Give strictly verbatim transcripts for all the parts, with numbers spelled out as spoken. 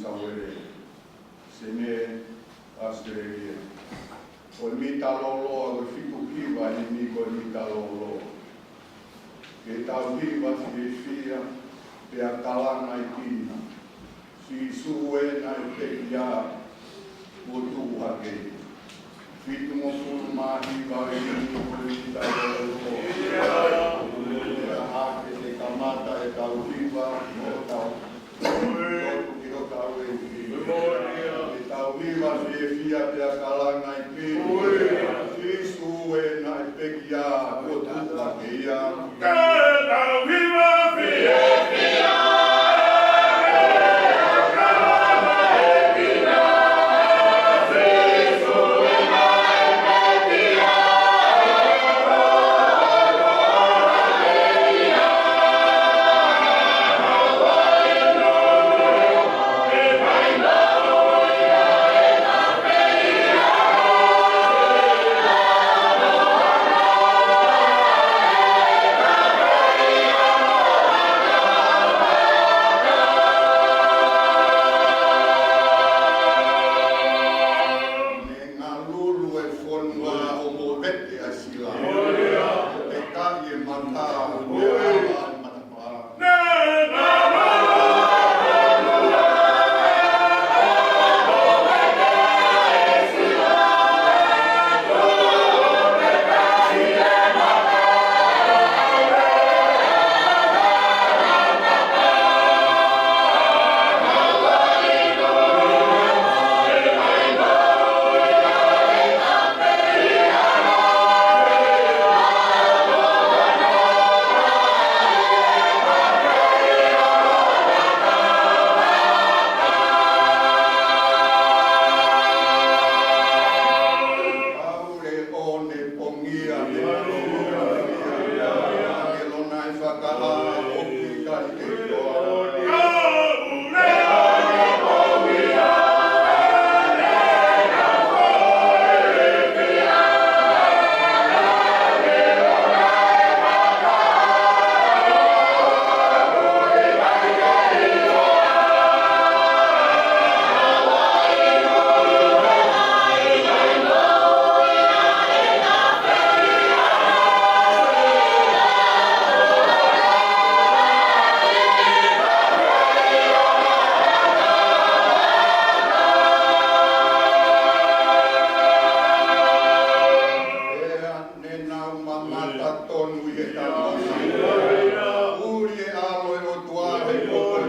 Savele, Senē, ʻAositelēlia. Ko e mita lōloa, ko e fitu hiva eni ko e mita lōloa. Ke tau hiva fiefia, pea kalanga ʻi Kina. Sīsū ē naʻe pekia, kuo tuʻu hake. Fitungofulu mā hiva eni ko e mita lōloa. Ko e hā ke te kamata ʻetau hiva, mo tau lotu ki hotau ʻEiki. Ke tau hiva fiefia pea kalanga ʻi Kina. Sīsū ē naʻe pekia, kuo tuʻu hake ia. Ke tau hiva fiefia. Ngalulu e fonua ʻo movete ʻa Sila. Te kai e mata, ʻo te ala e matapā. Pea ne nau mamata tonu ʻi he tanu. Uli e ʻAlo ʻo e ʻOtua he koko.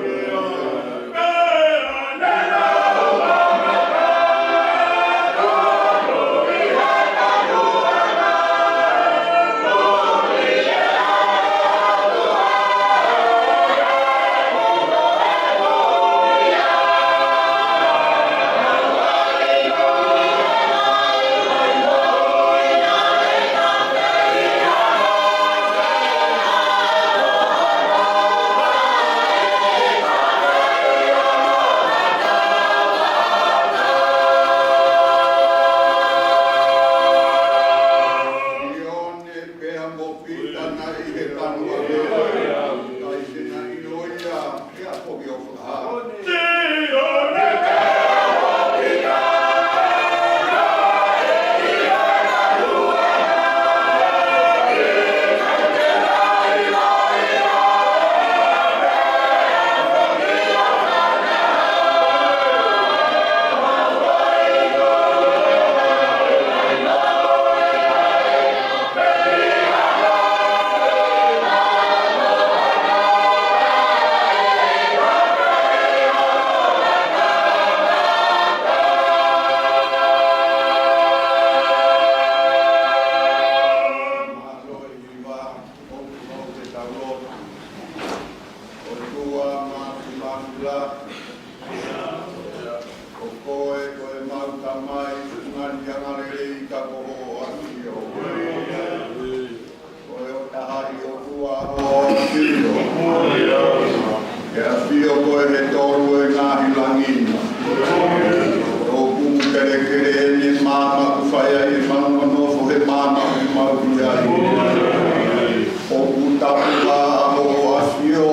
Sione pea mo Pita naʻe ʻi he tanu ʻa e ʻOtua, ʻikai te na ʻilo ia, pea ko e ʻOtua. ʻOtua Māfimafi, ko koe ko ʻemau Tamai, ngali angalelei ka ko hoʻo ʻAfio. Ko e ʻOtua ʻi ʻOtua hoʻo ʻAfio. ʻE ʻafio koe he tolu e ngaahi langi. ʻOku kelekele ʻene maama ʻoku fai ai e fanga nofo he maama ʻoku mau ʻi ai. ʻOku tapu ʻa hoʻo ʻAfio.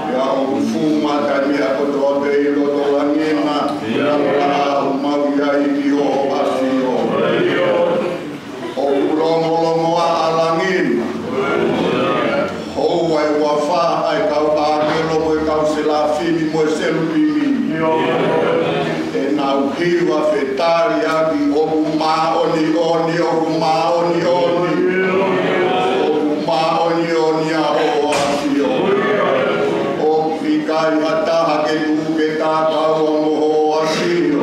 Pea ʻoku fuma taimi ʻa kotoa pē ʻi Fā ʻa e kau ʻāngelo mo e kau selafimi mo e selupimi. ʻE nau hiva fetaliʻaki, ʻoku māʻoniʻoni, ʻoku māʻoniʻoni, ʻoku māʻoniʻoni ʻa hoʻo ʻAfio. ʻOku ʻikai ha taha ke tuʻu ke takaua mo hoʻo ʻAfio.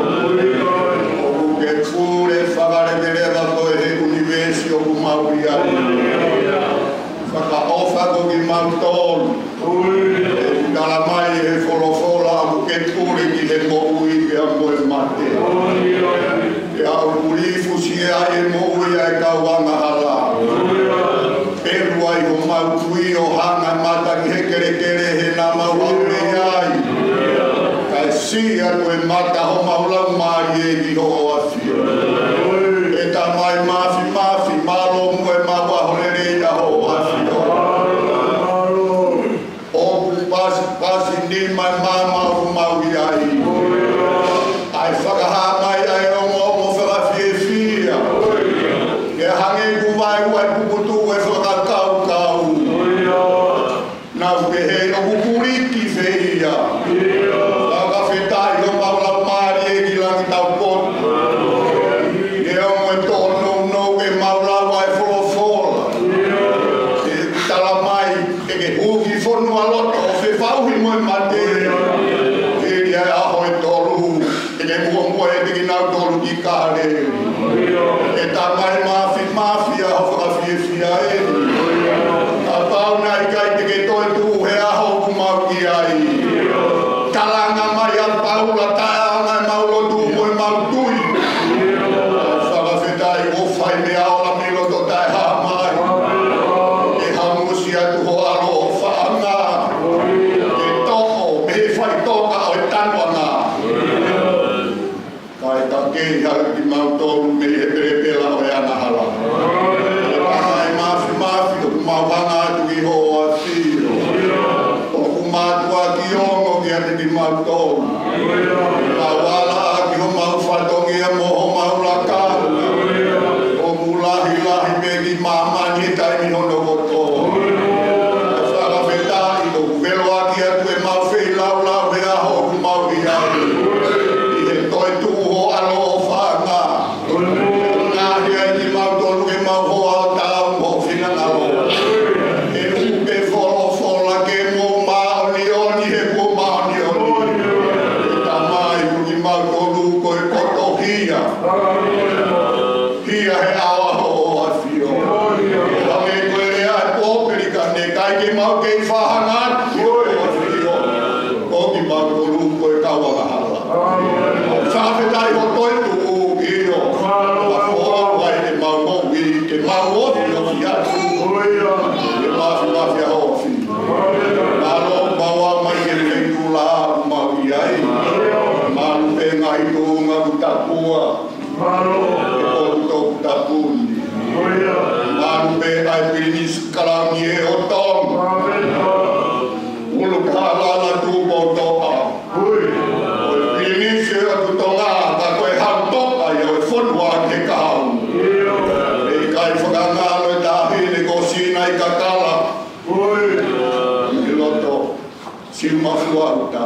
ʻOku ke pule fakaleveleva koe he ʻunivēsi ʻoku mau ʻi ai. Fakaʻofa ko kimautolu. ʻE tala mai he folofola ʻoku ke pule ki he moʻui pea mo e mate. Pea ʻoku lifusi ai e moʻui ʻa e kau angahala. Pelu ai homau tui ʻo hanga mata ki he kelekele he naʻa mau haʻu mei ai. Kae siʻi atu e mata homau laumālie ki hoʻo ʻAfio. ʻE Tamai Mafimafi, mālō muʻa e mau ʻaho lelei ʻa hoʻo ʻAfio. ʻOku pasipasi nima e maama ʻoku mau ʻi ai. ʻA e fakahā mai ʻa e ongoongo fakafiefia. ʻE hangē kuo vaeua e pukutuʻu e fakakaukau. Naʻa ke hei ʻoku kuliki feia. Fakafetaʻi ʻo mau laumālie ki langi taupotu. Neongo e tōnounou ke mau lau ʻa e folofola. ʻE tala mai, ʻe ke hū ki fonualoto ʻo fefauhi mo e mate. Hili ʻa e ʻaho ʻe tolu, ʻe ke muʻomuʻa ʻiate kinautolu ki Kāleli. ʻE Tamai Mafimafi, ʻa hoʻo fakafiefia eni. Kapau naʻe ʻikai te ke toe tuʻu he ʻaho ʻoku mau ʻi ai. Kalanga mai ʻa Paula, taʻeʻaonga ʻemau lotu mo ʻemau tui. Fakafetaʻi ʻoku fai meʻa ola mei loto taʻehāmai. ʻE hamusi atu ho ʻAlo ʻofaʻanga. ʻE toʻo mei he faʻitoka ʻo e tanoʻanga. Kae takei hake kimautolu mei he pelepela ʻo e angahala. ʻE Tamai Mafimafi, ʻoku mau hanga atu ki hoʻo ʻAfio. ʻOku mātuʻaki ongo kiate kimautolu. Mau ala ʻaki homau fatongia mo homau lakanga. ʻOku lahilahi pē ki māmani he taimi hono kotoa. Fakafetaʻi ʻoku velo ʻaki atu ʻemau feilaulau he ʻaho ʻoku mau ʻi ai. ʻI he toetuʻu ho ʻAlo ʻofaʻanga. Ngaahi ai kimautolu ke mau hoa ʻo taau mo ho finangalo. ʻE ʻuke folofola ke mou māʻoniʻoni he kuo māʻoniʻoni. ʻE Tamai, ko kimautolu ko e kotoa hia. Hia he ʻao ʻa hoʻo ʻAfio. Hangē ko e lea ʻa e pōpelika, naʻe ʻikai ke mau kei fakahanga atu ki hoʻo ʻAfio. Ko kimautolu ko e kau angahala. Fakafetaʻi hoʻo toetuʻu ʻio. Ka foʻou ai ʻemau moʻui, ke mau ofiofi atu. Ke mafimafi ʻa hoʻo ʻAfio. Mālō, mau ō mai ki he feituʻu lahi ʻoku mau ʻi ai. Malu pē ngaahi tuʻunga ʻoku tapua. Mālō. He potu toputapu ni. Malu pē ʻa e pilinisi kalauni ʻo Tonga. ʻUluki hala ʻa Tupou Toʻa. Ko e pilinisi ʻo Tonga, ka ko e hau toka ia ʻo e fonua ki he kahaʻu. ʻE ʻikai fakangalo e taʻahine ko Sinaʻi Kakala. ʻI loto Siumafua ʻUta.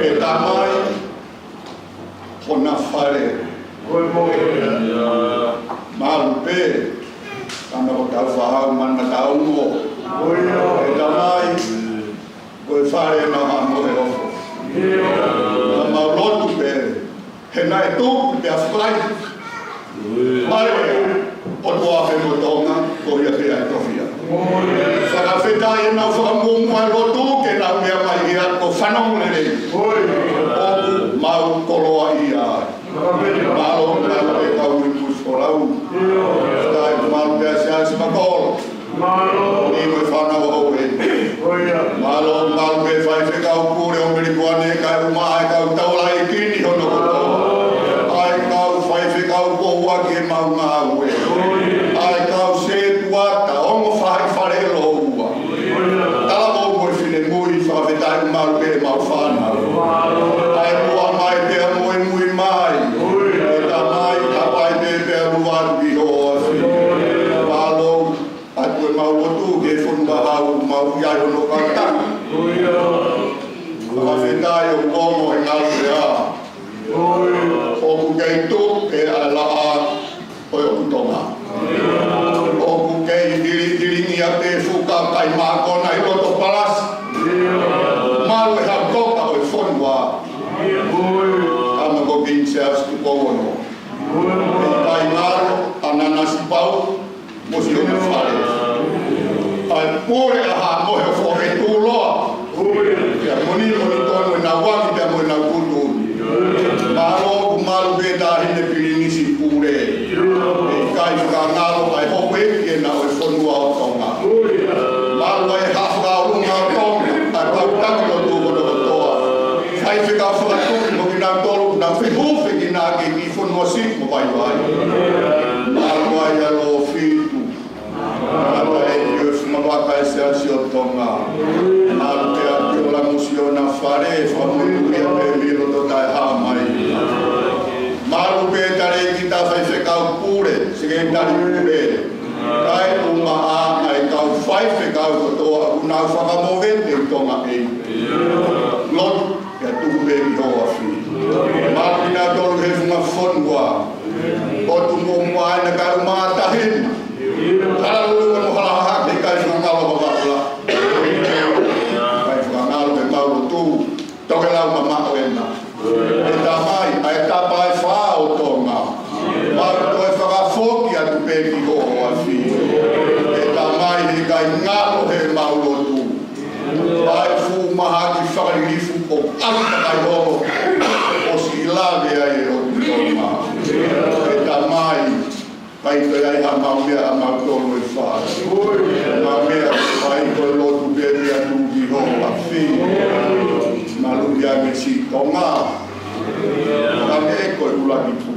ʻE Tamai, hona fale. Malu pē, ana o tau fahau mana tau mo. ʻE Tamai, ko e fale na ha mo e ofo. Naʻa mau lotu pē, he naʻe tuku pea fai. Mai, ʻOtua pē mo Tonga, ko ia pē ʻa e tofiʻa. Fakafetaʻi ʻenau fakamuʻomuʻa e lotu, ke nau meʻa mai ia ko fanongo lelei. ʻOku mau koloaʻia ai. Mālō, mālō e kau ui pusi folau. Fakafetaʻi, mālō pē ʻa Siaosi Makolo. Mālō. Ni mo e fānau ʻo e. Mālō, mālō pē faifekau pule ʻo Melipoane, kae ʻumaʻā e kau taulaʻeiki ni hono kotoa. ʻA e kau faifekau pouaki ʻemau ngāue. ʻA e kau setuata, ongo faʻahi fale lōua. Talavou mo e finemui, fakafetaʻi, mālō pē ʻemau fānau. ʻA e muʻa mai pea mo e mui mai. ʻE Tamai, hapai pē pea luva atu ki hoʻo ʻAfio. Mālō, ʻa e ʻemau Tuʻu he fonua ʻoku mau ʻi ai hono kautaha. Fakafetaʻi ʻoku ongo e ngaahi lea. ʻOku kei tuʻu e ʻalaʻā ʻo e ʻOtu Tonga. ʻOku kei tilitilini ʻa e fuka kai mākona ʻi loto palasi. Malu e hau koka ʻo e fonua. Kama ko King Charles Tupou Ono. ʻIkai ngalo ʻa Nanasipauʻu mo siʻono fale. ʻA e pule ʻa Haʻa Moheofo ʻe tuʻuloa. Pea moni moni tonu ʻenau vaki pea mo ʻenau kutu. Mālō ʻoku malu pē Taʻahine Pilinisi Pule. ʻIkai fakangalo ʻa e houʻeiki ʻena ʻo e fonua ʻo Tonga. Malu ʻa e haʻa fakaʻolunga ʻo Tonga, ʻa e kau taki lotu kotokotoa. Faifekau fakatuʻi mo kinautolu, nau fehūfekina ki he fonua siʻi mo vaivai. Malu ʻa e ʻAlo Fitu. Malu ʻa e ʻEiki ʻo e Funga Vaka ʻo e Siasi ʻo Tonga. Malu pē ʻa Piola mo siʻona fale, fakamonūʻia pē mei loto taʻehāmai. Malu pē Talēkita Faifekau Pule, Sekelitali Pule. Kae ʻumaʻā ʻa e kau faifekau kotoa ʻoku nau fakamovete ʻi Tonga ʻEiki. Lotu, pea tuku pē ki hoʻo afi. Malu kinautolu he funga fonua. ʻOtu muʻomuʻa ʻena kae ʻumaʻā Taʻahine. Hala lulu mo hala hahake, ʻikai fakangalo ha vapula. ʻIkai fakangalo he mau lotu. Tokelau mamaʻo ʻena. ʻE Tamai, ʻa e tapa ʻe fā ʻo Tonga. Mau toe fakafoki atu pē ki hoʻo afi. ʻE Tamai, he ʻikai ngalo he mau lotu. ʻA e fuʻu mahaki fakalilifu ʻoku ʻalu takai holo. ʻOsi lave ai e ʻOtu Tonga. ʻE Tamai, ʻikai toe ʻi ai ha mau meʻa ʻa mautolu ʻe fā. Mau meʻa ʻe fā ko e lotu pē ia tuʻu ki hoʻo afi. Malu ia me si Tonga. Ka me ko e ʻuluaki tuʻu.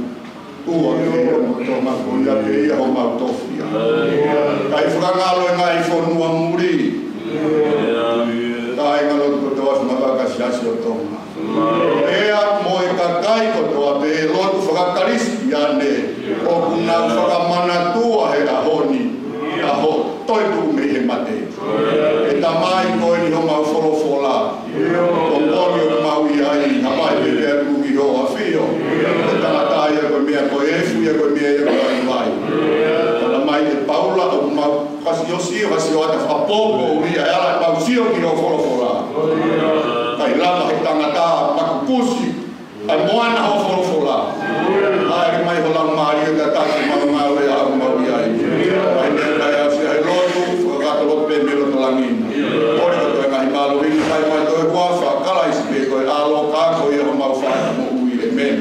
Ua pē ia mo Tonga ko ia pē ia homau tofiʻa. ʻIkai fakangalo e ngaahi fonua muli. Kāinga lotu kotoa Funga Vaka ʻo e Siasi ʻo Tonga. Pea mo e kakai kotoa pē lotu fakakalisitiane ʻoku nau fakamanatua he ʻaho ni, ʻaho toetuʻu mei he mate. ʻE Tamai, ko eni homau folofola. Ko e moʻoni ʻoku mau ʻi ai, hapai pē pea tuʻu ki hoʻo afio. Ko e tangata ia ko e meʻa ko e efu ia ko e meʻa ia ko e vaivai. Tala mai ʻe Paula ʻoku mau fakasiosi, fakasioʻata, fakapoʻuli, ʻa e ala ʻemau sio ki hoʻo folofola. ʻIkai lava he tangata makupusi ʻa e moana hoʻo folofola. ʻAi mai ho Laumālie ʻo tataki ʻemau ngāue ʻoku mau ʻi ai. ʻAi mai ʻa e ʻasi ʻa e lotu, fakakakato lotu pē mei loto langi. ʻOku ʻikai ko e ngaahi mālohi ni, ʻai mai ʻa e huafa ʻo Kalaisi pē ko e ʻAlo, ka ko ia homau Fakamoʻui. ʻĒmeni.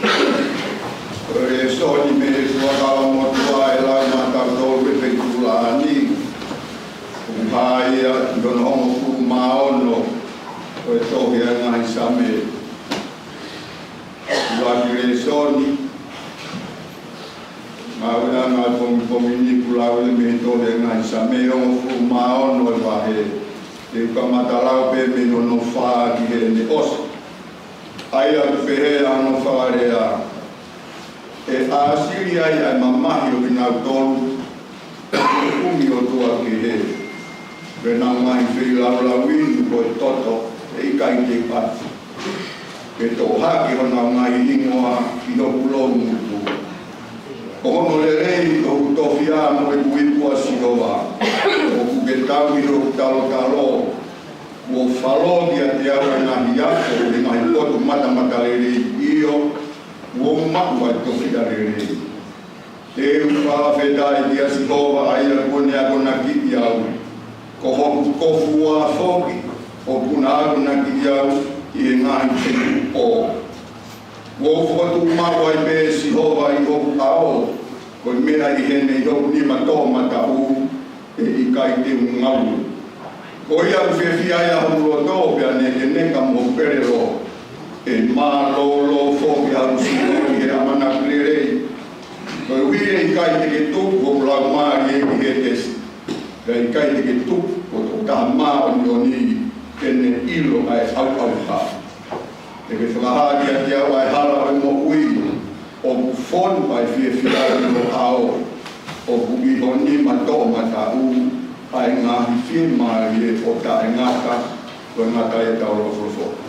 Ko e lēsoni mei he Fuakava Motuʻa ʻe lau maʻatautolu ʻi he feituʻu lahi ni, ʻoku hā ia ʻi hono hongofulu mā ono ʻo e tohi ʻa e Ngaahi Saame. ʻUluaki lēsoni, Ngāueʻanga ʻo e pongipongi ni, ʻoku lau ʻe he tohi ʻa e ngaahi Saame hongofulu mā ono ʻi he vahe, te u kamata lau pē mei hono fā ki heʻene ʻosi. ʻA ia ʻoku pehē hono fakalea: ʻE ʻāsili ai ʻa e mamahi ʻo kinautolu ʻoku ʻumi ʻOtua kehe, pea nau ngaahi feilaulau inu ko e toto ʻe ʻikai te u ʻatu, ke toʻo hake honau ngaahi hingoa ʻi hoku loungutu. Ko hono lelei ʻoku tofiʻa mo ipu ʻa Sihova, ʻoku ke tauhi hoku talotalo. Kuo falō kiate au ʻa e ngaahi afo ʻi he ngaahi potu matamatalelei, ʻio, kuo u maʻu ʻa e tofiʻa lelei. Te u fakafetaʻi kia Sihova, ʻa ia kuo ne akonakiʻi au. Ko hoku kofuua foki ʻoku na akonakiʻi au ʻi he ngaahi feituʻu pō. Kuo u fokotuʻu maʻu ai pē ʻe Sihova ʻi hoku ʻao, ko e meʻa ʻi heni ʻi hoku nima toʻomataʻu, ʻe ʻikai te u ngaue. Ko ia ʻoku fiefia ai ʻa hoku loto, pea nekeneka mo hoku pelelo. ʻE mālōlō foki ʻa hoku sino ʻi he ʻamanaki lelei. Koeʻuhi ʻe ʻikai te ke tuku hoku laumālie ki Hētesi, pea ʻikai te ke tuku ho tokotaha māʻoniʻoni ke ne ʻilo ʻa e ʻauʻauha. Te ke fakahā kiate au ʻa e hala ʻo e moʻui, ʻoku fonu ʻa e fiefia ʻi ho ʻao. ʻOku ʻi ho nima toʻomataʻu ʻa e ngaahi fiemālie ʻo taʻengata. Ko e ngata ia ʻetau lolotonga folofola.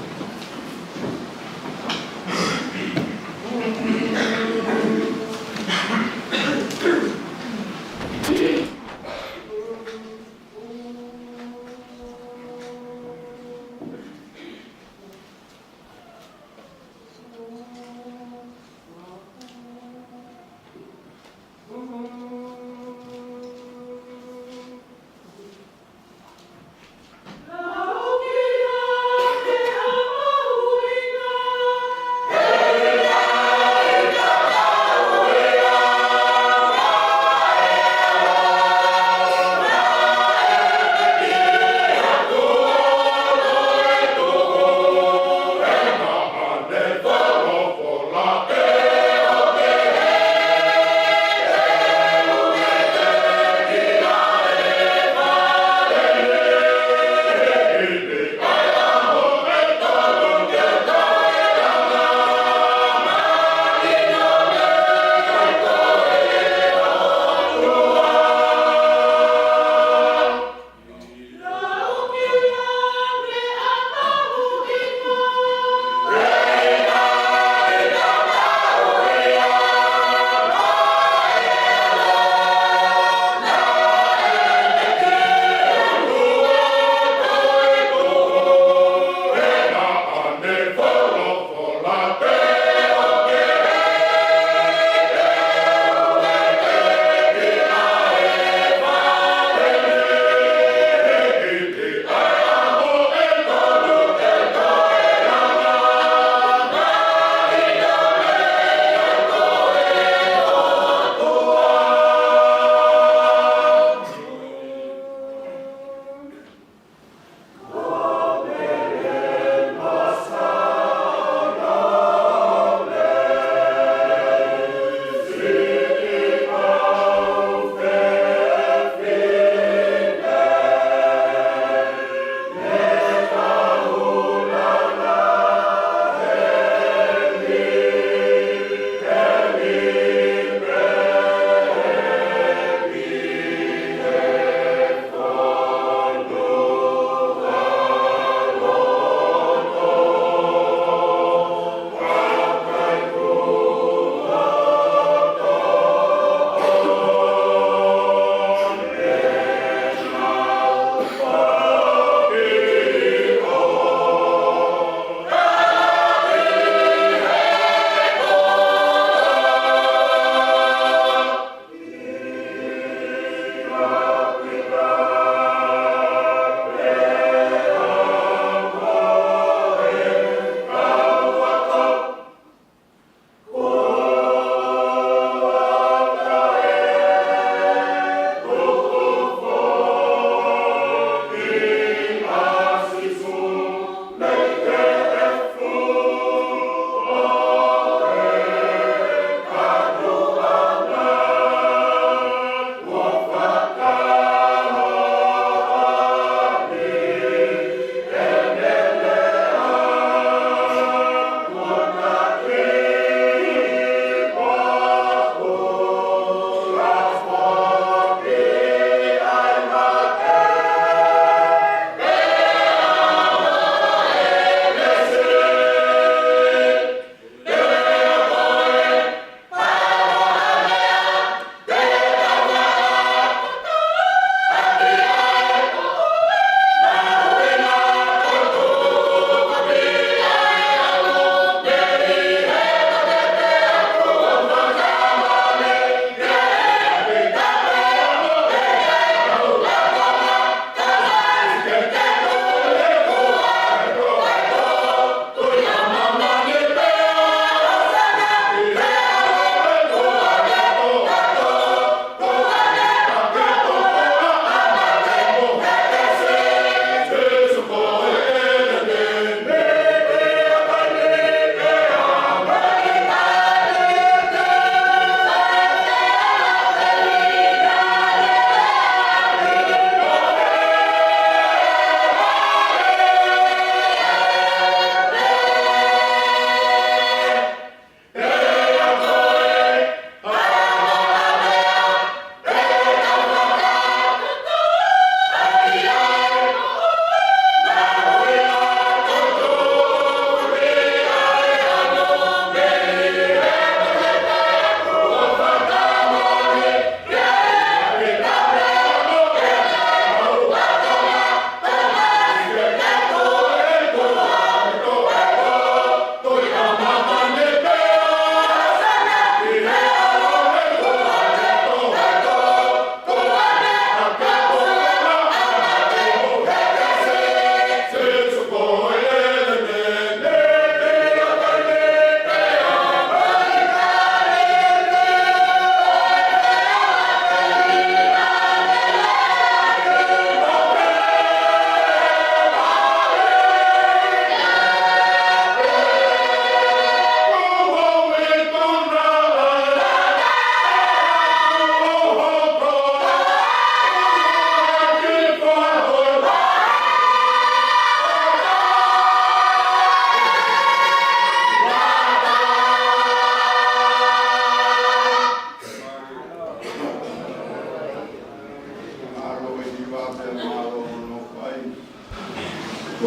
Ko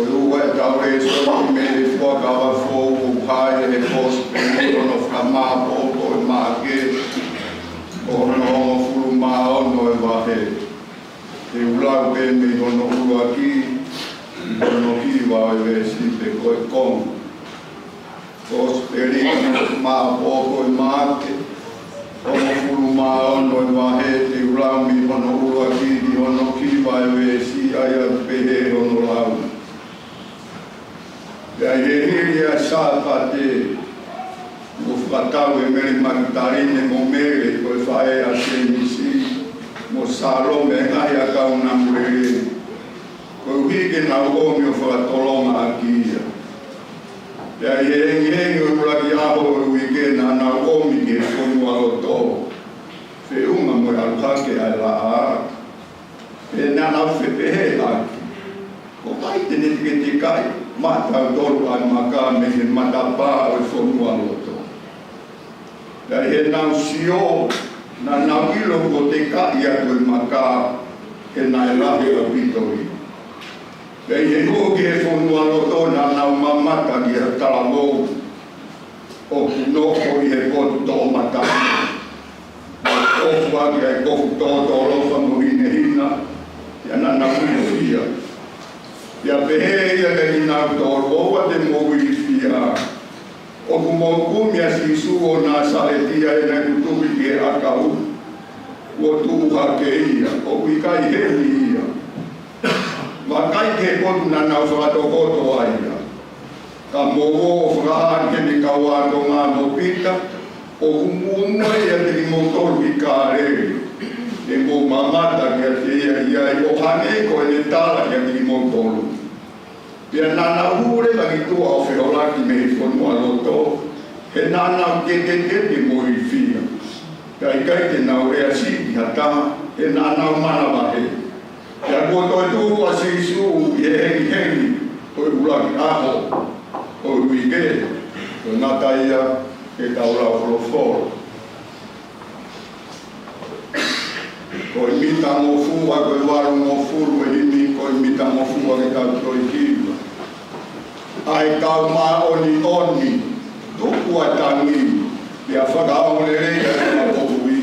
e ua ʻetau lēsoni mei he Fuakava Foʻou ʻoku hā ia he Kosipeli ʻo hono fakamāʻopoʻopo ʻe Maʻake, ʻo hono hongofulu mā ono e vahe. Te u lau pē mei hono ʻuluaki ki hono hiva ʻo e veesi pē ko e konga. Kosipeli ʻoku māʻopoʻopo ʻe Maʻake, hongofulu mā ono e vahe, te u lau mei hono ʻuluaki ki hono hiva e veesi, ʻa ia ʻoku pehē hono lau. Pea ʻi he hili ʻa e Sāpate, kuo fakatau ʻe Mele Makitaline mo Mele ko e faʻē ʻa Sēmisi mo Sālome e ngaahi ʻakau namu lelei, koeʻuhi ke nau ʻomi ʻo fakatolonga ʻaki ia. Pea ʻi he hengihengi ʻo e ʻuluaki ʻaho ʻo e uike naʻa nau ʻomi ki he fonualoto, feʻunga mo e ʻalu hake ʻa e laʻā. Pea naʻa nau fepehēʻaki, ko hai te ne teketekaʻi maʻatautolu ʻa e maka mei he matapā ʻo e fonualoto? Pea ʻi heʻenau sio, naʻa nau ʻilo kuo tekaʻi atu e maka, he naʻe lahi ʻaupito ia. Pea ʻi he hū ki he fonualoto naʻa nau mamata ki ha talavou ʻoku nofo ʻi he potu toʻomataʻu, ʻo ʻofa ki ai kofu tōtōlofa mo hinehina, pea naʻa nau ilifia. Pea pehē ia kiate kinautolu, ʻOua te mou ilifia, ʻoku mou kumi ʻa Sīsū ʻo Nāsaleti ia naʻe tutuki ki he ʻakau, kuo tuʻu hake ia, ʻoku ʻikai heni ia. Vakai ki he potu naʻa nau fakatokoto ai ia. Ka mou ō ʻo fakahā ki heʻene kau ākonga mo Pita, ʻoku muʻomuʻa ia ʻiate kimoutolu ʻi Kāleli. Te mou mamata kiate ia ʻi ai ʻo hangē ko ʻene tala kiate kimoutolu. Pea naʻa nau hū leva ki tuʻa ʻo feholaki mei he fonualoto, he naʻa nau ketekete mo ilifia. Pea ʻikai te nau lea siʻi ki ha taha, he naʻa nau manavahē. Pea kuo toe tuʻu ʻa Sīsū ʻi he hengihengi ʻo e ʻuluaki ʻaho ʻo e uike. Ko e ngata ia ʻetau lau folofola. Ko e mita ngofua, ko e valungofulu e himi, ko e mita ngofua ke tau toe hiva. ʻA e kau māʻoniʻoni, tuku ʻa e tangi, pea fakaongoongoleleiʻi ʻa e fakamoʻui.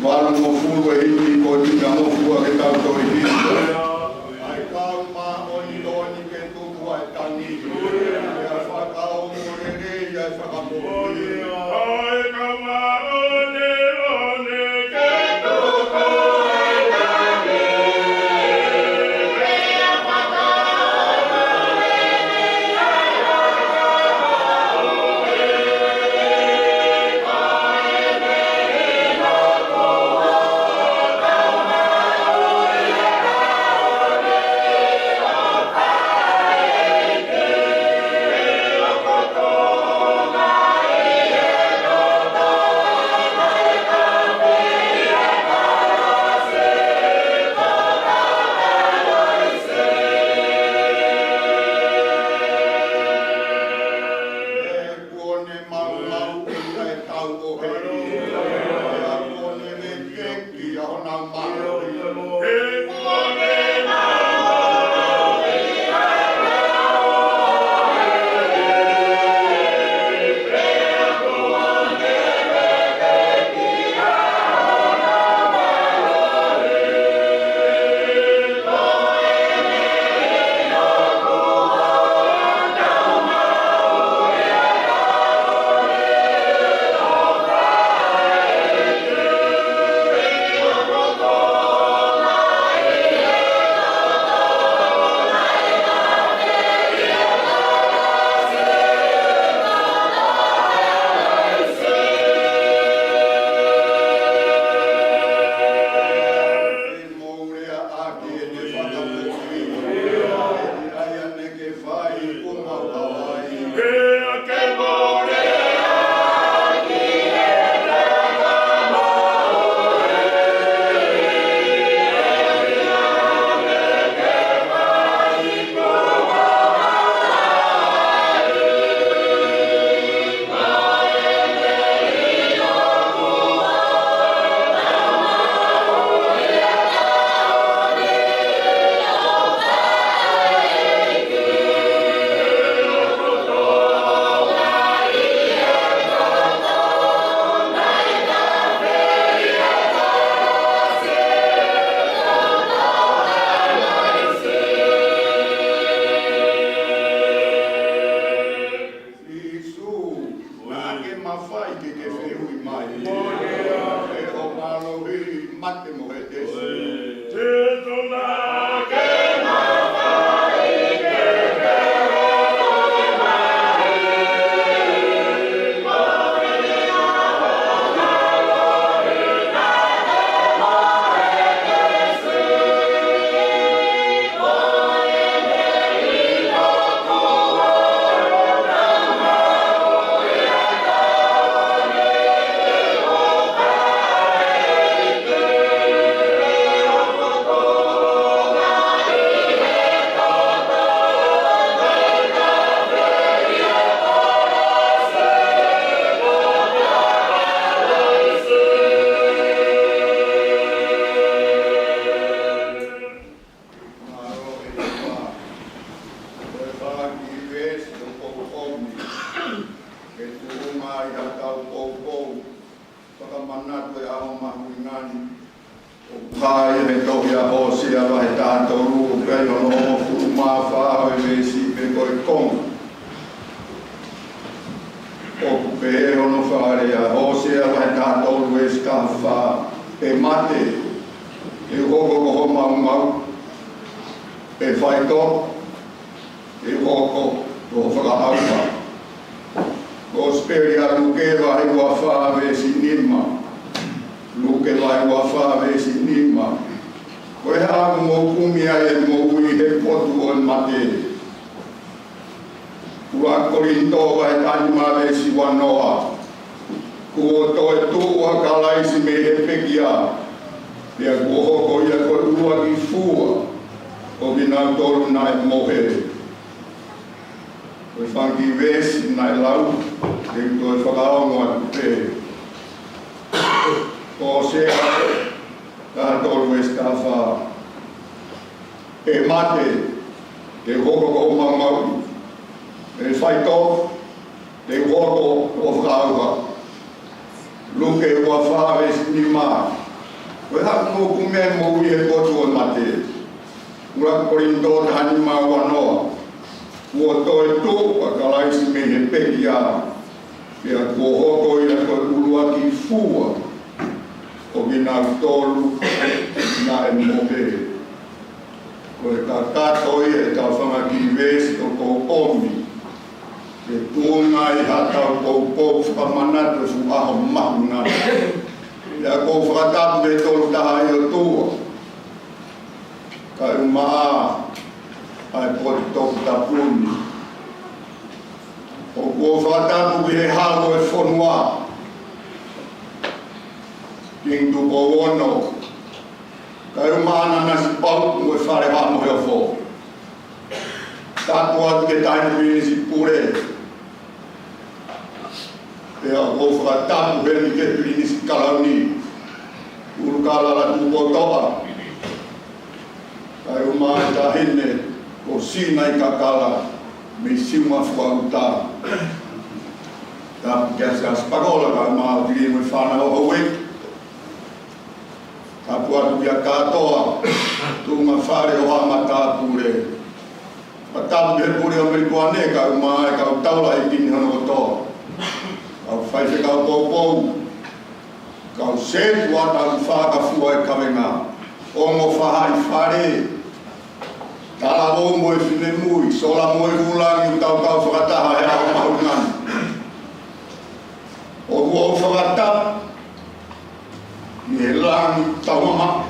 Valungofulu e himi, ko e mita ngofua ke tau toe hiva. ʻA e kau māʻoniʻoni ke tuku ʻa e tangi, pea fakaongoongoleleiʻi ʻa e fakamoʻui. ʻA e kau māʻoniʻoni ke tuku ʻa e tangi. Kuo ne maumauʻi ʻa e tau ʻo e ʻEiki, pea kuo ne veteki ʻa honau mālohi. mate mo e tesi. Ke tuʻunga ʻi haʻatau poupou fakamanatu ʻo e ʻaho mahuʻinga ni, ʻoku hā ia he tohi ʻa Hōsea vahe taha tolu, ʻoku ʻi ai hono hongofulu mā fā ʻo e veesi pea ko e konga. ʻOku pehē hono fakalea, Hōsea vahe taha tolu veesi taha fā: ʻE mate, te u hoko ko ho maumau; ʻe faitoʻo, te u hoko ko ho fakaʻauha. Kosipeli ʻa Luke vahe ua fā veesi nima. Luke vahe ua fā veesi nima. Ko e hā ʻoku mou kumi ai e moʻui he potu ʻo e mate? ʻUluaki Kolinitō vahe taha nima veesi ua noa. Kuo toe tuʻu ʻa Kalaisi mei he pekia, pea kuo hoko ia ko e ʻuluaki fua ʻo kinautolu naʻe mohe. Ko e fanga kiʻi veesi naʻe lau, te u toe fakaongo atu pē. Hōsea taha tolu veesi taha fā: ʻE mate, te u hoko ko ho maumau; ʻe faitoʻo, te u hoko ko ho fakaʻauha. Luke ua fā veesi nima. Ko e hā ʻoku mou kumi ai e moʻui he potu ʻo e mate? ʻUluaki Kolinitō taha nima ua noa. Kuo toe tuʻu ʻa Kalaisi mei he pekia, pea kuo hoko ia ko e ʻuluaki fua ʻo kinautolu naʻe mohe. Ko e kakato ia ʻetau fanga kiʻi veesi ʻoku ou ʻomi ke tuʻunga ʻi haʻatau poupou fakamanatu ʻo e fuʻu ʻaho mahuʻinga ni. Pea ʻoku ou fakatapu ki he Tolu Tahaʻi ʻOtua, kae ʻumaʻā ʻa e potu toputapu ni. ʻOku ou fakatapu ki he Hau ʻo e fonua, Kingi Tupou Ono, kae ʻumaʻā ʻa Nanasipauʻu mo e Fale ʻo Haʻa Moheofo. Tapu atu ki he Taʻahine Pilinisi Pule. Pea ʻoku ou fakatapu heni ki he Pilinisi Kalauni, ʻUlukalala Tupoutoʻa, kae ʻumaʻā e Taʻahine ko Sinaikakala mei Siumafuaʻuta. Tapu kia Siaosi Pakola kae ʻumaʻā ʻa Tili mo e fānau ʻo Houʻeiki. Tapu atu kia Katoa, tuʻunga fale ʻo haʻa matāpule. Fakatapu ki he Pule ʻo Melikuane kae ʻumaʻā e kau taulaʻeiki ni hono kotoa. Kau faifekau poupou, kau setuata ʻoku fakafua e kavenga, ongo faʻahi fale, talavou mo e finemui, sola mo e vūlangi ʻoku tau kau fakataha he ʻaho mahuʻinga ni. ʻOku ou fakatapu ki he langi taumamaʻo,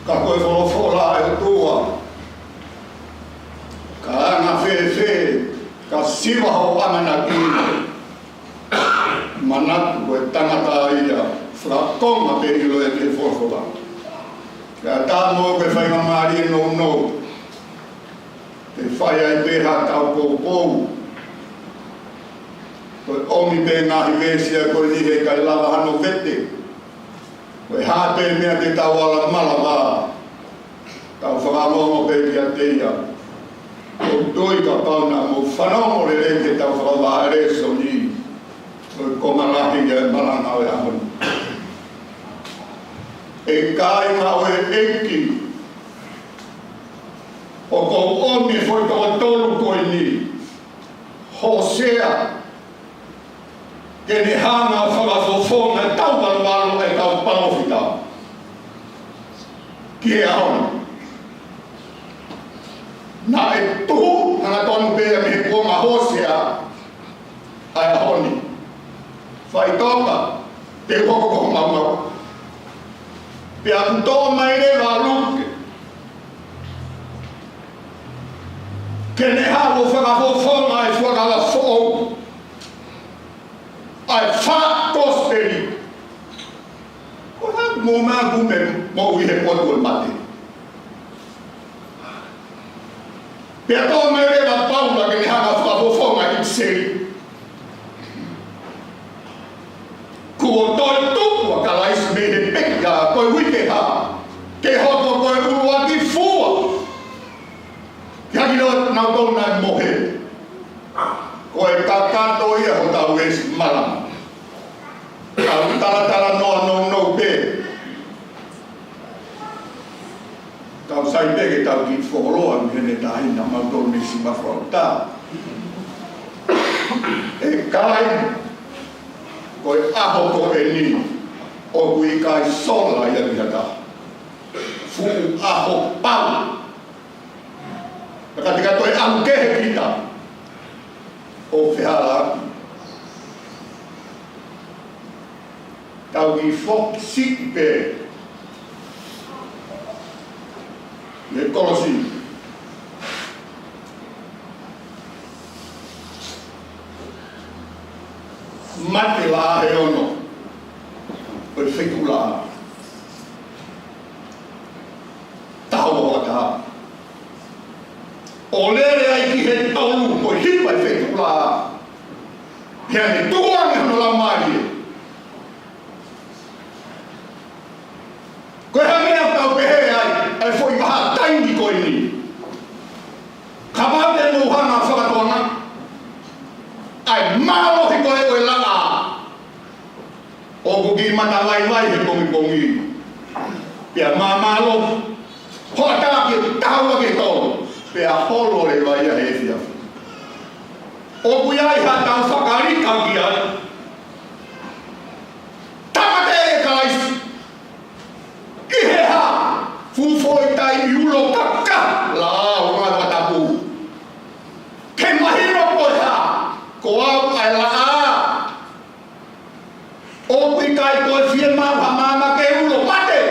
ka ko e folofola ʻa e ʻOtua, ka anga fēfē ka siva hoʻo ʻamanaki, manatu ko e tangata ia, fakakonga pē ʻilo ia ki he folofola. Pea tā mo ke faingamālie nounou ke fai ai pē haʻatau poupou. Ko e ʻomi pē ngaahi veesi ia ko eni he ʻikai lava hano vete. Ko e hā pē meʻa te tau ala malava, tau fakaongoongo pē kiate ia. ʻOku ou tui kapau naʻa mou fanongo lelei ki heʻetau fakavaʻe lēsoni, ko e konga lahi ia e malanga ʻo e ʻaho ni. ʻE kāinga ʻo e ʻEiki, ʻoku ou ʻomi e foʻi toko tolu ko eni, Hōsea, ke ne hanga ʻo fakafofonga e tau valuvalu ʻa e kau palōfita. ki he ʻaho ni. Naʻe tuʻu hangatonu pē ia mei he kuonga hoosi ʻa e ʻaho ni. Faitoka, te u hoko ko ho maumau. Pea kuo toʻo mai leva ʻa Luke ke ne haʻu ʻo fakafofonga ʻa e fuakava foʻou, ʻa e fā kosipeli. Ko e hā ʻoku mou meʻa ʻoku mou moʻui he potu ʻo e mate? Pea toʻo mai leva ʻa Paula ke ne hanga ʻo fakafofonga ʻa e ʻipiseli. Kuo toetuʻu ʻa Kalaisi mei he pekia, ko e uike hā? Ke hoko ko e ʻuluaki fua ki he ʻakinautolu naʻe mohe. Ko e kakato ia hotau ʻEiki malanga. Tau talatalanoa nounou pē. Tau sai pē ke tau kiʻi fuoloa mei heʻene tahi na mautolu ne sima fauta. ʻE kāinga, ko e ʻaho ko eni ʻoku ʻikai sola ia ki ha taha. Fuʻu ʻaho pau. Ka te ka toe ʻalu kehe kita ʻo fehālaaki. Tau kiʻi foki siʻi pē mei he Kolose. Mate laʻā ʻe ono ʻo e feituʻu laʻā. Taha ua ʻo taha. ʻO lele ai ki he tolu, ko e hiva ʻo e feituʻu laʻā. Pea ne tuku ange hono laumālie. Ko e hā e meʻa ʻoku tau pehē ai, ʻa e foʻi vahaʻa taimi ko eni? Kapau te mou hanga ʻo fakatokangaʻi ʻa e mālohi ko ē ʻo e laʻā, ʻoku kiʻi matavaivai he pongipongi, pea māmālohi hoʻatā ki he taha ua ki he tolu, pea holo leva ia he efiafi. ʻOku ʻi ai haʻatau fakalika ki ai. Tāmateʻi ʻe Kalaisi. ʻI he hā? Fuʻu foʻi taimi ulo kakaha, laʻā ʻo e ngaahi fakatapu. Ke mahino ko e hā? Ko au ʻa e laʻā. ʻOku ʻikai toe fiemaʻu ha maama ke ulo, mate.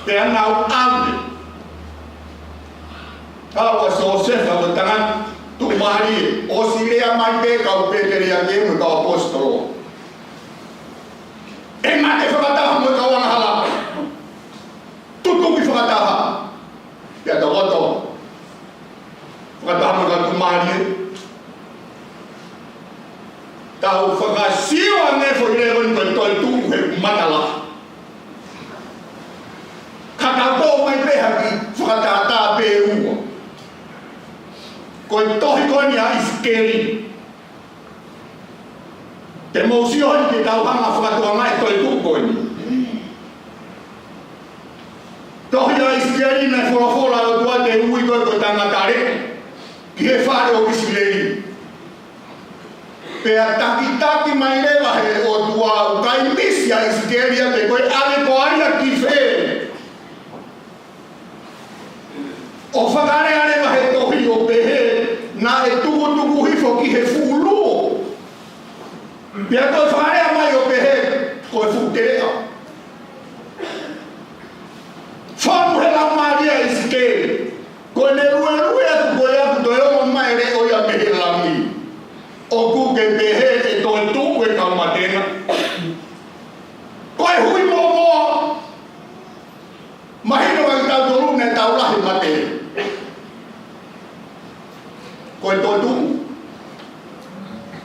Pea nau ʻave. Ka ko Siosefa ko e tangata tuʻumālie, ʻosi lea mai pē kau pēteliake mo e kau ʻaposetolo. ʻE mate fakataha mo e kau angahala. Tutuki fakataha. Pea tau ʻoatu fakataha mo e kau tuʻumālie. Tau fakasio ange foʻi lea ko eni ko e toetuʻu he matala. Ka tau toʻo mai pē ha kiʻi fakatātā pē ʻe ua. Ko e tohi ko eni ʻa ʻIsikeli. Te mou sio heni ke tau hanga ʻo fakatokangaʻi e toetuʻu ko eni. Tohi ʻa ʻIsikeli naʻe folofola ʻa e ʻOtua te ui ko e, ko e tangata leʻo ki he fale ʻo ʻIsileli. Pea takitaki mai leva he ʻOtua ʻoku ʻikai misi ʻa ʻIsikeli ia pe ko e ʻave koā ia ki fē. ʻO fakalea leva he tohi ʻo pehē, naʻe tukutuku hifo ki he fuʻu luo. Pea toe fakalea mai ʻo pehē, ko e fuʻu teleʻa. Fonu he laumālie ʻa ʻIsikeli. Ko ʻene luelue atu ko ia kuo toe ongo mai e leʻo ia mei he langi. ʻOku ke pehē ʻe toetuʻu e kau mate na. Ko e hui mōmoa. Mahino ʻa kitautolu naʻa tau lahi mate. Ko e toetuʻu.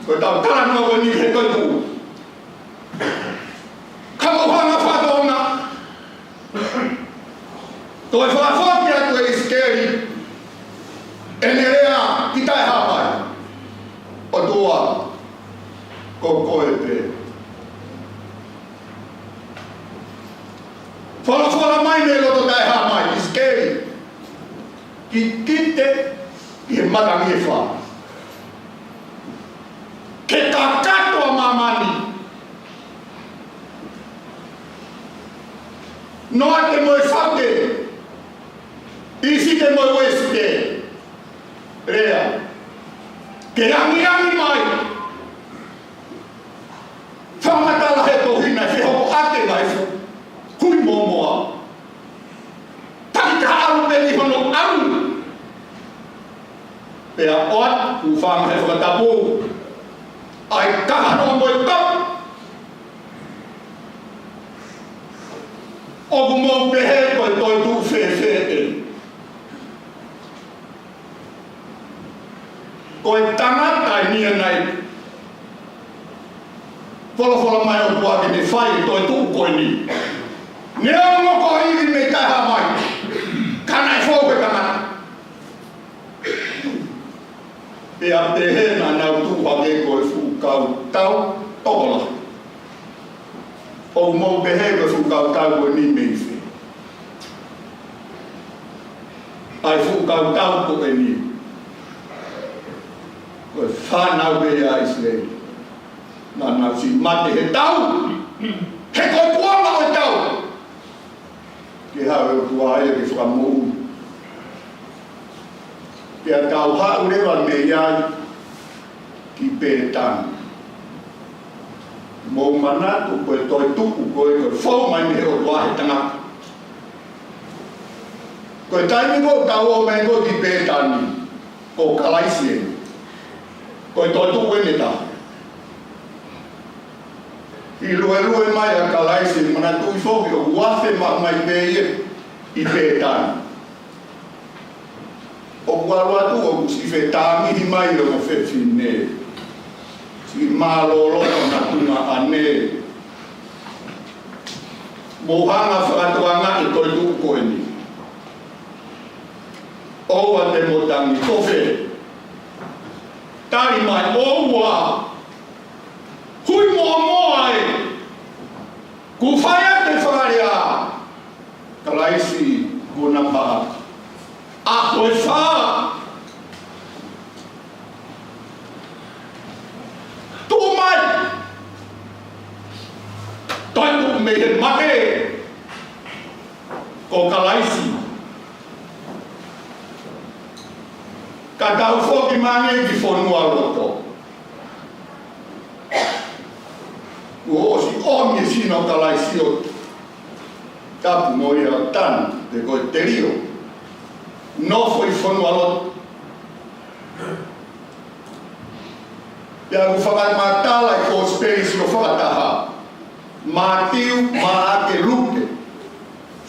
Ko e tau talanoa ko eni he toetuʻu. Ka mou hanga ʻo fakatokangaʻi. Toe fakafoki atu ʻe ʻIsikeli ʻene lea ki Taʻehāmai. ʻOtua, ko koe pē. Folofola mai mei loto Taʻehāmai, ʻIsikeli, kikite ki he matangi ʻe fā. Ke kakato ʻa māmani. Noate mo e Saute, ʻIsite mo e Uesite. Lea ke angiangi mai, fakamatala he tohi naʻe fehoko ʻaki e ngaahi fuʻu kui mōmoa. Taki ka ʻalu pē ʻi hono ʻalu. Pea ʻoatu, hūfanga he fakatapu, ʻa e kakano mo e kapu. ʻOku mou pehē ko e toetuʻu fēfē eni? Ko e tangata eni ia naʻe folofola mai ʻOtua ke ne fai e toetuʻu ko eni. Neongo ko e ivi mei taʻehāmai, ka naʻe fou ko e tangata. Pea pehē naʻa nau tuʻu hake ko e fuʻu kautau tokolahi. ʻOku mou pehē ko e fuʻu kautau ko eni mei fē? ʻA e fuʻu kautau ko eni, ko e fānau pē ia ʻa ʻIsileli. Naʻa nau siʻi mate he tau, he ko e kuonga ʻo e tau, ke haʻu e ʻOtua ia ke fakamoʻui. Pea tau haʻu leva mei ai ki Peletani. Mou manatu ko e toetuʻu ko ē, ko e fou mai mei he ʻOtua he tangata. Ko e taimi ko ē ʻoku tau ō mai ko ē ki Peletani, ko Kalaisi eni. Ko e toetuʻu eni ʻe taha. ʻI he luelue mai ʻa Kalaisi, manatuʻi foki ʻoku afe maʻu mai pē ia ʻi Peletani. ʻOku ʻalu atu ʻoku siʻi fetāngihi mai ʻa e ongo fefine, siʻi mālōlō ʻo natunga ʻane. Mou hanga fakatokangaʻi e toetuʻu ko eni. ʻOua te mo tangi, ko fē? Tali mai, ʻoua. Hui mōmoa ē. Kuo fai atu e fakalea. Kalaisi kuo nau haʻaki. ʻA ko e fā. Tuʻu mai. Toetuʻu mei he mate. Ko Kalaisi. Ka tau foki mai ange ki fonualoto. Kuo ʻosi ʻomi e sino ʻo Kalaisi ʻo tapu mo ia ʻo tanu, pe ko e telio. Nofo ʻi fonualoto. Pea ʻoku fakamatala e kosipeli sio fakataha. Mātiu, Maʻake, Luke.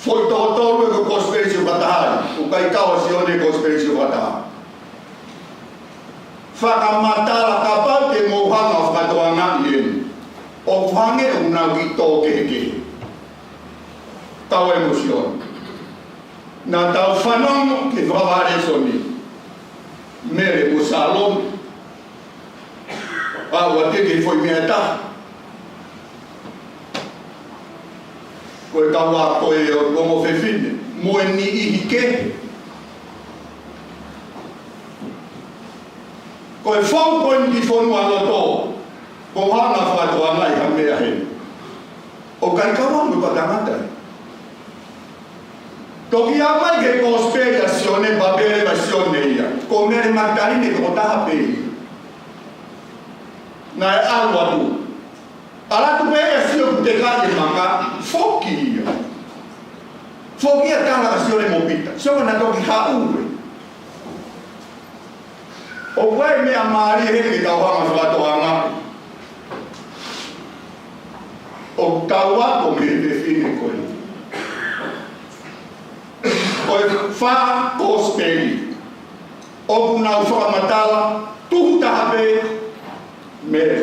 Foʻi toko tolu e ko e kosipeli sio fakataha. ʻOku ʻikai kau ʻa Sione he kosipeli sio fakataha. Fakamatala kapau te mou hanga ʻo fakatokangaʻi eni. ʻOku hangē ʻoku nau kiʻi tō kehekehe. Kau ai mo Sione. Naʻa tau fanongo ki he fakavaʻa lēsoni. Mele mo Salome. ʻA ua te ke foʻi meʻa ʻe taha. Ko e kau ako ē ʻo e ongo fefine. Mo e niʻihi kehe. Ko e fou ko eni ki fonualoto. Ko e hanga fakatokangaʻi ha meʻa heni. ʻOku ʻikai kau ai mo e tangata. Toki aʻu mai ki he kosipeli ʻa Sione, Papele ʻa Sione ia. Ko Mele Makitaline ko e tokotaha pē ia. Naʻe ʻalu atu. ʻAlu atu pē ia ʻo sio ʻoku teʻeki ai e maka, foki ia. Foki ia ʻo tala kia Sione mo Pita. Sione naʻe toki haʻu ē. ʻOku ʻi ai e meʻa mālie heni ke tau hanga fakatokangaʻi. ʻOku tau ako mei he fefine ko eni. Ko e fā kosipeli. ʻOku nau fakamatala, tuhu taha pē, Mele.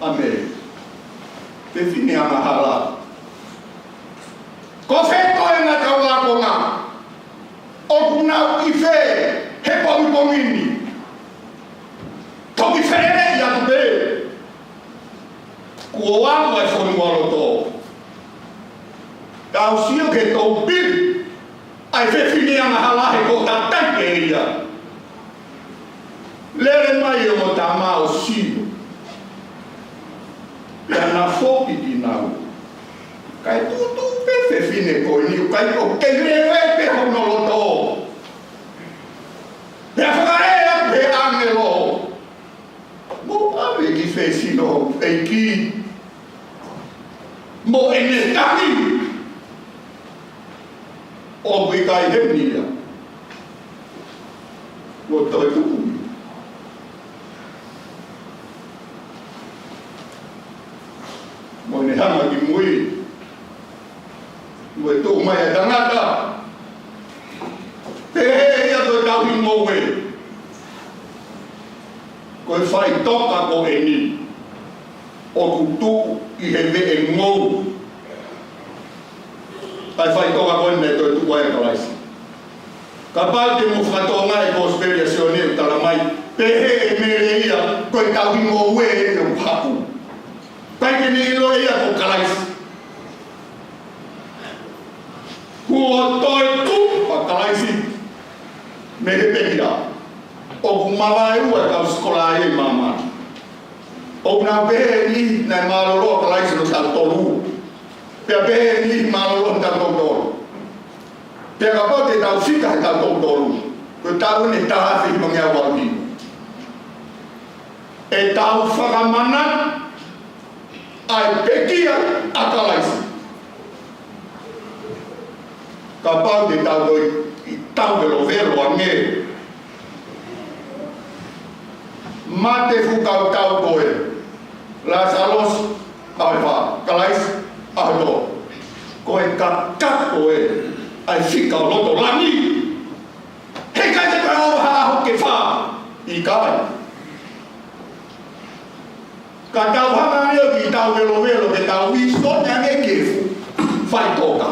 ʻA Mele. Fefine angahala. Ko fē ko ē ʻa e kau ākonga? ʻOku nau ʻi fē he pongipongi ni? Toki feleleʻi atu pē. Kuo ʻalu ʻa e fonualoto. Tau sio ki he toupili ʻa e fefine angahala he ko e tatai pē ia. Lele mai e ongo tama ʻo sio. Pea na foki kinaua. Kae tuʻutuʻu pē fefine ko eni, ʻoku ʻikai ʻo kei lele pē hono loto. Pea fakalea pē ʻāngelo. Mou ʻave ki fē sino ʻEiki. Mo ʻene tangi. ʻOku ʻikai heni ia. Kuo toe tuʻu. Mo ʻene hanga ki mui. Mo e tuʻu mai ʻa e tangata. Pehē ia ko e tauhi ngoue. Ko e faʻitoka ko eni. ʻOku tuʻu ʻi he veʻe ngou. ʻA e faʻitoka ko eni naʻe toe tuʻu ai ʻa Kalaisi. Kapau te mou fakatokangaʻi e kosipeli ʻa Sione ʻoku tala mai, pehē ʻe Mele ia, ko e tauhi ngoue ʻoku haʻu. ʻIkai ke ne ʻilo ia ko Kalaisi. Kuo toe tuʻu ʻa Kalaisi mei he pekia. ʻOku mavaeua e kau sikola ʻi māmani. ʻOku nau pehē ʻe niʻihi naʻe mālōlō ʻa Kalaisi ʻi he taʻu tolu. Pea pehē ʻe niʻihi mālōlō ʻi he taʻu tolu tolu. Pea kapau te tau fika he taʻu tolu tolu. Ko e taʻu ʻe taha afe hivangeau valu hiva. ʻE tau fakamanatu ʻa e pekia ʻa Kalaisi. Kapau te tau ʻi he taʻu velovelo ange. Mate fuʻu kautau ko ē. Lāsalosi, ʻaho ʻe fā. Kalaisi, ʻaho ʻe tolu. Ko e kakato ē, ʻa e fika ʻo loto langi. Heʻikai te tau ʻaho ke fā. ʻIkai. Ka tau hanga ange ʻo ki taʻu velovelo, ke tau ʻi soni ange ke fu-, faʻitoka.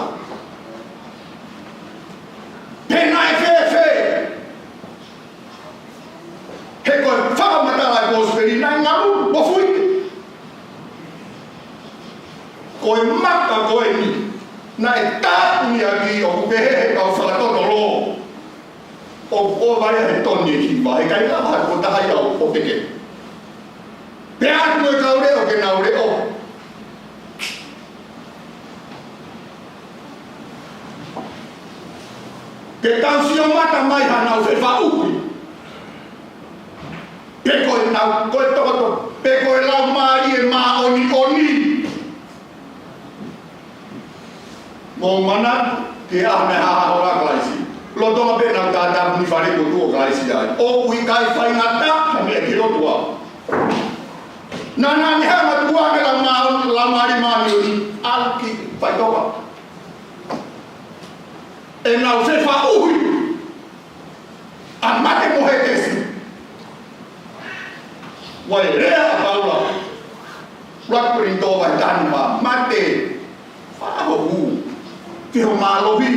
Pea naʻe fēfē. He ko e fakamatala e kosipeli naʻe ngalu, mo fuite. Ko e maka ko eni, naʻe tāpuni ʻaki ʻoku pehē he kau fakatotolo. ʻOku ʻova ia he toni ʻe hiva, heʻikai lava ha tokotaha ia ʻo peke. Pea atu e kau leʻo ke nau leʻo. Ke tau sio mata mai hanau fefaʻuhi. Pe ko e nau, ko e tokoto, pe ko e laumālie māʻoniʻoni. Mou manatu ki he ʻaho naʻe haʻahaʻa ai ʻa Kalaisi. Lolotonga pē naʻa nau tātāpuni fale kotoa ʻo Kalaisi ai. ʻOku ʻikai faingataʻa ha meʻa ki he ʻOtua. Naʻa ne hanga ʻo tuku ange e laumā-, laumālie māʻoniʻoni ʻo ki he faʻitoka. ʻEnau fefaʻuhi. ʻA mate mo hētesi. Ko e lea ʻa Paula. ʻUluaki Kolinitō vahe taha nima, mate. Fakahohu. Ki ho mālohi.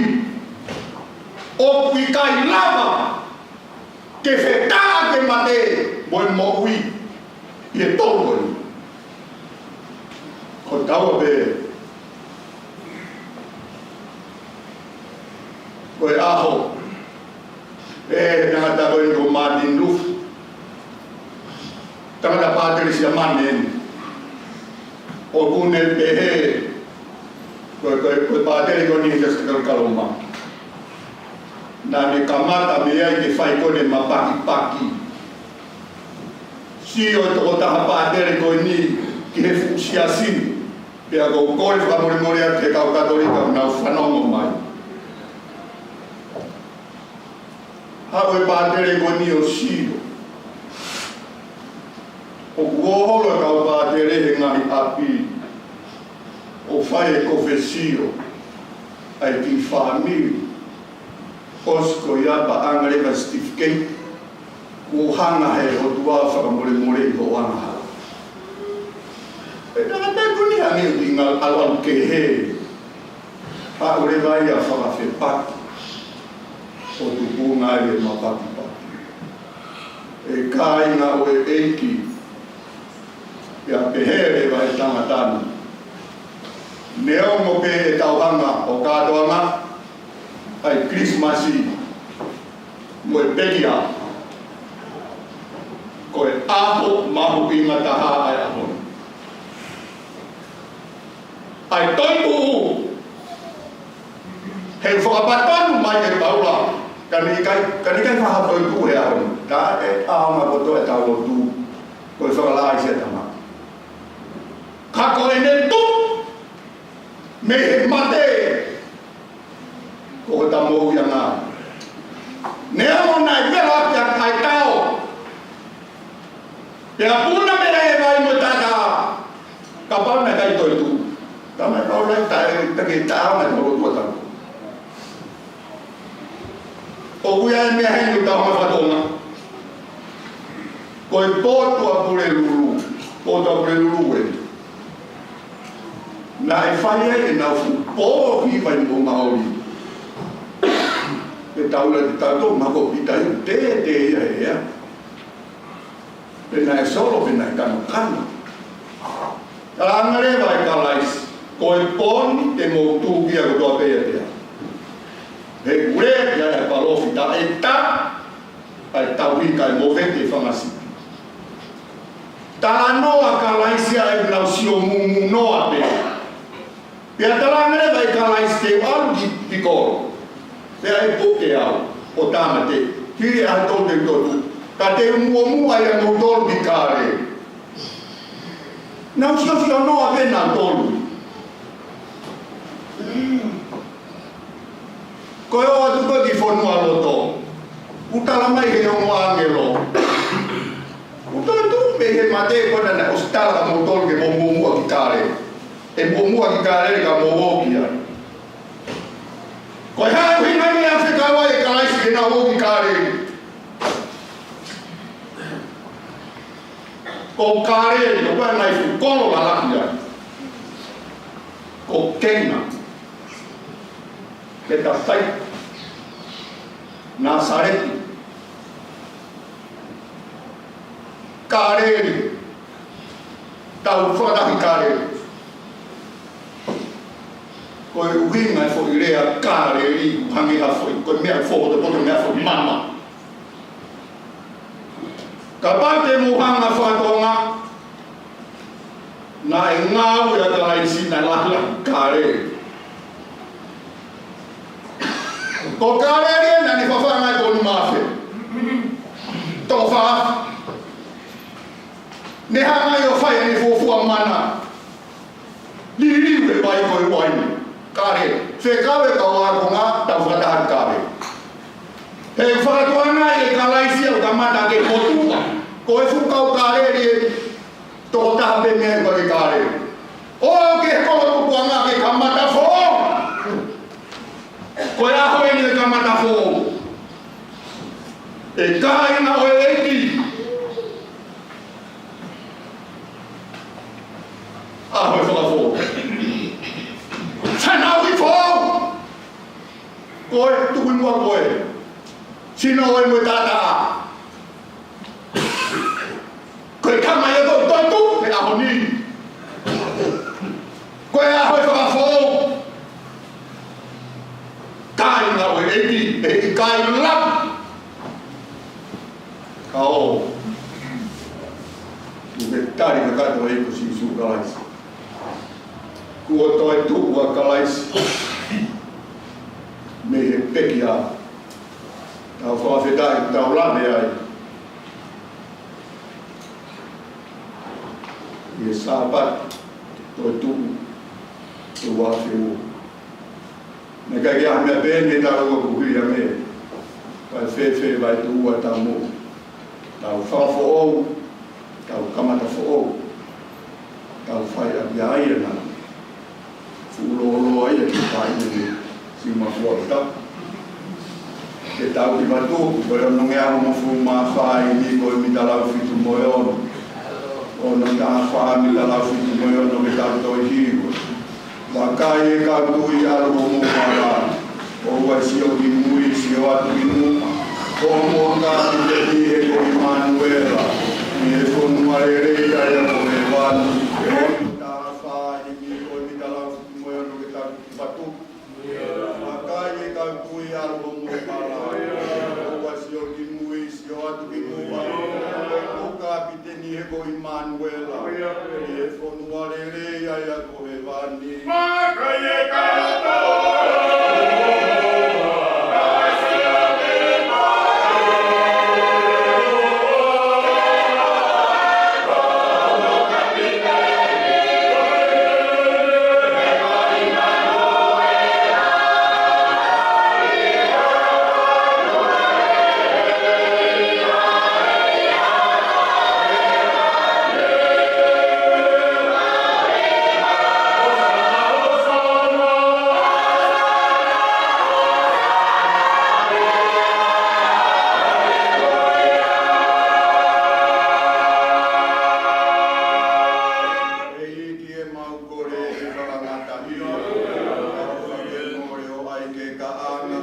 ʻOku ʻikai lava. Ke fetaʻa ke mate. Mo e moʻui. ʻI he tolu eni. Ko taua pē. Ko e ʻaho. ʻE, tangata ko eni ko Martin Luther. Tangata pātele Siamane eni. ʻOku ne pehē. Ko, ko, ko e pātele ko eni he Siasi Katolika Loma. Naʻa ne kamata mei ai ke fai ko eni e mapakipaki. Sio e tokotaha pātele ko eni ki he fuʻu siasi. Pea ʻoku ou kole fakamolemole atu ki he kau Katolika ʻoku nau fanongo mai. Haʻu e pātele ko eni ʻo sio. ʻOku ō holo e kau pātele he ngaahi ʻapi. ʻO fai e kofesio. ʻAi ki he fāmili. ʻOsi ko ia pea ʻoange leva e certificate, kuo hanga he ʻOtua ʻo fakamolemoleʻi hoʻo angahala. Pea tangata ko eni hangē ʻoku ʻi he ngaahi ʻalu kehe. Haʻu leva ia ʻo fakafepaki. ʻO tupunga ai e mapakipaki. ʻE kāinga ʻo e ʻEiki. Pea pehē leva ʻe he tangata ni. Neongo pē ʻetau hanga ʻo kātoanga ʻa e Kilisimasi mo e pekia. Ko e ʻaho mahuʻinga taha ʻa e ʻaho ni. ʻA e toetuʻu Fakapatonu mai ʻe Paula, ka ne ʻikai, ka ne ʻikai fakatoetuʻu he ʻaho ni. Taʻeʻaonga kotoa ʻetau lotu, ko e fakalaʻā ʻa e Siasi Tamai. Ka ko ʻene tuʻu mei he mate, ko hota moʻuiʻanga. Neongo naʻe vela ʻaki ʻa e tao, pea puna mei ai e vai mo e taʻataʻa, kapau naʻe ʻikai toetuʻu. Talamai ʻe Paula ʻe taʻe, taʻe ke taʻeʻaonga ʻetau lotu ʻatautolu. ʻOku ʻi ai e meʻa heni ʻoku tau hanga ʻo fakatokangaʻi. Ko e pō Tuʻapulelulu, pō Tuʻapulelulu ē. Naʻe fai ai ʻenau fuʻu pō hiva ʻi Moʻunga ʻOlive. Pea tau lau ʻe tautolu, mahalo ko Pita ia ʻoku tētē ia he ʻea. Pea naʻe solo, pea naʻe kanokano. Talaange leva ʻe Kalaisi, ko e pō ni te mou tūkia kotoa pē ʻiate au. He ʻoku lea ki ai ʻa e palōfita ʻe taha, ʻa e tauhi kae movete e fanga sipi. Talanoa ʻa Kalaisi ʻa ʻenau sio mūmū noa pē. Pea talaange leva ʻe Kalaisi, te u ʻalu ki, ki kolo. Pea ʻe puke au ʻo tāmateʻi. Hili ʻaho ʻe tolu te u toetuʻu. Ka te u muʻomuʻa ʻiate kimoutolu ki Kāleli. Nau siosio noa pē nautolu. Ko e ʻoatu ko ē ki fonualoto, ʻoku talamai ʻe he ongo ʻāngelo, ʻoku toetuʻu mei he mate ko ena naʻe ʻosi tala kia moutolu ke mou muʻomuʻa ki Kāleli. ʻE muʻomuʻa ki Kāleli ka mou ō ki ai. Ko e hā e ʻuhinga ia naʻe fekau ai ʻe Kalaisi ke nau ō ki Kāleli? Ko Kāleli, ko e ngaahi fuʻu kolo lalahi ai. Ko Kena, Petasaita, Nāsaleti, Kāleli, tau fakataha ki Kāleli. Ko e ʻuhinga e foʻi lea Kāleli, hangē ha foʻi, ko e meʻa foʻi, ko e meʻa foʻi mama. Kapau te mou hanga ʻo fakatokangaʻi, naʻe ngāue ʻa Kalaisi naʻe lahilahi Kāleli. Ko Kāleli ē naʻa ne fafangaʻi e toko nima afe. Toko fā afe. Ne hanga ai ʻo fai ʻene fuofua mana. Liliu e vai ko e uaine. Kāleli. Fekau e kau ākonga, tau fakataha ki Kāleli. He fakatokangaʻi ʻe Kalaisi ʻoku kamata ke motuʻa. Ko e fuʻu kau Kāleli ē, toko taha pē mei ai ʻoku ʻikai ke Kāleli. ʻO ke kolo tupuʻanga ke kamata foʻou. Ko e ʻaho eni ʻe kamata foʻou. ʻE kāinga ʻo e ʻEiki. ʻAho e fakafoʻou. Fanauʻi foʻou. Ko e tuku muʻa ko e sino ʻo e mo e taʻataʻa. Ko e kama ia ʻoku toetuʻu he ʻaho ni. Ko e ʻaho e fakafoʻou. Kāinga ʻo e ʻEiki, ʻe ʻikai lava. Ka ʻoku ke tali kakato ʻe he ʻEiki ko Sīsū Kalaisi. Kuo toetuʻu ʻa Kalaisi mei he pekia. Tau fakafetaʻi, tau lave ai ʻi he Sāpate toetuʻu ʻo e uaafe ua. Naʻe ʻikai ke ʻi ai ha meʻa pehē ʻi he taʻu ʻoku hili ange. Kae fēfē vaetuʻua ʻetau moʻui? Tau fakafoʻou, tau kamata foʻou, tau fai ʻaki ʻa ia naʻe fuʻu lōloa ia ki he taʻahine ni, Siumafua ʻo Tapu. Ke tau ki Vatupu, ko e onongeau hongofulu mā fā ʻi he mita lau fitu mo e ono. Ono taha fā mita lau fitu mo e ono ke tau toe hiva. Vakai e kau tui, ʻalu hoʻomou hala. ʻOua ʻe sio ki mui, sio atu ki muʻa. Ko homou kapiteni he ko ʻImanuela. ʻI he fonua lelei ʻa ia ko hēvani. Ono taha fā ʻi he mita lau fitu mo e ono ke tau ki Vatupu. Vakai e kau tui, ʻalu hoʻomou hala. ʻOua ʻe sio ki mui, sio atu ki muʻa. Ko homou kapiteni he ko ʻImanuela. ʻI he fonua lelei ʻa ia ko hēvani. Vakai e kau tui. Kole ke fakangata ia, ʻa e mole ʻo ʻai ke kaʻanga,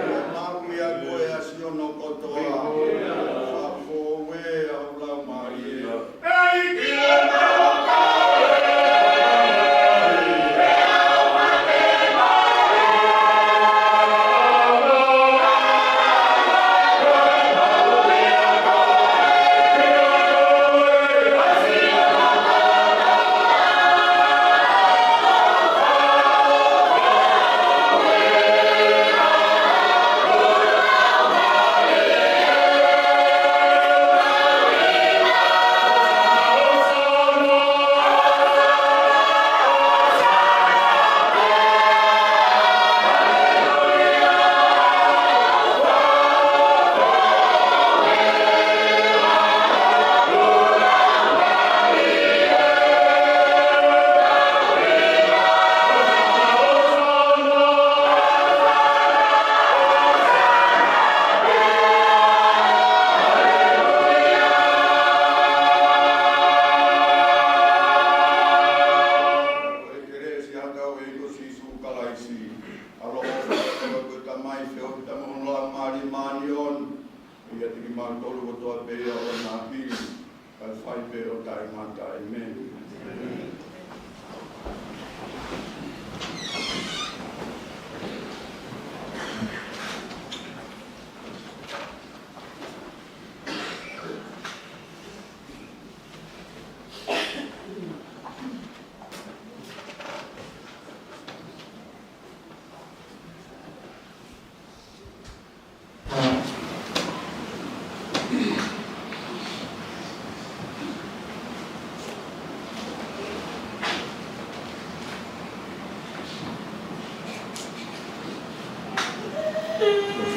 ʻo maʻu ia ko e ʻasi ʻo no kotoa, fakafou ē ʻa e lau mālie. Ko e kelesi ʻa hotau ʻEiki ko Sīsū Kalaisi, ʻaloʻofa ʻa e Tamai, feohi ʻa e Laumālie Māʻoniʻoni, ʻiate kimautolu kotoa pē ʻo ʻoua naʻa pili, kae fai pē ʻo taʻengata. ʻĒmeni.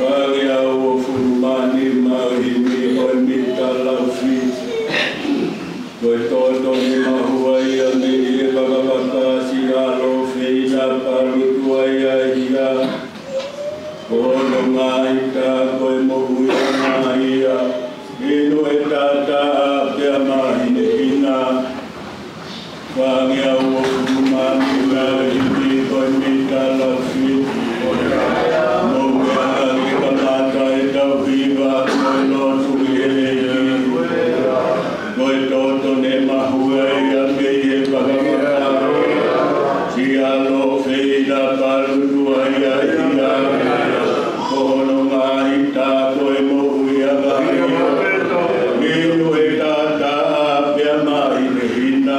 Fāngeau ʻo fulu mā nima, himi ʻo e mita laufiti. Ko e toto ne mahua ia mei he vakavaka, siʻa lōfeina palu tuai ʻa e hia. Ko hono ngaahi tā ko e moʻui ʻa e ngaahi ia. Inu e tata pea mahinehina. Fāngeau ʻo fulu mā nima, himi ʻo e mita laufiti. Mou meʻa ke kamata ʻetau hiva ko e lotu ki he ʻEiki. Ko e toto ne mahua ia mei he vakavaka, siʻa lōfeina palu tuai ʻa e hia. Ko hono ngaahi tā ko e moʻui ʻa e ngaahi ia. Inu e tata pea mahinehina.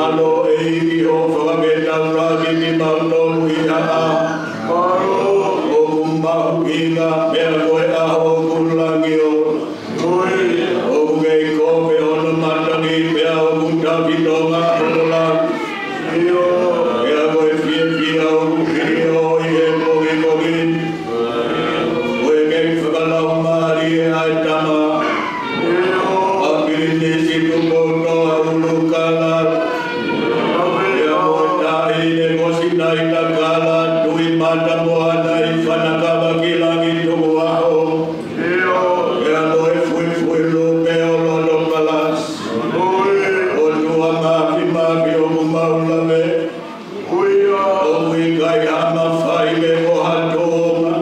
Mālō ʻEiki hoʻo fakafetaulaki kimautolu ʻi he ʻaho ʻoku mahuʻinga, pea ko e ʻaho ʻoku langiola. ʻOku kei kope hono matangi pea ʻoku taki Tonga hono langi. Pea ko e fiefia ʻoku ʻi he pongipongi ni. Ko e kei fakalaumālie ʻa e tama ʻa Pilinisi Tupoutoʻa ʻUlukālala. Pea mo e taʻahine ko Sinaitakala Tuʻimatamoana ʻi Fanakava ki Langitukuʻaho. Pea mo e fuifui lupe ʻo Lotopalasi. ʻOtua Māfimafi ʻoku mau lave. ʻOku ʻikai ha mafai pe ko ha tōma,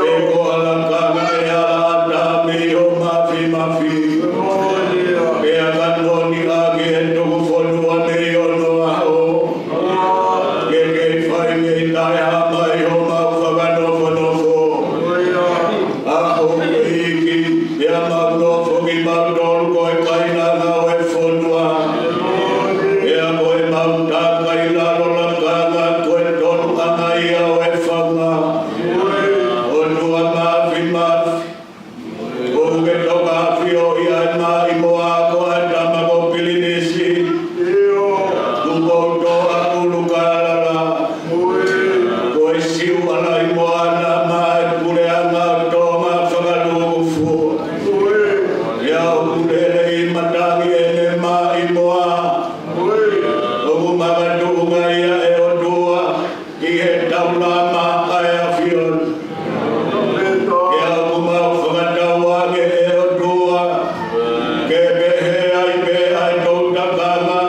pe ko ha lakanga ʻe ala ʻatā mei ho Māfimafi. Pea ka noni ʻaki e tuku fonua mei onoʻaho, ke kei fai mei taʻehāmai homau fakanofonofo. ʻAho ʻEiki, pea mau nofo kimautolu ko e kainanga ʻo e fonua. Pea ko ʻemau taka ʻi lalo lakanga ko e tonuʻanga ia ʻo e faunga. ʻOtua Māfimafi, ʻoku ke toka ʻafioʻi ʻa e maʻimoa ko e tama ko Pilinisi Tupoutoʻa ʻUlukālala. Ko e Siuʻalaimoana maʻa e puleʻanga ʻo Tonga fakalūkufua. Pea ʻoku lele ʻi matangi ʻene maʻimoa. ʻOku makatuʻunga ia ʻe ʻOtua ʻi he taulama ʻa e ʻAfiona. Pea ʻoku mau fakatauange ʻe ʻOtua ke pehē ai pē ʻa e toutakanga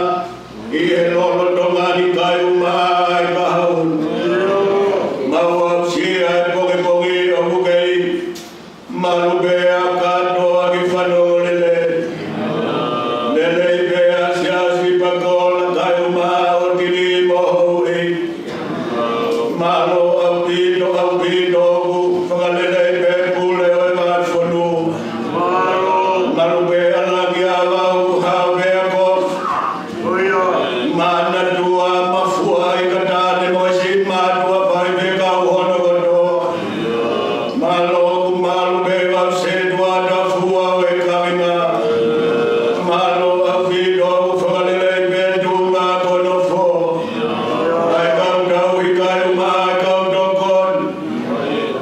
ʻi he lolotonga ni kae ʻumaʻā ʻa e kahaʻu. Mau aʻusia e pongipongi ʻoku kei malu pē ʻa kātoa ki fanongo lelei. Lelei pē ʻa Siaosi Pakola kae ʻumaʻā ʻo Tini mo Houʻeiki. Mālō ʻaupito, ʻaupito ʻoku fakalelei pē pule ʻo e vahefonua. Malu pē ʻa Langiava ʻoku hao pē ʻa Kofi. Manatua Mafua ʻi Katane mo e siʻi mātuʻa faifekau hono kotoa. Mālō ʻoku malu pē ʻa Setuata Fua ʻo e kaveinga. Mālō ʻaupito ʻoku fakalelei pē Tuʻunga ko Nofo. ʻA e kau tauhi kae ʻumaʻā ʻa e kau tokoni.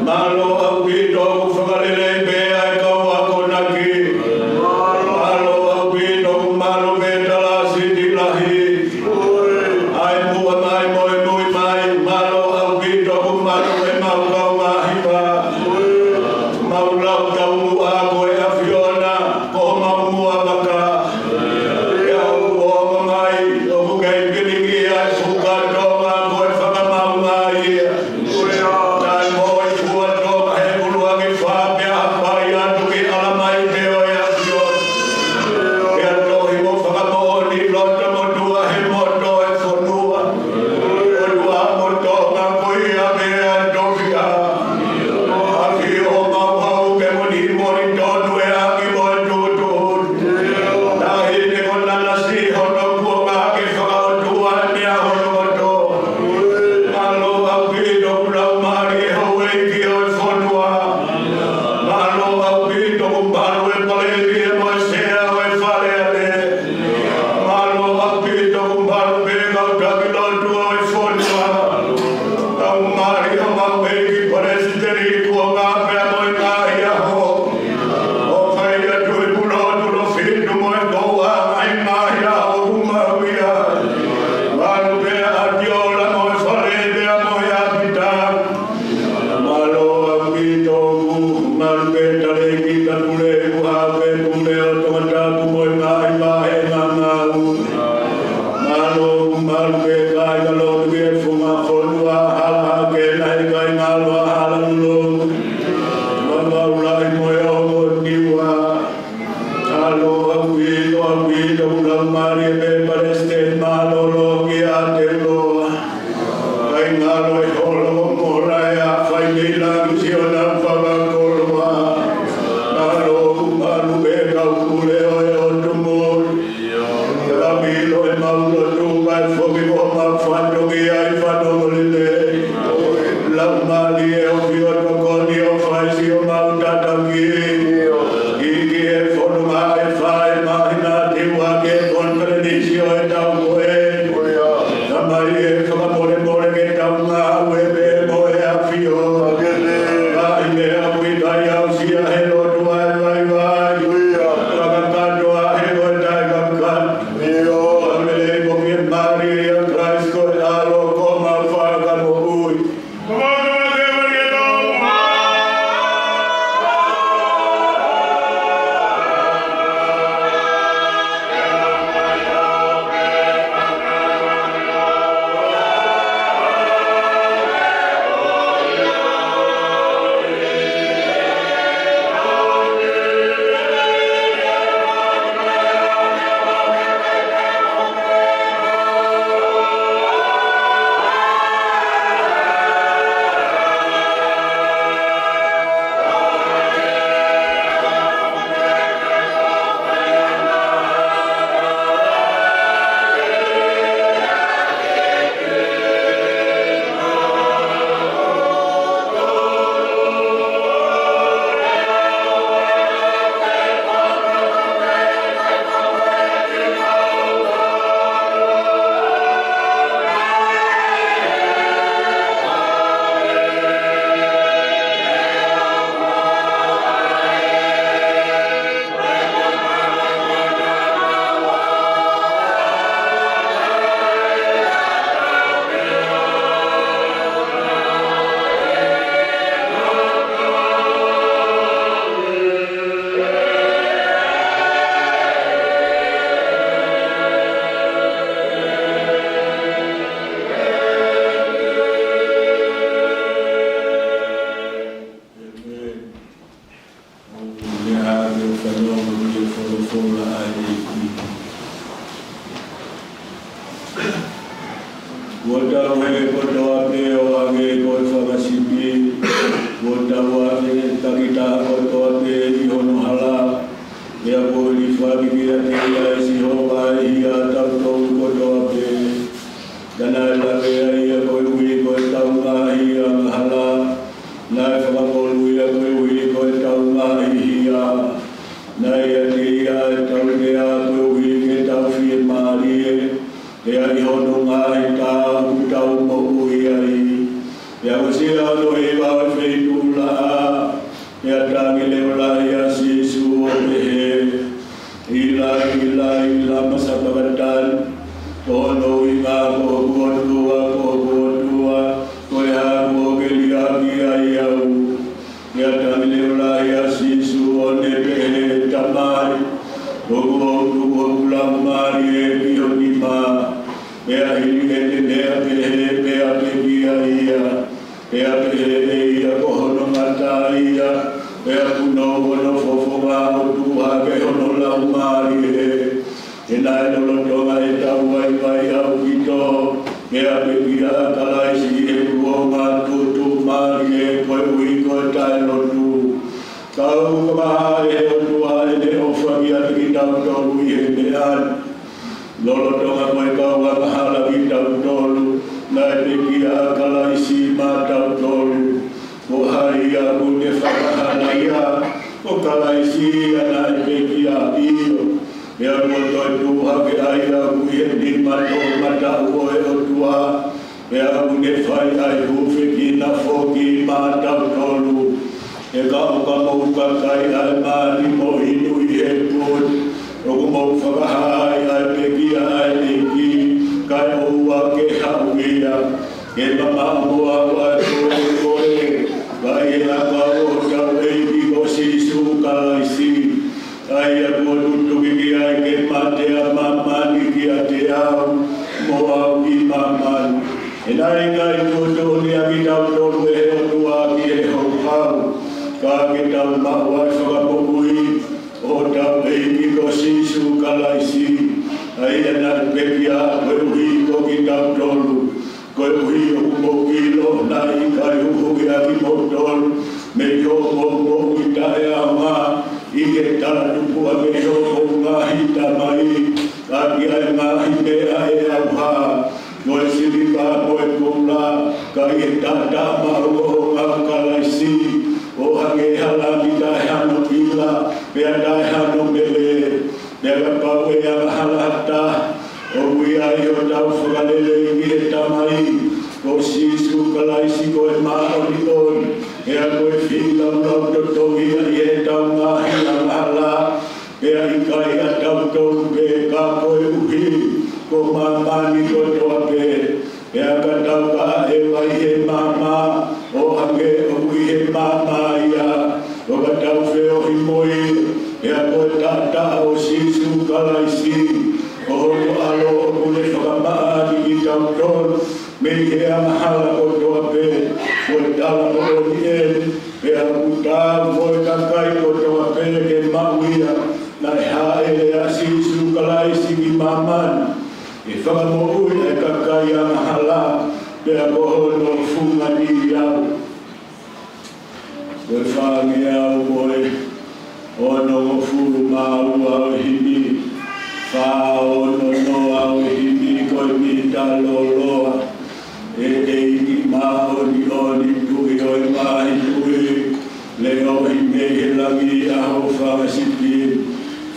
Mālō ʻaupito ʻoku fakalelei pē ʻa e kau akonaki. Mālō ʻaupito ʻoku malu pē Talāsiti Lahi. ʻA e muʻa mai mo e mui mai, mālō ʻaupito ʻoku malu pē ʻemau kaungāhiva. Mau lau taumuʻa ko e ʻAfiona, ko homau muʻa vaka. Pea ʻoku ongo mai, ʻoku kei pilingi ʻa e fuka Tonga ko e fakamaunga ia. Taʻe moʻui fua Tonga he ʻuluaki fā pea hapai atu ki ʻAlamaite ʻo e ʻAfiona. Pea tohi mo fakamoʻoni loto motuʻa he moto e fonua. ʻOtua mo Tonga ko ia pē ʻa e tofiʻa. ʻAfio homau hau ke monimoni tonu e ʻapi mo e tuʻutuʻuni. Taʻahine ko Nanasī hono kuonga ke fakaʻotua e meʻa hono kotoa. Mālō ʻaupito ʻoku laumālie e houʻeiki ʻo e fonua. Mālō ʻaupito ʻoku malu e palēmia mo e sea ʻo e Fale Alea. Mālō ʻaupito ʻoku malu pē kau taki lotu ʻo e fonua. Laumālie homau ʻEiki Palesiteni kuonga pea mo e ngaahi ʻaho. ʻO fai atu e pulotu lo fitu mo e koua mai mai a ʻoku mau ia. Malu pē ʻa Tiola mo e fale pea mo e ʻapitā. Mālō ʻaupito ʻoku malu pē Talēkita Pule ʻoku hao pē Pule ʻo Tongatapu mo e ngaahi vāhenga ngāue. Mālō ʻoku malu pē kāinga lotu ʻi he funga fonua, hala hake nai kāinga loa hala lolo. Mamaulahi mo e ongo Niua. Mālō ʻaupito, ʻaupito ʻoku laumālie pē Palesiteni Mālōlō kia Aotearoa. Kāinga loa ʻi Holokomolae, ʻa Faimila Nusiona Fakakoloa. Mālō ʻoku malu pē kau pule ʻo e ʻOtu Motu. Ka milo e mau Kuo tau hē kotoa pē ʻo hangē ko e fanga sipi, kuo tau afe takitaha kotoa pē ʻi hono hala, pea kuo hilifaki kiate ia ʻe Sihova ʻa e hia ʻatautolu kotoa pē. Ka naʻe lave ʻa ia koeʻuhi ko ʻetau ngaahi angahala, naʻe fakakolu ia koeʻuhi ko ʻetau ngaahi hia. Naʻe ʻiate ia ʻa e tautea koeʻuhi ke tau fiemālie, pea ʻi hono ngaahi tā ʻoku tau moʻui ai. Pea ko Sihova naʻe ʻi he feituʻu laʻā, pea tangi leʻolahi ʻa Sīsū ʻo pehē, ʻIlai, ʻIlai, lama sapakitāni? Ko hono ʻuhinga, Ko hoku ʻOtua, ko hoku ʻOtua, ko e hā kuo ke liʻaki ai au? Pea tangi leʻolahi ʻa Sīsū ʻo ne pehē, Tamai, ʻoku ou tuku hoku laumālie ki ho nima. Pea hili ʻene meʻa pehē, pea pekia ia. Pea pehē ʻe ia, Ko hono ngata ia. Pea punou hono fofonga ʻo tuku hake hono laumālie. He naʻe lolotonga ʻetau vaivai ʻaupito, pea pekia ʻa Kalaisi ʻi he kuonga tuʻutuʻumālie koeʻuhi ko e taʻelotu. Ka ʻoku fakahā ʻe he ʻOtua ʻene ʻofa kiate kitautolu ʻi he meʻa ni. Lolotonga ko e kau angahala kitautolu, naʻe pekia ʻa Kalaisi maʻatautolu. Ko hai ia ʻoku ne fakahā ia? Ko Kalaisi ia naʻe pekia, ʻio, pea kuo toe tuʻu hake ʻa ia ʻoku ʻi he nima toʻomataʻu ʻo e ʻOtua, pea ʻoku ne fai ʻa e hūfekina foki maʻatautolu. He ka ʻoka mou kakai ʻa e mali mo inu ʻi he puti, ʻoku mou fakahā ai ʻa e pekia ʻa e ʻEiki, kae ʻoua ke haʻu ia. Ke mamaʻo mo au ʻa e koekoe, ka ʻi he ʻakau ʻo hotau ʻEiki ko Sīsū Kalaisi, ʻa ia kuo tutuki ki ai ke mate ʻa māmani kiate au, mo au ki māmani. He naʻe ʻikai tuʻutuʻuni ʻa kitautolu ʻe he ʻOtua ki he houhau, ka ke tau maʻu ʻa e fakamoʻui ʻo hotau ʻEiki ko Sīsū Kalaisi, ʻa ia naʻe pekia koeʻuhi ko kitautolu. Koeʻuhi ʻoku mou ʻilo naʻe ʻikai huhuʻi ʻa kimoutolu mei hoʻomou moʻui taʻeʻaonga ʻi he talatupuʻa mei hoʻomou ngaahi tamai, ʻaki ʻa e ngaahi meʻa ʻe ʻauha, ko e siliva mo e koula, ka ʻi he taʻataʻa maʻongoʻonga ʻo Kalaisi, ʻo hangē ha lami taʻehano ʻila, pea taʻehano mele. Pea kapau ʻe angahala ha taha, ʻoku ʻi ai hotau fakalelei ki he Tamai, ko Sīsū Kalaisi ko e māʻoniʻoni, pea ko e feilaulau totongi ia ʻi heʻetau ngaahi angahala, pea ʻikai ʻatautolu pē ka koeʻuhi ko māmani kotoa pē. Pea ka tau kaʻeva ʻi he maama, ʻo hangē ʻoku ʻi he maama ia, ʻo ka tau feohi mo ia, pea ko e taʻataʻa ʻo Sīsū Kalaisi, ko hono ʻAlo ʻoku ne fakamaʻa ʻaki kitautolu mei he angahala kotoa pē, ko e tala moʻoni eni. Pea ʻoku taau mo e kakai kotoa pē ke maʻu ia, naʻe hāʻele ʻa Sīsū Kalaisi ki māmani, ke fakamoʻui ʻa e kakai angahala, pea ko hono fungani au. Ko e fāngeau ko e onongofulu mā ua ʻo e himi, fā ono noa ʻo e himi, ko e mita lōloa. ʻE ʻEiki māʻoniʻoni, Tuʻi ʻo e ngaahi tuʻi, leʻohi mei he langi ʻa ho fanga sipi,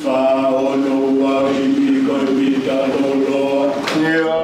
fā ono ua ʻo e himi, ko e mita lōloa. ʻIo.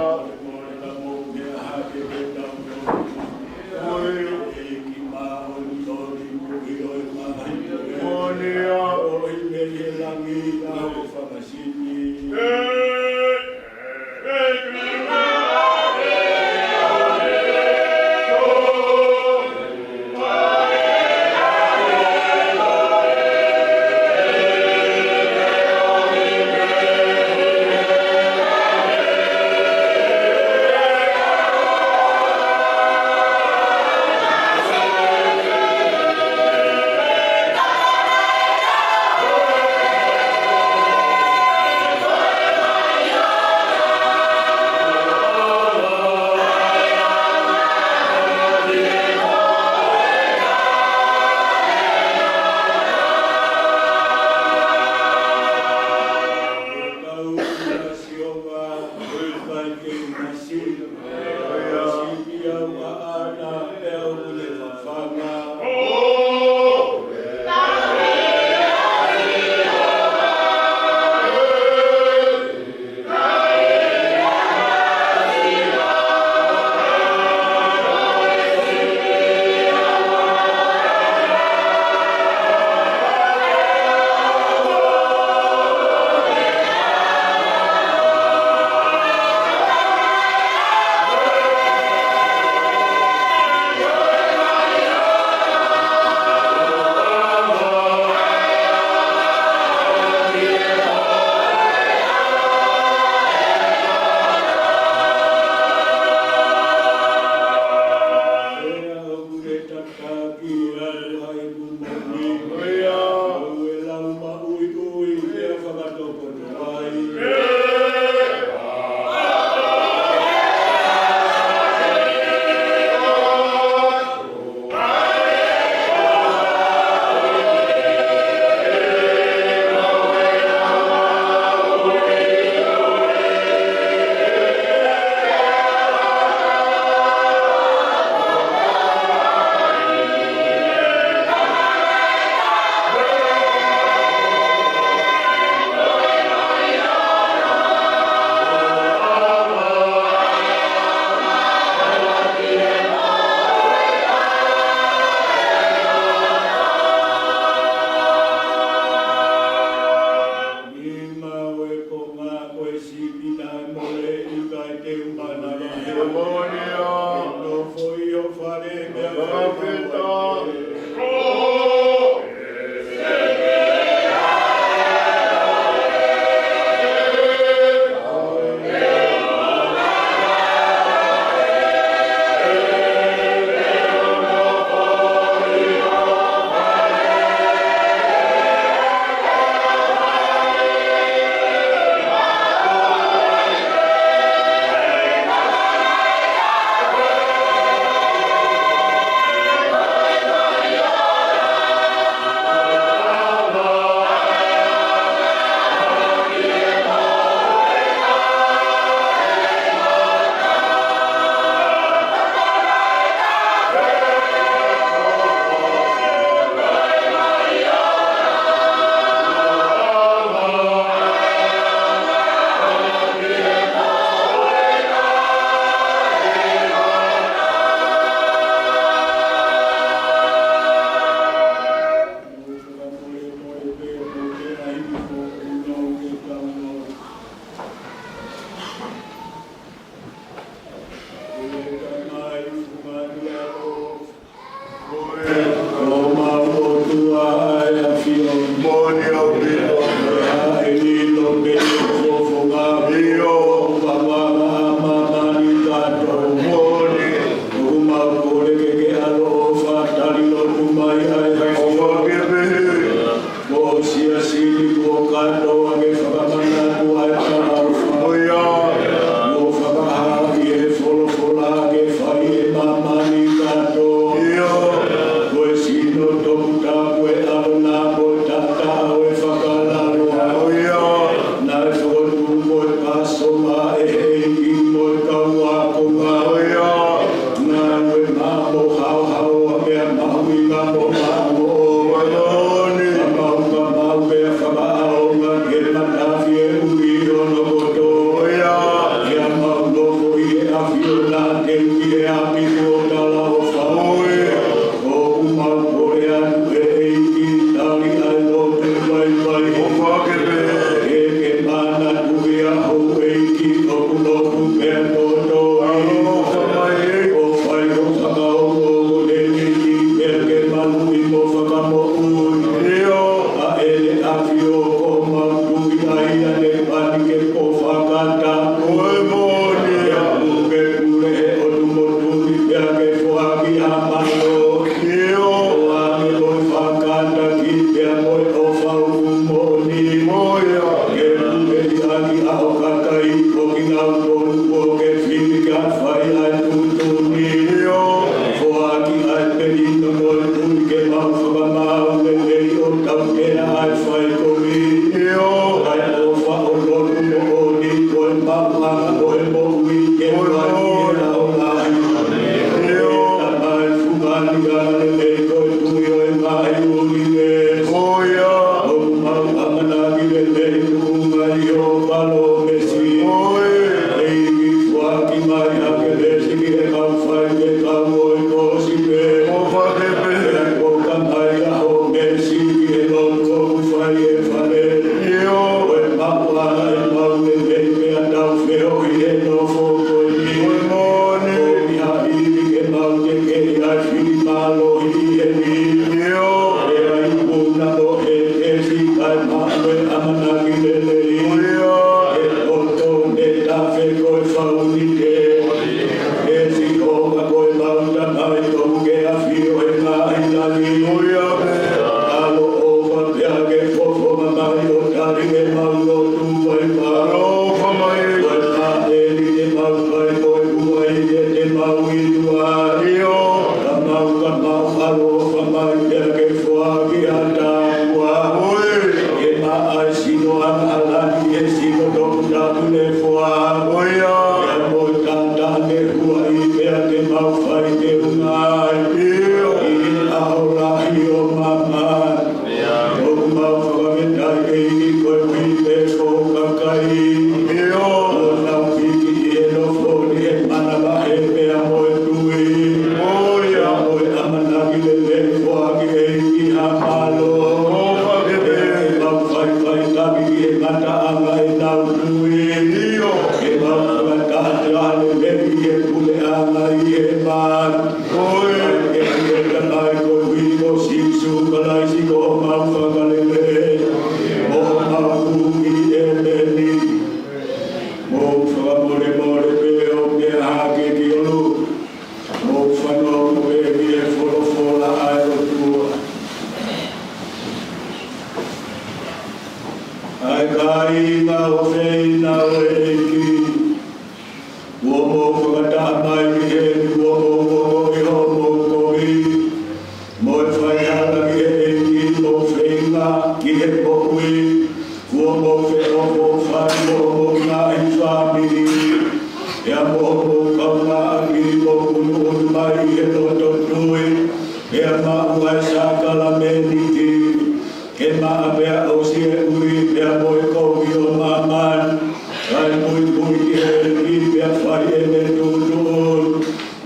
Sipi naʻe mole ʻikai te u manavahē. Moʻoni ā. Nofo ʻi ho fale meʻa fakafetaʻi. Mo siasi ni kuo kātoa ke fakamanatu ai ʻa e ʻofa. ʻIo. Mo fakahā ʻi he folofola ke fai ʻe māmani kātoa. ʻIo. Ko e sino toputapu ʻo e ʻAlo na mo e taʻataʻa ʻo e fakalaloa. ʻIo. Naʻe fokotuʻu ko e Pāsova ʻe he ʻEiki mo e kau ākonga. ʻIo. Ngāue maʻu mo haohaoa meʻa mahuʻinga mo maʻu mo ʻofa. Ka maʻu, ka maʻu meʻa fakaʻaonga ke matafi e ʻuli hono kotoa. ʻIo. Pea maʻu nofo ʻi he ʻAfiona ke ui e ʻapi kuo talaʻofa. ʻOku mau kole atu ʻe ʻEiki, tali ʻa e lotu vaivai. ʻOfa ke pē. Ke ke manatuʻi ʻa houʻeiki ʻoku lotu pea tōtō. ʻOfa mai. ʻO fai ho fakaongo mo e niki pea ke maluʻi mo fakamoʻui. ʻIo. ʻA ʻEne ʻAfio ko homau Tuʻi ʻa ia ne pani ke ko fakata. Ko e moʻoni. Pea puke pule he ʻotu mo tui pea ke foaki ha mālō. ʻIo. ʻO ange mo e fakataki pea mo e ʻofa ʻoku moʻoni. Ko ia. Ke puleʻi ʻaki ʻa ho kakai ko kinautolu kuo ke fili ke fai ʻa e tuʻutuʻuni. ʻIo. Foaki ʻa e melino mo e tui ke mau fakamaau lelei ʻo tautea ʻa e faikovi. ʻIo. ʻA e ʻofa ʻo e lotu moʻoni ko e maʻuʻanga ʻo e moʻui ke fai ʻe he ʻaho lahi. ʻIo. Tamai fungani ʻa e lelei ko e Tuʻi ʻo e ngaahi ʻunivēsi. Ko ia. ʻOku mau ʻamanaki lelei tuʻunga ʻi hoʻo palōmesi. ʻIo. ʻEiki, foaki mai ha kelesi ki he kau faifekau ʻo e kōsipe. ʻOfa ke pehē. Pea ko e kamai ʻa hoʻo meesi ki he lotu ʻoku fai ʻi he fale. ʻIo. Ko e maʻuʻanga ʻemau lelei pea tau feohi he nofo ko eni. Ko e moʻoni. ʻOku ʻi ha ivi ke mau tekeʻi ai fili mālohi ʻi heni. ʻIo. Pea ʻi he puna mo e ʻEiki kae maʻu e ʻamanaki lelei. ʻIo. ʻE poto me tafe ko e faunite. ʻE Sihova ko ʻemau Tamai ʻoku ke ʻafio he ngaahi langi. ʻIo. ʻAlo ʻofa pea ke fofonga mai ʻo tali ʻemau lotu vaivai. ʻAlo ʻofa mai. Ko e taʻeli te mau fai mo e ʻuaine te mau ʻitua. ʻIo. Ka mau, ka mau ʻaloʻofa mai pea ke foaki ha tāpuaki. ʻOi. Ke maʻa e sino angahala ni ʻi he sino toputapu ne foaki. Ko ia. Pea mo e tata ne huaʻi pea te mau fai ke ungai. ʻIo. ʻI he ʻaho lahi ʻo māmani. ʻOku mau fakafetaʻi ʻEiki koeʻuhi pē ko ho kakai. ʻIo. ʻOku nau piki ʻi he nofo ni he manavahē pea mo e tui. Ko ia. Pea mo e ʻamanaki lelei foaki ʻEiki ha mālō. ʻOfa ke pehē. Ke mau faʻifaʻitaki ʻi he ngataʻanga ʻenau tui. ʻEiki, kuo mou fakataha mai ki heni, kuo mou ongoʻi hoʻomou kovi mo e faihala ki he ʻEiki, mou feinga ki he moʻui, kuo mou feʻofoʻofani mo hoʻomou ngaahi fāmili, pea mo hoʻomou kaungāʻapi, mou unuunu mai ʻi he loto tui, pea maʻu ʻa e sākalamēniti, ke maʻa pea ʻosi e ui pea mo e kovi ʻo māmani, kae muimui ki he ʻEiki pea fai ʻene tuʻutuʻuni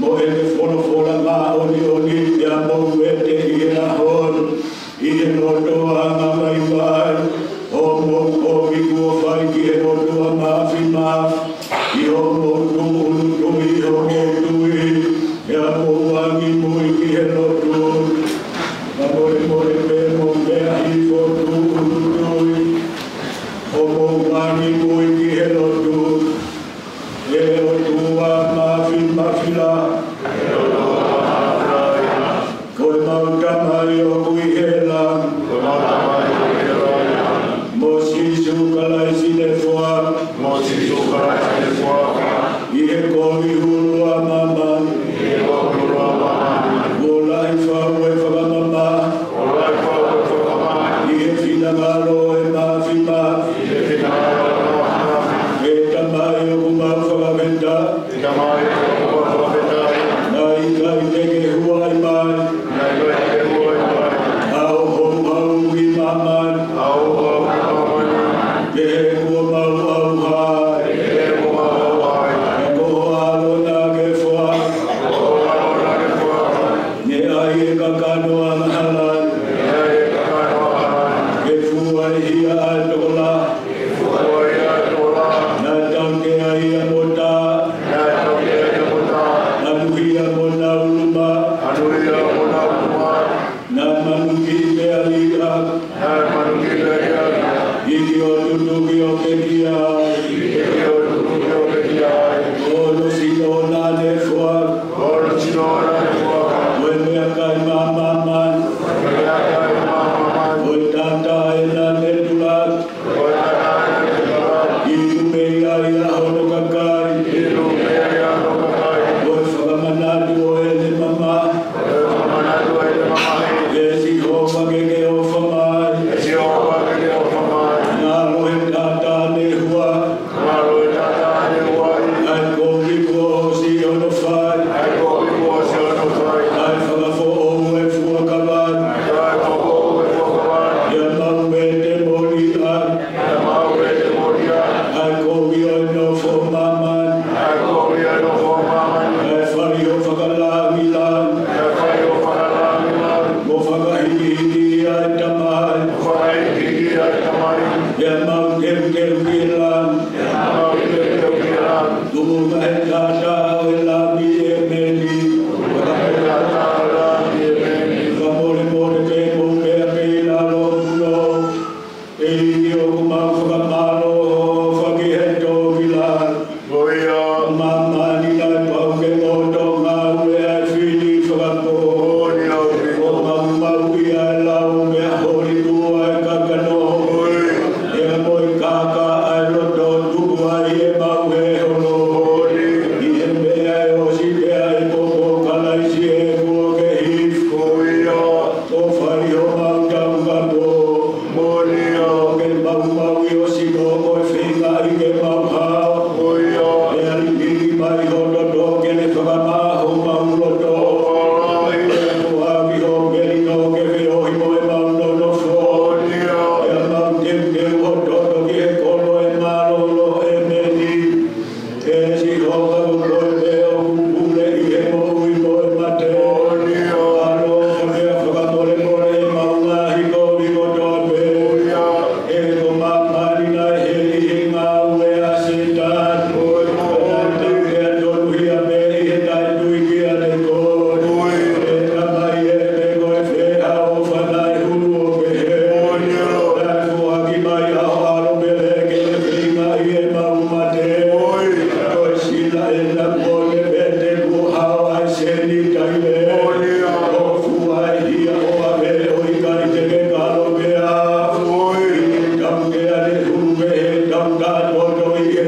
mo ʻene folofola māʻoniʻoni, pea mou vete ʻi he ʻaho ni ʻi he loto angavaivai, hoʻomou kovi kuo fai ki he ʻOtua Māfimafi, ʻi hoʻomou tūʻulutui, ʻi hoʻomou tui, pea mou angimui ki he lotu. Fakamolemole pē mou meʻa hifo, tūʻulutui, ʻo mou angimui ki he lotu. ʻE ʻOtua Māfimafi, ko ʻemau Tamai ʻoku ʻi he langi, mo Sīsū Kalaisi ne foaki, ʻi he kovi hulu ʻa māmani, kuo lahi fau e fakamamahi ʻi he finangalo ʻo e Māfimafi, ʻe Tamai ʻoku mau fakafetaʻi, naʻe ʻikai te ke huaʻi mai ʻa ho Houhau ki māmani, pehē kuo mau ʻauha ai. Pea ko ho ʻAlo naʻa ke foaki, ne ʻai e kakano angahala ni, ke fuesia ʻa e tokolahi, naʻe tautea ia mo tā, ʻanuhia mo nauluma, naʻe manuki pea liʻaki, hiki ʻo tutuki ʻo pekia ai. Ko hono sino naʻa ne foaki, ko e meʻakai maʻa māmani, ko e taʻataʻa ē naʻa ne tulaki, ʻi tuʻa mei ai ʻa hono kakai, ko e fakamanatu ʻo ʻene mamahi. ʻE Sihova, ke ke ʻofa mai, ngalo he taʻataʻa ne huaʻi, ʻa e kovi kuo ʻosi hono fai, ʻa e fakafoʻou e fuakava ni, pea mau vete moli ʻa ʻa e kovi ʻo e nofo ʻo māmani, ʻa e fai ʻo fakalāngilangi, mo fakahikihiki ʻa e Tamai, pea mau teuteu ki he langi, tuʻunga he taʻataʻa ʻo e Lami, ʻēmeni. Fakamolemole pē mou meʻa pē ʻi lalo muʻa. ʻEiki, ʻoku mau fakamālō ʻofa ki he tokila. Māmani naʻe pau ke ngoto ngāue ʻa e fili fakapō. ʻO maumauʻi ʻa e lau pea holi tuʻu ʻa e kakano, pea mo e kaka ʻa e loto tuku ai ʻemau heholo. ʻI he meʻa ʻe ʻosi pea ʻe koko Kalaisi ē kuo ke hifo. ʻO fai homau taukapo. Moʻoni ʻo ke maumauʻi ʻo sino ko e feingaʻi ke mau hao. ʻE ʻAliki, ʻi mai ho toto ke ne fakamaʻa homau loto. ʻE foaki ho melino ke feohi mo ʻemau nonofo. ʻE mau teuteu ho toto ki he kolo ʻo e mālōlō, ʻēmeni. ʻE Sihova, ko koe pē ʻoku pule ʻi he moʻui mo e mate. ʻAloʻofa pea fakamolemole ʻemau ngaahi kovi kotoa pē. ʻE ko māmani naʻe hē ʻi he ngāue ʻa Sētane. Naʻa tau pea tonuhia pē ʻi he taʻetui kiate koe. ʻE Tamai ē, pe ko e fē ha ʻofa naʻe hulu ʻo pehē, naʻe foaki mai ʻa ho ʻAlo pele ke ne feingaʻi ʻemau mate. Ko e sila ena kuo ne vete kuo hao ʻa e Senitaile. ʻO fua e hia ʻo ʻave ʻo ʻikai te ke kalo pea. Tautea ne hulu pē he tau kātoa ʻi he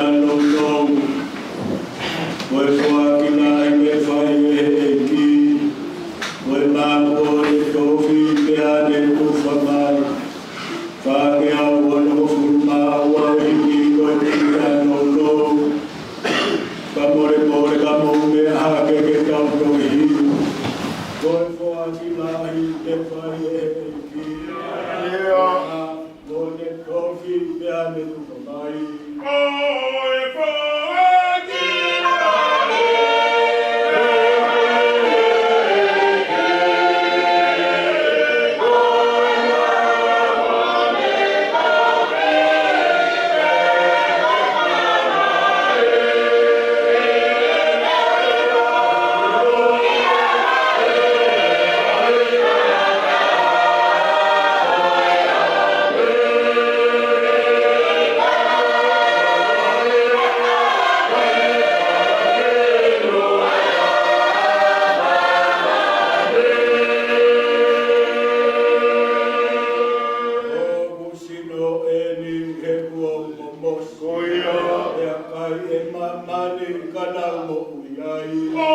Lolo, ko e foaki lahi ne fai ʻe he ʻEiki, ko e maʻu ʻo e tofi pea ne tufa mai. Fāngeau ʻe hongofulu mā ua ʻo e himi ko e Tui ʻa Lolo. Ka molemole ka mou meʻa hake ke tau toe himi. Ko e foaki lahi ne fai ʻe he ʻEiki. Ko ʻene tofi pea ne tufa mai. Ko hoku sino eni he kuo u momosi. Ko ia. Pea kai ʻe māmani ka nau moʻui ai. Ko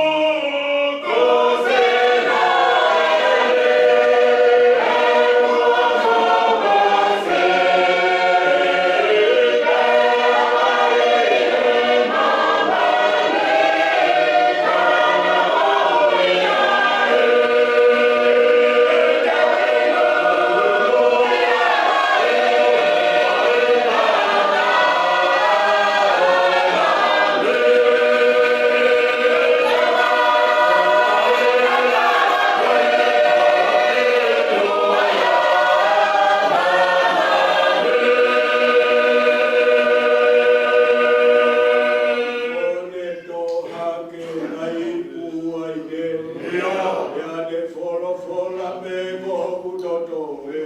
ʻene toʻo hake ʻa e ipu ʻa e ʻEiki. Ia. Pea ne folofola mai ko hoku toto ē.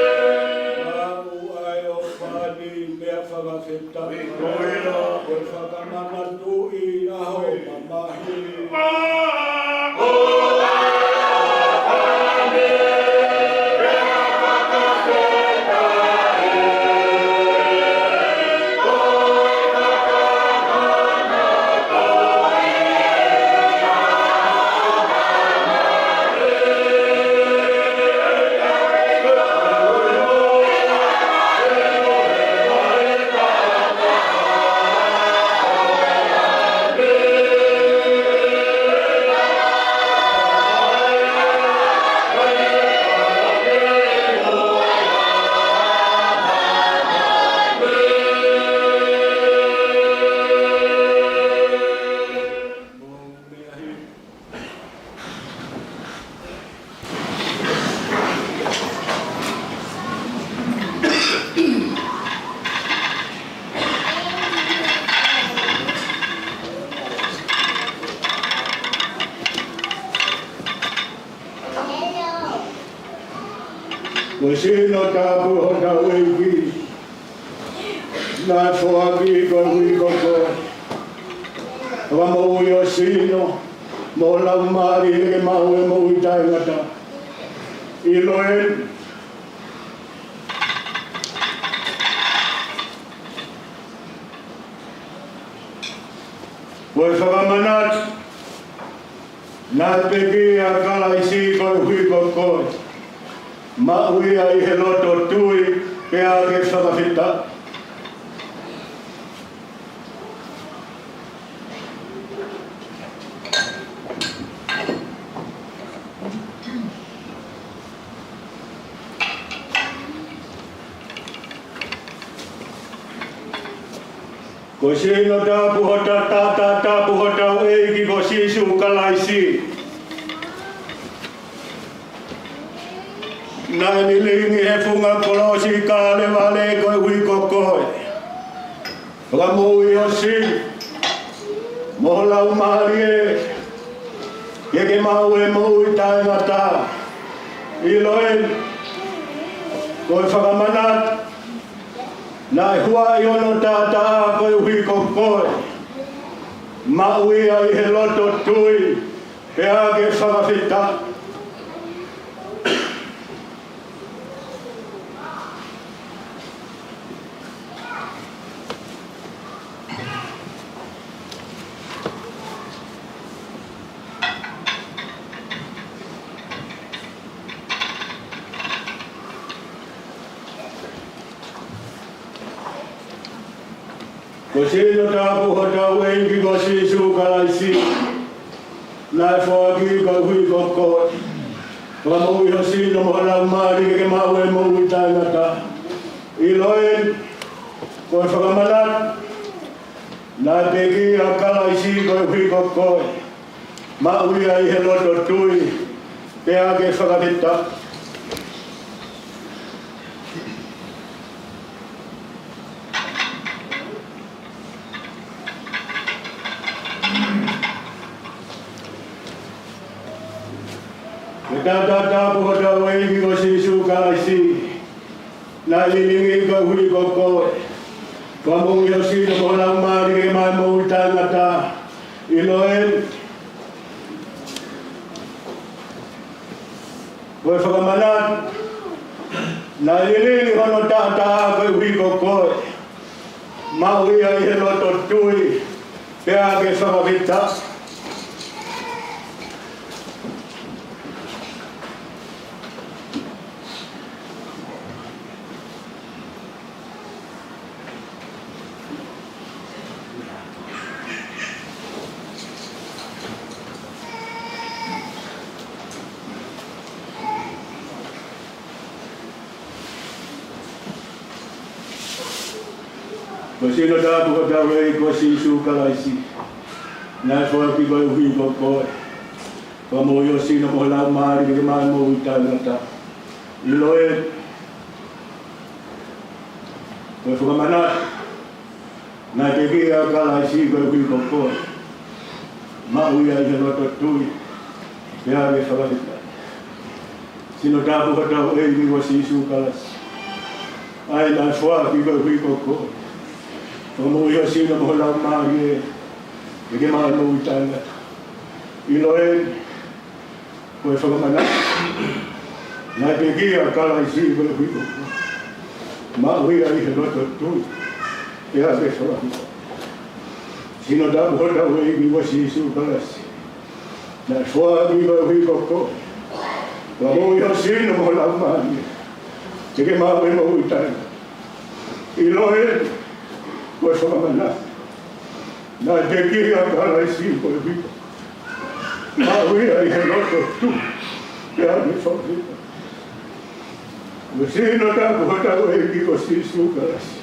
Maʻu ʻa e ʻofa ni pea fakafetaʻi. Ko ia. Ko e fakamanatuʻi ʻa hoʻo mamahi. Ko e sino tapu ʻo hotau ʻEiki. Naʻe foaki koeʻuhi ko koe. Fakamoʻui ho sino mo ho laumālie ke ke maʻu e moʻui taʻengata. ʻIlo eni, ko e fakamanatu naʻe pekia ʻa Kalaisi koeʻuhi ko koe. Maʻu ia ʻi he loto tui, pea ke fakafetaʻi. Ko e sino tapu hota, taʻataʻa tapu hotau ʻEiki ko Sīsū Kalaisi. Naʻe lilingi he funga kolosi ʻi Kalevale koeʻuhi ko koe. Fakamoʻui ho sino mo ho laumālie ke ke maʻu e moʻui taʻengata. ʻIlo eni, ko e fakamanatu naʻe huaʻi hono taʻataʻa koeʻuhi ko koe. Maʻu ia ʻi he loto tui, pea ke fakafetaʻi. Ko e sino tapu hotau ʻEiki ko Sīsū Kalaisi, naʻe foaki koeʻuhi ko koe. Fakamoʻui ho sino mo ho laumālie ke ke maʻu e moʻui taʻengata. ʻIlo eni, ko e fakamanatu naʻe pekia ʻa Kalaisi koeʻuhi ko koe. Maʻu ia ʻi he loto tui, pea ke fakafetaʻi. Ko e taʻataʻa tapu hotau ʻEiki ko Sīsū Kalaisi, naʻe lilingi koeʻuhi ko koe. Fakamoʻui ho sino mo ho laumālie ke ke maʻu e moʻui taʻengata. ʻIlo eni, ko e fakamanatu naʻe lilingi hono taʻataʻa koeʻuhi ko koe. Maʻu ia ʻi he loto tui, pea ke fakafetaʻi. Ko e sino tapu hotau ʻEiki ko Sīsū Kalaisi, naʻe foaki koeʻuhi ko koe. Fakamoʻui ho sino mo ho laumālie ke ke maʻu e moʻui taʻengata. ʻIlo eni, ko e fakamanatu naʻe pekia ʻa Kalaisi koeʻuhi ko koe. Maʻu ia ʻi he loto tui, pea ke fakafetaʻi. Sino tapu hotau ʻEiki ko Sīsū Kalaisi, ʻa ia naʻe foaki koeʻuhi ko koe. Fakamoʻui ho sino mo ho laumālie ke ke maʻu e moʻui taʻengata. ʻIlo eni, ko e fakamanatu naʻe pekia ʻa Kalaisi koeʻuhi ko koe. Maʻu ia ʻi he loto tui, pea ke fakafetaʻi. Sino tapu hotau ʻEiki ko Sīsū Kalaisi, naʻe foaki koeʻuhi ko koe. Fakamoʻui ho sino mo ho laumālie ke ke maʻu e moʻui taʻengata. ʻIlo eni, ko e fakamanatu naʻe pekia ʻa Kalaisi koeʻuhi ko koe. Maʻu ia ʻi he loto tui, pea ke fakafetaʻi. Ko e sino tapu hotau ʻEiki ko Sīsū Kalaisi,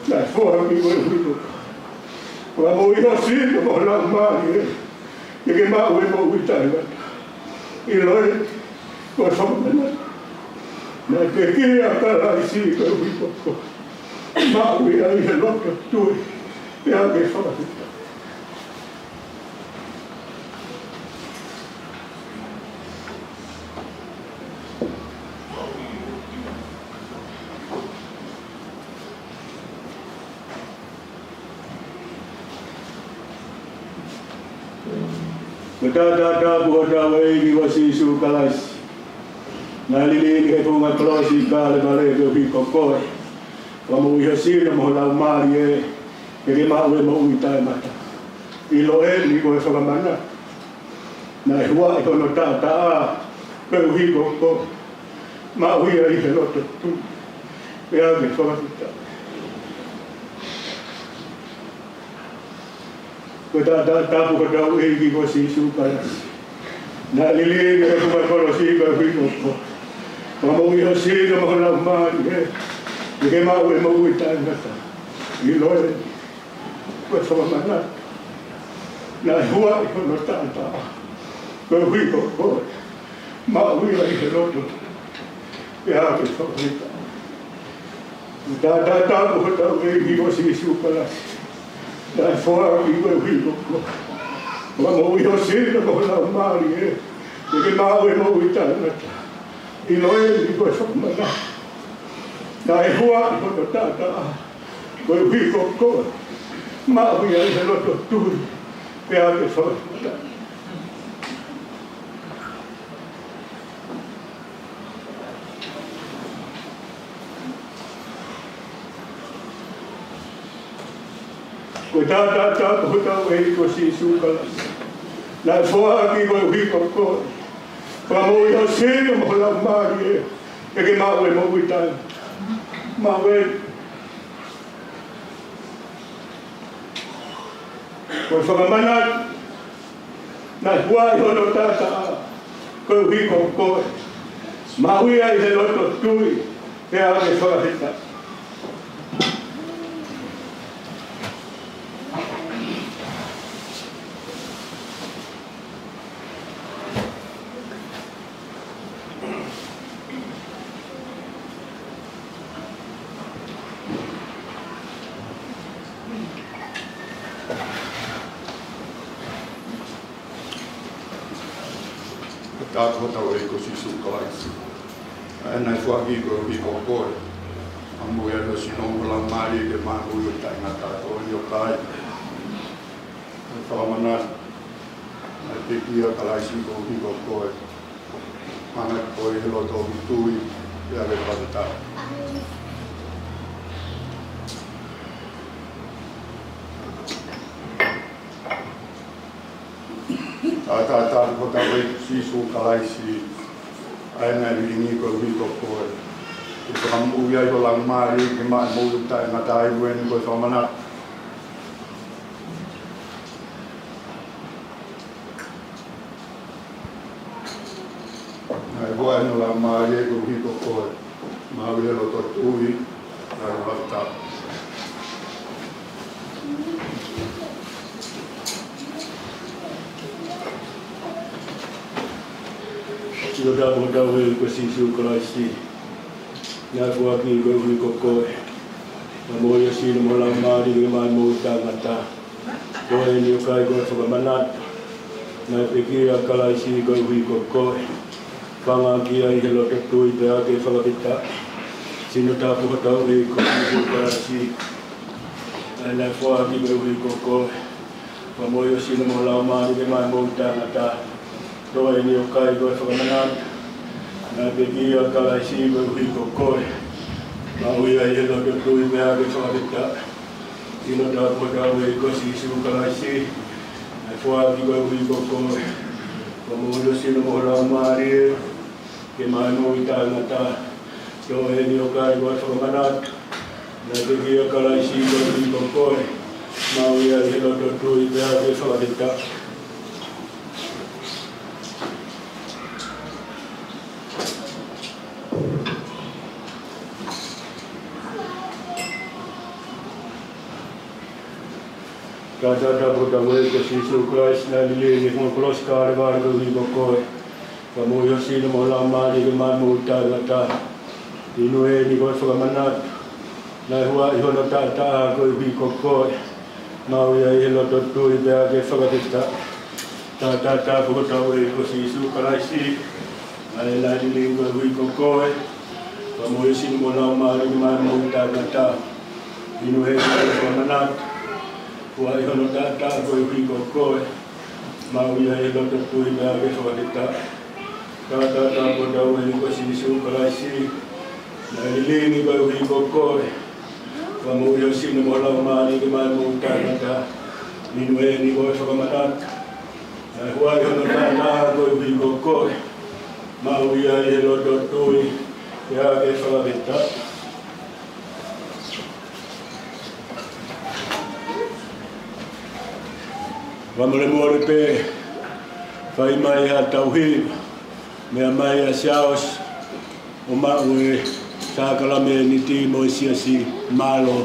naʻe foaki koeʻuhi ko koe. Fakamoʻui ho sino mo ho laumālie ke ke maʻu e moʻui taʻengata. ʻIlo eni, ko e fakamanatu naʻe pekia ʻa Kalaisi koeʻuhi ko koe. Maʻu ia ʻi he loto tui, pea ke fakafetaʻi. Ko e taʻataʻa tapu hotau ʻEiki ko Sīsū Kalaisi, naʻe liliu ʻi he funga kolosi ʻi Kalevale koeʻuhi ko koe. Fakamoʻui ho sino mo ho laumālie ke ke maʻu e moʻui taʻengata. ʻIlo eni ko e fakamanatu, naʻe huaʻi hono taʻataʻa koeʻuhi ko koe, maʻu ia ʻi he loto tui pea ke fakafetaʻi. Ko e taʻataʻa tapu hotau ʻEiki ko Sīsū Kalaisi, naʻe liliu ʻi he funga kolosi koeʻuhi ko koe. Fakamoʻui ho sino mo ho laumālie ke ke maʻu e moʻui taʻengata. ʻIlo eni ko e fakamanatu, naʻe huaʻi hono taʻataʻa koeʻuhi ko koe, maʻu ia ʻi he loto pea ke fakafetaʻi. Taʻataʻa tapu hotau ʻEiki ko Sīsū Kalaisi, naʻe foaki koeʻuhi ko koe. Fakamoʻui ho sino mo ho laumālie ke ke maʻu e moʻui taʻengata. ʻIlo eni ko e fakamanatu, naʻe huaʻi hono taʻataʻa koeʻuhi ko koe, maʻu ia ʻi he loto tui pea ke fakafetaʻi. Ko e taʻataʻa tapu hotau ʻEiki ko Sīsū Kalaisi, naʻe foaki koeʻuhi ko koe. Fakamoʻui ho sino mo ho laumālie ke ke maʻu e moʻui taʻengata. Maʻu eni. Ko e fakamanatu, naʻe huaʻi hono taʻataʻa koeʻuhi ko koe, maʻu ia ʻi he loto tui pea ke fakafetaʻi. Ko e taʻataʻa hotau ʻEiki ko Sīsū Kalaisi, naʻe foaki koeʻuhi ko koe. Fakamoʻui ho sino mo ho laumālie ke maʻu e moʻui taʻengata. Ko eni ʻoku ʻikai ko e fakamanatu, naʻe pekia ʻa Kalaisi koeʻuhi ko koe, maʻu ia ʻi he loto tui pea ke fakafetaʻi. Taʻataʻa tapu hotau ʻEiki ko Sīsū Kalaisi, ʻa ia naʻe liliu koeʻuhi ko koe. Ke fakamoʻui ai ho laumālie ke maʻu e moʻui taʻengata. ʻIlo eni ko e fakamanatu, naʻe huaʻi hono laumālie koeʻuhi ko koe, maʻu ʻi he loto tui pea ke fakafetaʻi. Sino tapu hotau ʻEiki ko Sīsū Kalaisi, naʻe foaki koeʻuhi ko koe. Fakamoʻui ho sino mo ho laumālie ke maʻu e moʻui taʻengata. Ko eni ʻoku ʻikai ko e fakamanatu, naʻe pekia ʻa Kalaisi koeʻuhi ko koe. Fakamoʻui ia ʻi he loto tui pea ke fakafetaʻi. Sino tapu hotau ʻEiki ko Sīsū Kalaisi, ʻa ia naʻe foaki koeʻuhi ko koe. Fakamoʻui ho sino mo ho laumālie ke maʻu e moʻui taʻengata. Ko eni ʻoku ʻikai ko e fakamanatu, naʻe pekia ʻa Kalaisi koeʻuhi ko koe, maʻu ia ʻi he loto tui pea ke fakafetaʻi. Sino tapu hotau ʻEiki ko Sīsū Kalaisi, naʻe foaki koeʻuhi ko koe. Fakamoʻui ho sino mo ho laumālie ke maʻu e moʻui taʻengata. Ko eni ʻoku ʻikai ko e fakamanatu, naʻe pekia ʻa Kalaisi koeʻuhi ko koe, maʻu ia ʻi he loto tui pea ke fakafetaʻi. Taʻataʻa tapu hotau ʻEiki ko Sīsū Kalaisi, naʻe liliu ʻi he funga kolosi Kalevale koeʻuhi ko koe. Fakamoʻui ho sino mo ho laumālie ke maʻu e moʻui taʻengata. ʻIlo eni ko e fakamanatu, naʻe huaʻi hono taʻataʻa koeʻuhi ko koe, maʻu ia ʻi he loto tui pea ke fakafetaʻi. Taʻataʻa tapu hotau ʻEiki ko Sīsū Kalaisi, ʻa ia naʻe liliu koeʻuhi ko koe. Fakamoʻui ho sino mo ho laumālie ke maʻu e moʻui taʻengata. ʻIlo eni ko e fakamanatu, huaʻi hono taʻataʻa koeʻuhi ko koe, Maʻu ia ʻi he loto tui pea ke fakafetaʻi. Ka, ka, ka, ko hotau ʻEiki ko Sīsū Kalaisi, naʻe lilingi koeʻuhi ko koe. Fakamoʻui ho sino mo e laumālie ke maʻu moʻui taʻengata. Inu eni ko e fakamanatu. Naʻe huaʻi hono taʻataʻa koeʻuhi ko koe. Maʻu ia ʻi he loto tui pea ke fakafetaʻi. Fakamolemole pē, fai mai ha tauhi, meʻa mai ʻa Siaosi, ʻo maʻu e sākalameniti mo e siasi. Mālō.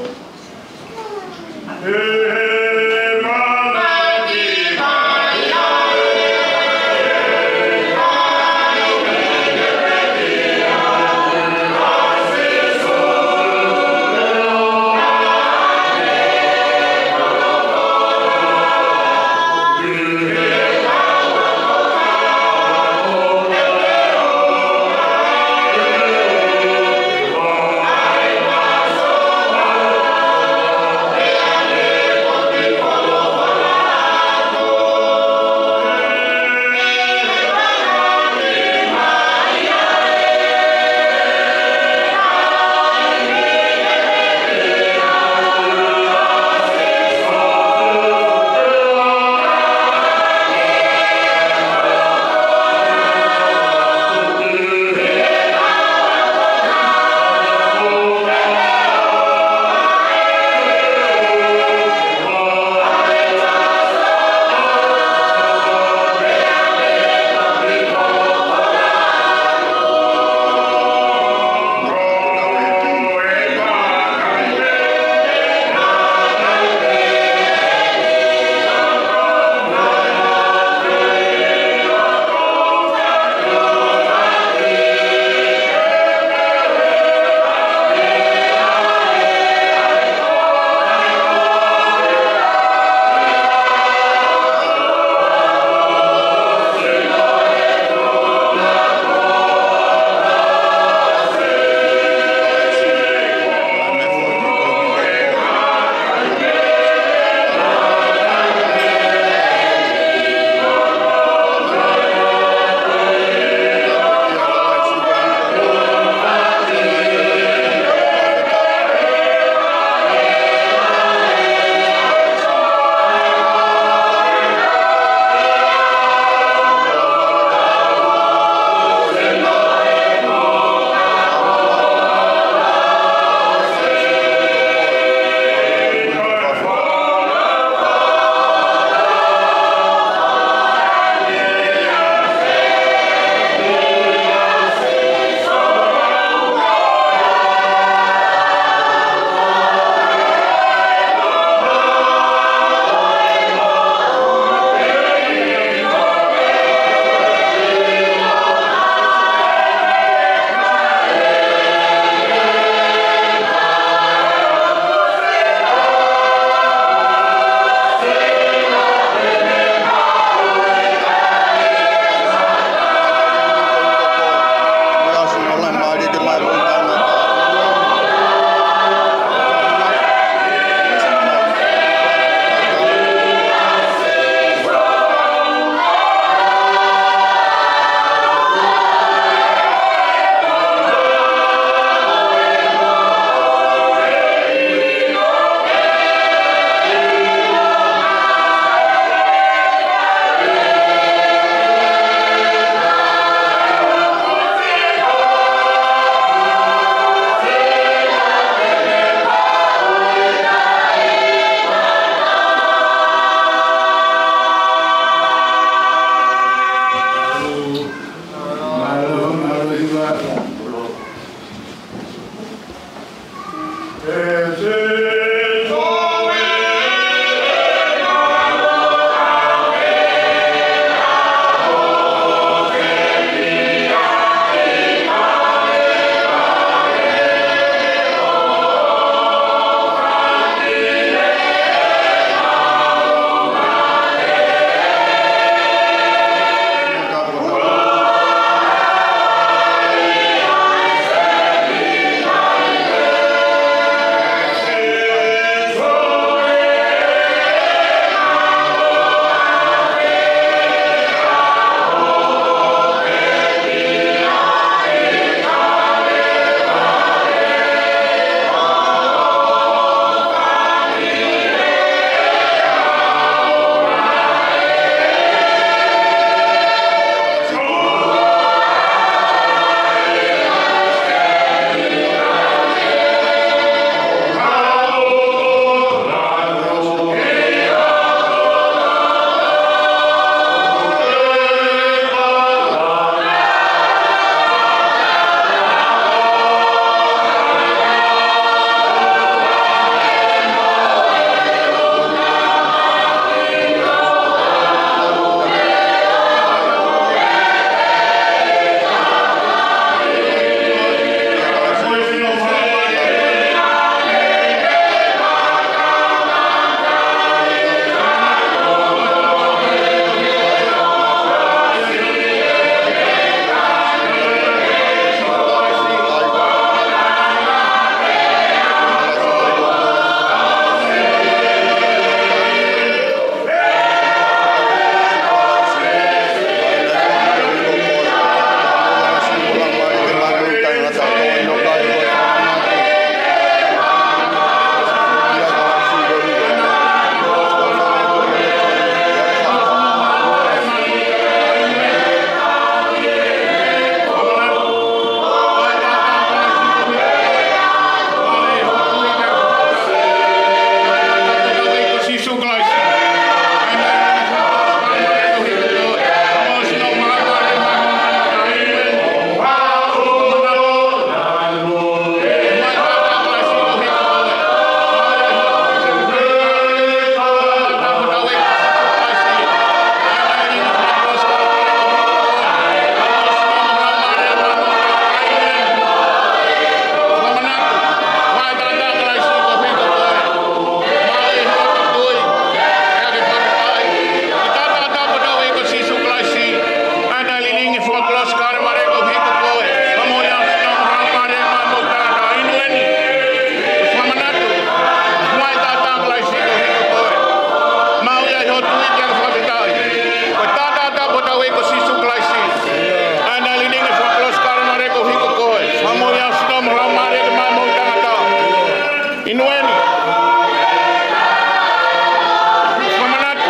Fakamanatu,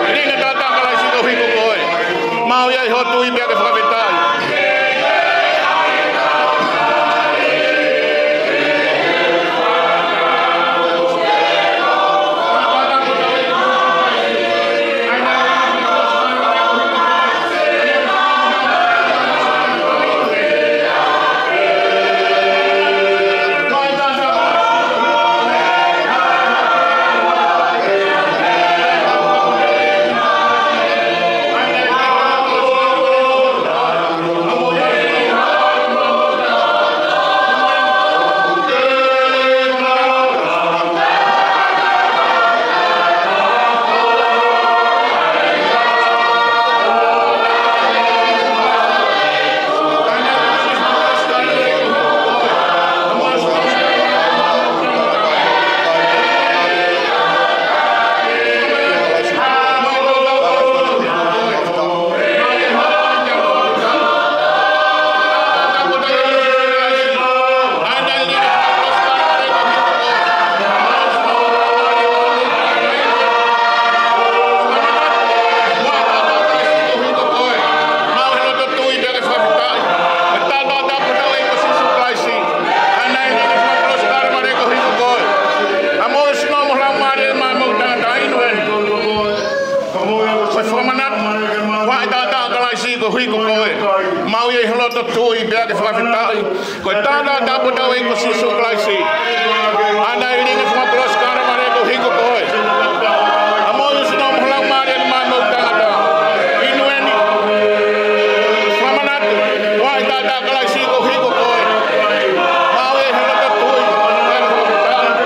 ʻilinga taʻataʻa ʻo Kalaisi koeʻuhi ko koe. Maʻu ia ʻi hoʻo tui pea ke fakafetaʻi. Ko e fakamanatu, ʻilinga taʻataʻa ʻo Kalaisi koeʻuhi ko koe. Maʻu ia ʻi hoʻo loto tui pea ke fakafetaʻi. Ko e taʻataʻa ʻo hotau ʻEiki ko Sīsū Kalaisi. ʻA ʻene ʻilinga ʻi he funga kolosi ʻo Kalevale koeʻuhi ko koe. ʻA e moʻui, ʻuhinga mo e Laumālie Māʻoniʻoni ʻi muʻa taʻataʻa. ʻI he ʻaho ni, fakamanatu, ʻilinga taʻataʻa ʻo Kalaisi koeʻuhi ko koe. Maʻu ia ʻi hoʻo loto tui pea ke fakafetaʻi.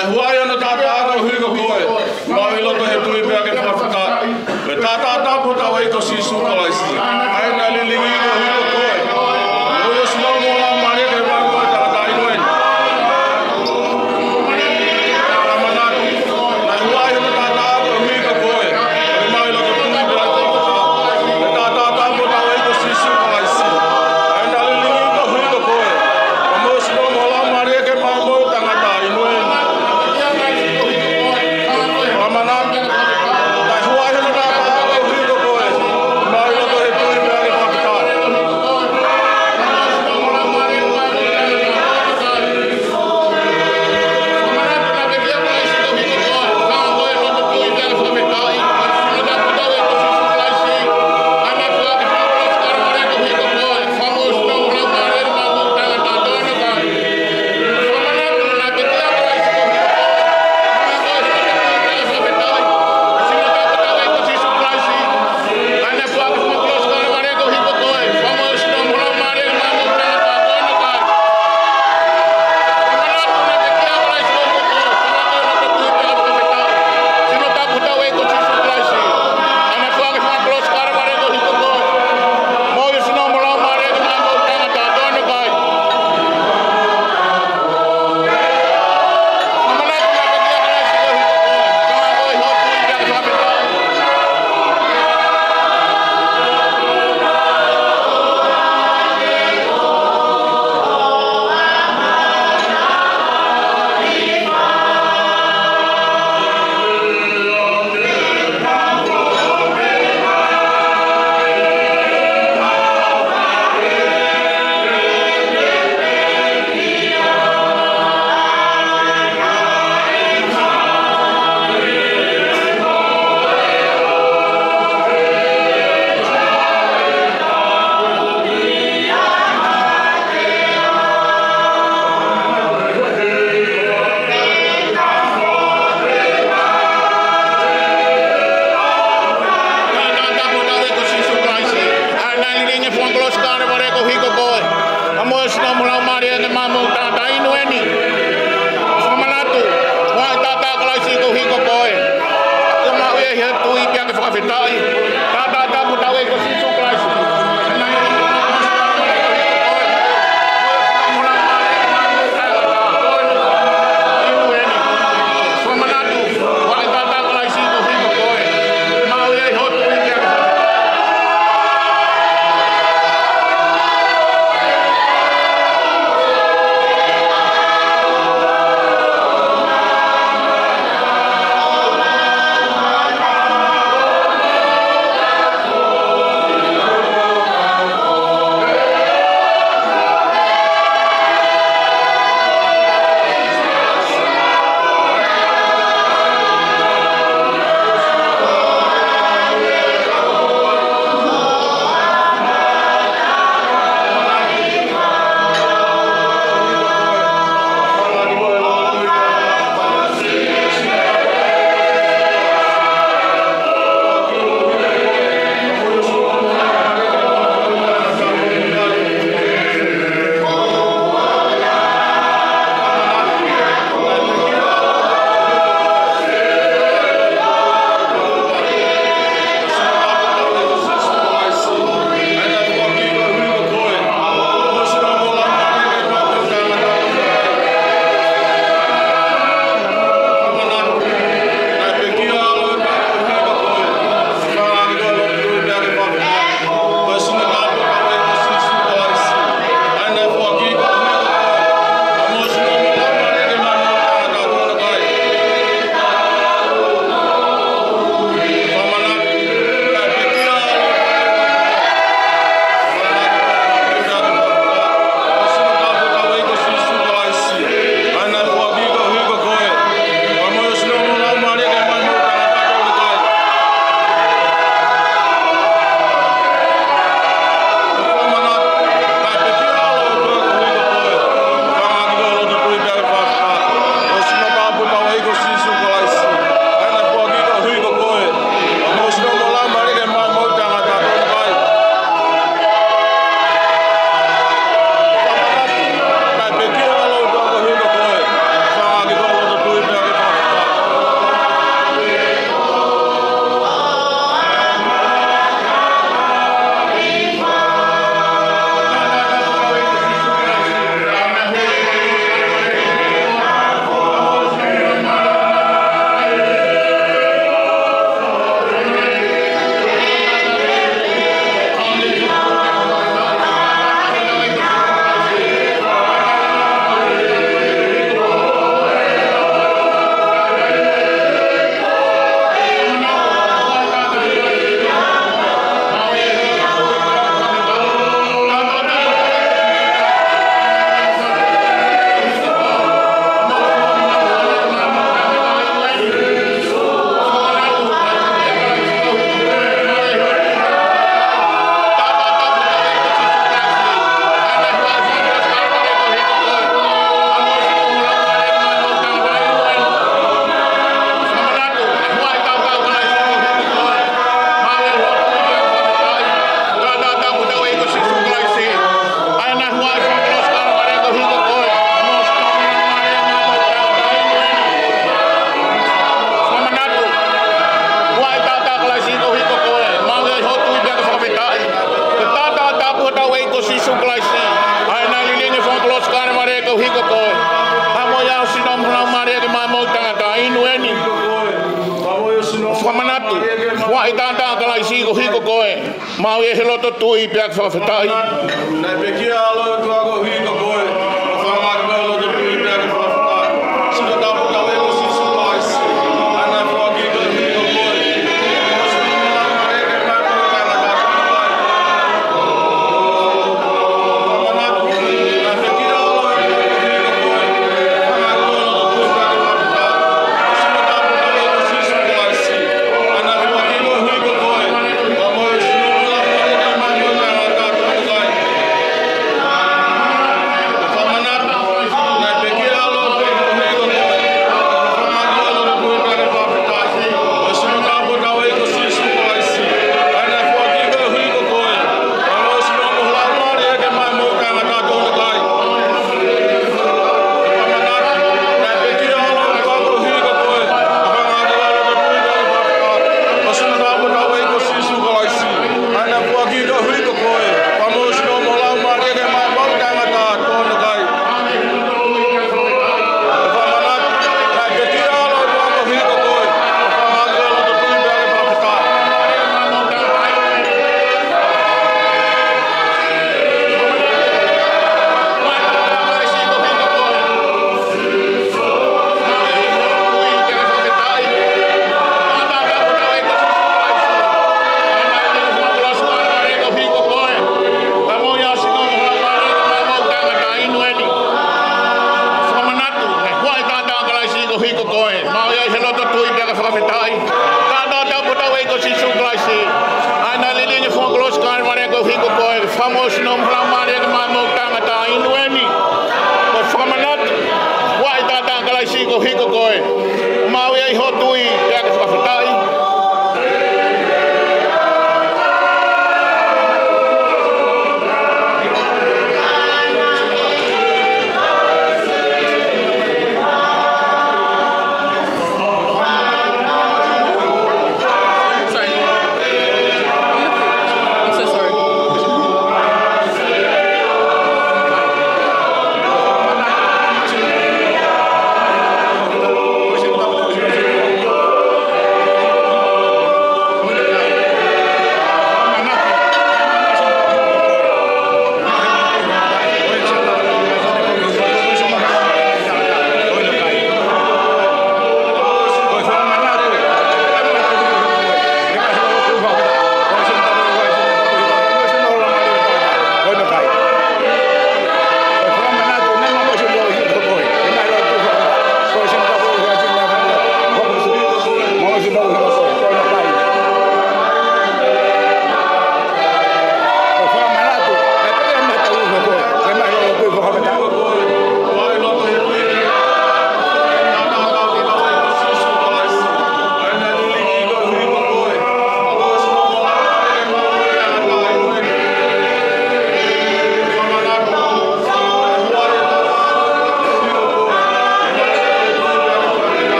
Huaʻi hono taʻataʻa koeʻuhi ko koe, mau ʻi loto he tui pea ke fakafetaʻi. Ko e taʻataʻa tapu hotau ʻEiki ko Sīsū Kalaisi, ʻa ia naʻe lilingi koeʻuhi ko koe. Mo ʻio sino mo lau mālie ke mau mo tangata inu eni. Fakamanatu, naʻe huaʻi hono taʻataʻa koeʻuhi ko koe, mau ʻi loto tui pea ke fakafetaʻi. Ko e taʻataʻa tapu hotau ʻEiki ko Sīsū Kalaisi, ʻa ia naʻe lilingi koeʻuhi ko koe. Mo ʻio sino mo lau mālie ke mau mo tangata inu eni. Fakamanatu, naʻe huaʻi hono taʻataʻa koeʻuhi ko koe, mau ʻi loto he tui pea ke fakafetaʻi. Fakamanatu, huaʻi taʻataʻa tapu hotau ʻEiki ko Sīsū Kalaisi, ʻa ia naʻe lilingi he funga kolosi Kalevale koeʻuhi ko koe. Mo ʻio sino mo lau mālie ke mau mo tangata inu eni. Fakamanatu, huaʻi taʻataʻa Kalaisi koeʻuhi ko koe. Ke mau ʻi he tui pea ke fakafetaʻi. Taʻataʻa tapu hotau ʻEiki ko Sīsū Kalaisi. Maʻu ia he loto tui pea ke fakafetaʻi. Naʻe pekia ʻa e ʻOtua koeʻuhi ko koe, ʻo fakaangaʻaki koe he loto tui pea ke fakafetaʻi. Sino tapu tau ʻEiki ko Sīsū Kalaisi. ʻA ia naʻe foaki koeʻuhi ko koe. Maʻu ia he loto tui pea ke fakafetaʻi. Tapu tau ʻEiki ko Sīsū Kalaisi. ʻA ia naʻe lilingi he funga kolosi ʻo Kalevale koeʻuhi ko koe. Fakamoʻoni ʻo e Laumālie ke maʻu ai ʻa e tangata inu eni. Ko e fakamanatu. Maʻu ia he loto tui pea ke fakafetaʻi.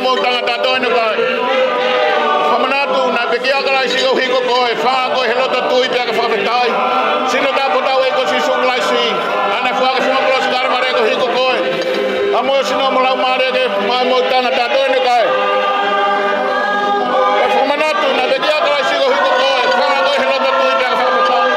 Moʻui taʻengata, toe ʻikai. Fakamanatu naʻe pekia ʻa Kalaisi koeʻuhi ko koe, fanga koe he loto tui pea ke fakafetaʻi. Sino tapu ʻa hotau ʻEiki ko Sīsū Kalaisi, ʻa ʻene foaki he funga kolosi Kalevale koeʻuhi ko koe. ʻA e moʻui ʻo e sino mo e laumālie ke maʻu moʻui taʻengata, toe ʻikai. Fakamanatu naʻe pekia ʻa Kalaisi koeʻuhi ko koe, fanga koe he loto tui pea ke fakafetaʻi.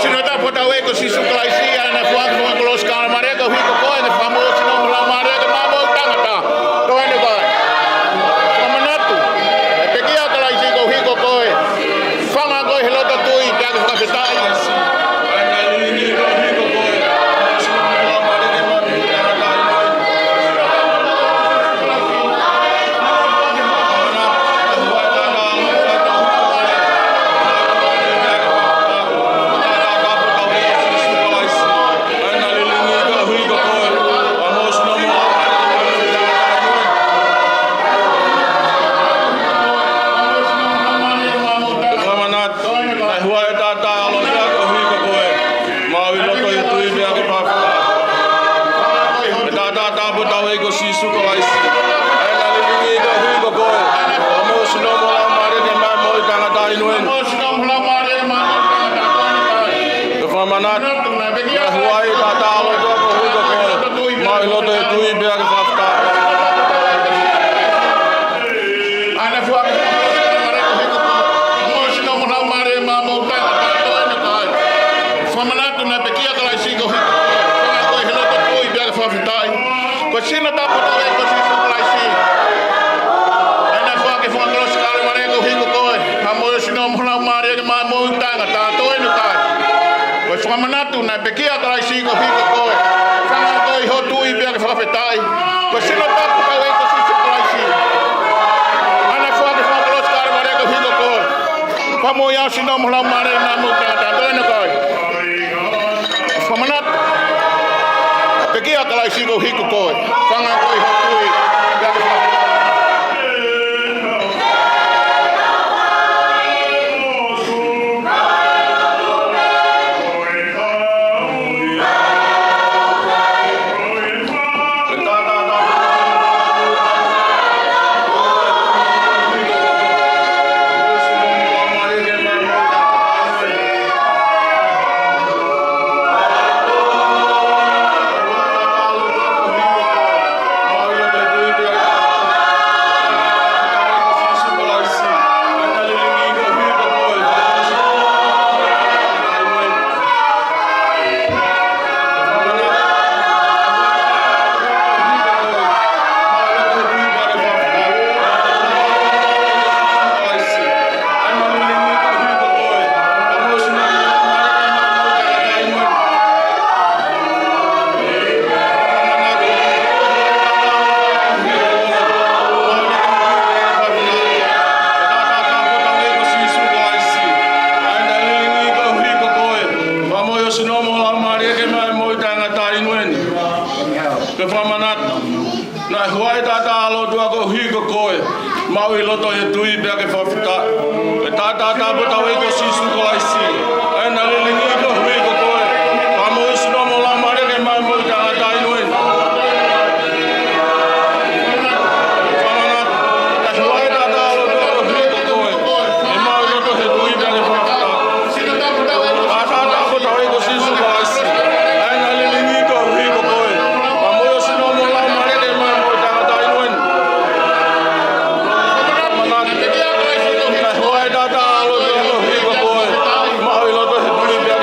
Sino tapu ʻa hotau ʻEiki ko Sīsū Kalaisi, ʻa ʻene foaki he funga kolosi Kalevale koeʻuhi ko koe, ʻa ʻene fakamoʻui ʻo e sino mo e laumālie ke maʻu moʻui taʻengata, toe ʻikai. Fakamanatu naʻe pekia ʻa Kalaisi koeʻuhi ko koe, fanga koe he loto tui pea ke fakafetaʻi. Fakamanatu naʻe hua e taʻataʻalo pea koeʻuhi ko koe, maʻu ʻi loto ʻi he tui pea ke fakafetaʻi. Ko e taʻataʻa tapu ʻa hotau ʻEiki ko Sīsū Kalaisi, ʻa ʻene lilingi koeʻuhi ko koe, ʻa e moʻui ʻo e sino mo e laumālie ke maʻu moʻui taʻengata, ʻi he huafa ʻo Sino mo e laumālie ke maʻu moʻui taʻengata, toe ʻikai. Fakamanatu naʻe hua e taʻataʻalo pea koeʻuhi ko koe, maʻu ʻi loto ʻi he tui pea ke fakafetaʻi. ʻA ʻene foaki he funga kolosi Kalevale koeʻuhi ko koe, ʻa e moʻui ʻo e sino mo e laumālie ke maʻu moʻui taʻengata, toe ʻikai. Fakamanatu naʻe pekia ʻa Kalaisi koeʻuhi ko koe, fanga koe he loto tui pea ke fakafetaʻi. Ko e sino tapu ʻa hotau ʻEiki ko Sīsū Kalaisi, ʻa ʻene foaki he funga kolosi Kalevale koeʻuhi ko koe, ʻa e moʻui ʻo e sino mo e laumālie ke maʻu moʻui taʻengata, toe ʻikai. Ko e fakamanatu naʻe pekia ʻa Kalaisi koeʻuhi ko koe, fanga koe ʻi hoʻo tui pea ke fakafetaʻi. Ko e sino tapu ʻa hotau ʻEiki ko Sīsū Kalaisi, ʻa ʻene foaki he funga kolosi Kalevale koeʻuhi ko koe, fakamoʻui ʻo e sino mo e laumālie ke maʻu moʻui taʻengata, toe ʻikai. Fakamanatu naʻe pekia ʻa Kalaisi koeʻuhi ko koe, fanga koe ʻi hoʻo tui pea ke fakafetaʻi. Sino mo Laumālie ke maʻu e moʻui taʻengata ʻi Nuʻu ʻeni. Ke fakamanatu. Naʻe huaʻi e taʻataʻa ʻa e ʻOtua koeʻuhi ko koe. Maʻu ʻi loto ʻi he tui pea ke fakafetaʻi. Ko e taʻataʻa tāpuaki ko Sīsū Kalaisi. ʻA ia naʻe lilingi koeʻuhi ko koe. Fakamoʻui sino mo Laumālie ke maʻu e moʻui taʻengata ʻi Nuʻu ʻeni. Fakamanatu. Naʻe huaʻi e taʻataʻa ʻa e ʻOtua koeʻuhi ko koe. Maʻu ʻi loto ʻi he tui pea ke fakafetaʻi. Ko e taʻataʻa tāpuaki ko Sīsū Kalaisi. ʻA ia naʻe lilingi koeʻuhi ko koe. Fakamoʻui sino mo Laumālie ke maʻu e moʻui taʻengata ʻi Nuʻu ʻeni. Fakamanatu. Naʻe huaʻi e taʻataʻa ʻa e ʻOtua koeʻuhi ko koe. Maʻu ʻi loto ʻi he tui pea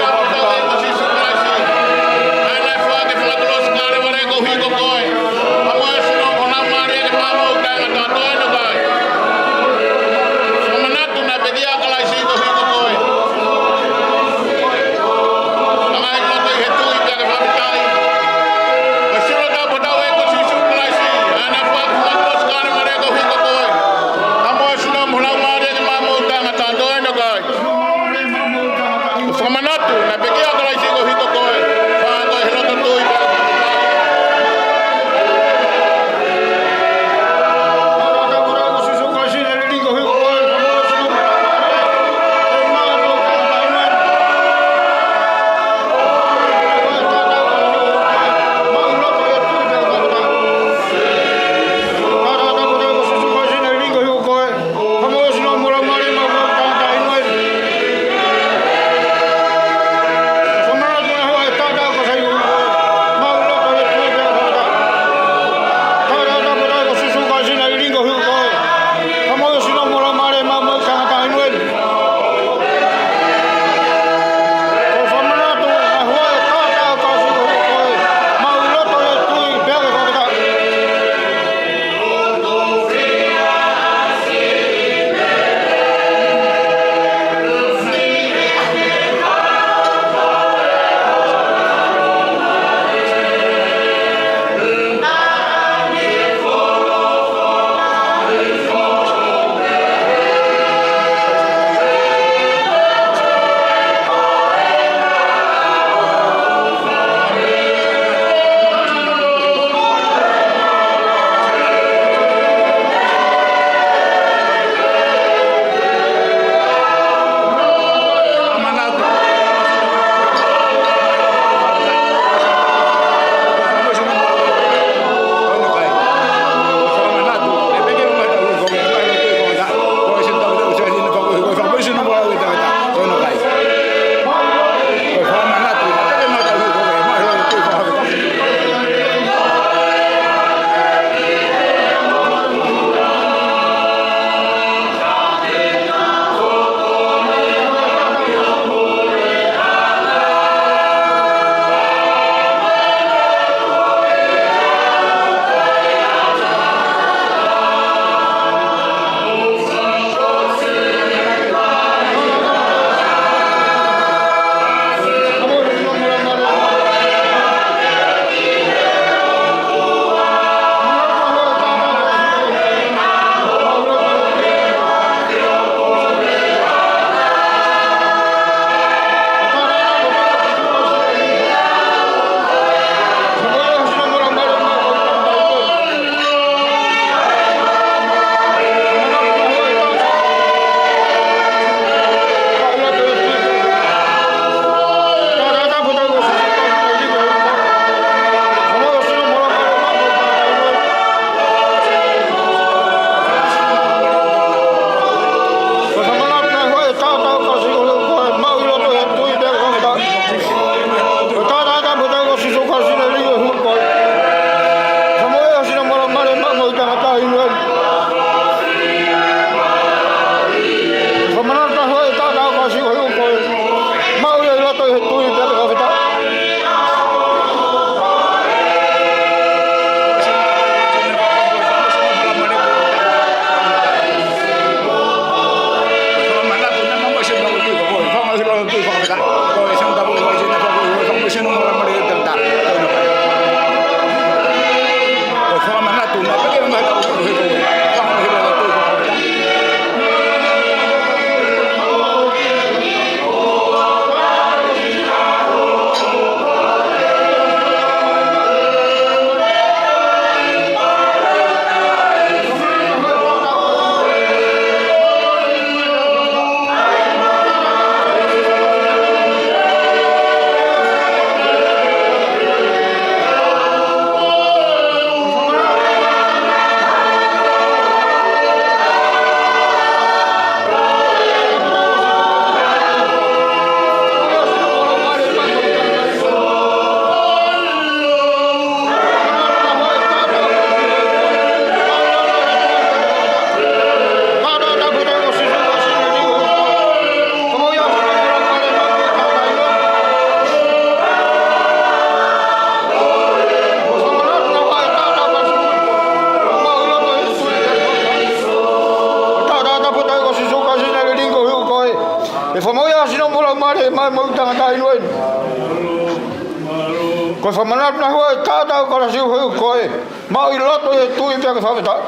Ko e fakamanatu naʻe huaʻi taʻataʻa ʻa Kalaisi ʻi he ʻuhi ko koe, maʻu ʻi loto ʻi he tui pea ke fakafetaʻi.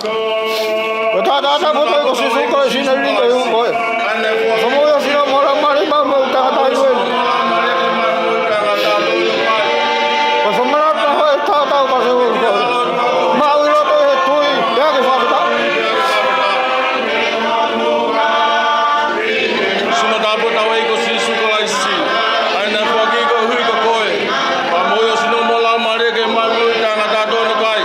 Ko e taʻataʻa tapu ʻa hotau ʻEiki ko Sīsū Kalaisi naʻe liliu ʻi he ʻuhi ko koe. Fakamoʻui ʻa e sino mo e Laumālie Māʻoniʻoni, moʻui taʻengata ʻi he ʻuhi ko eni. Ko e fakamanatu naʻe huaʻi taʻataʻa ʻa Kalaisi ʻi he ʻuhi ko koe, maʻu ʻi loto ʻi he tui pea ke fakafetaʻi. Sino tapu ʻa hotau ʻEiki ko Sīsū Kalaisi, ʻa ia naʻe foaki koeʻuhi ko koe, fakamoʻui ʻa e sino mo e Laumālie ke maʻu moʻui taʻengata ʻi hono kai.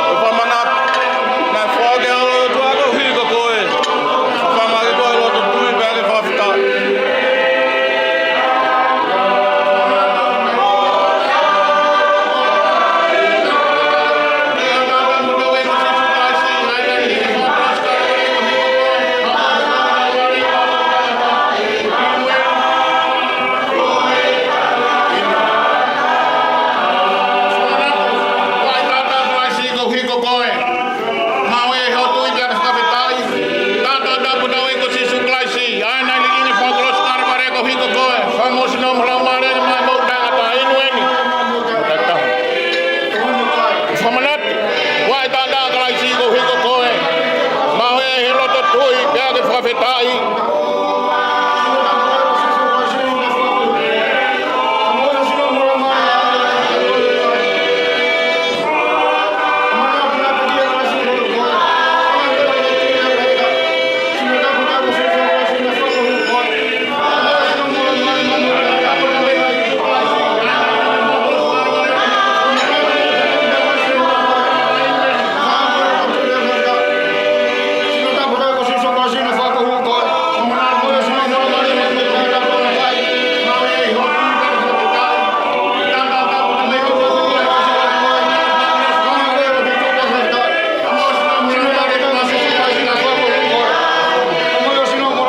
Ko e fakamanatu naʻe foaki ʻe he ʻOtua koeʻuhi ko koe, fakamoʻui koe ʻi loto tui pea ke fakafetaʻi. Huaʻi taʻataʻa ʻa Kalaisi koeʻuhi ko koe, maʻu ʻi hoʻo tui pea ke fakafetaʻi. Taʻataʻa tapu ʻa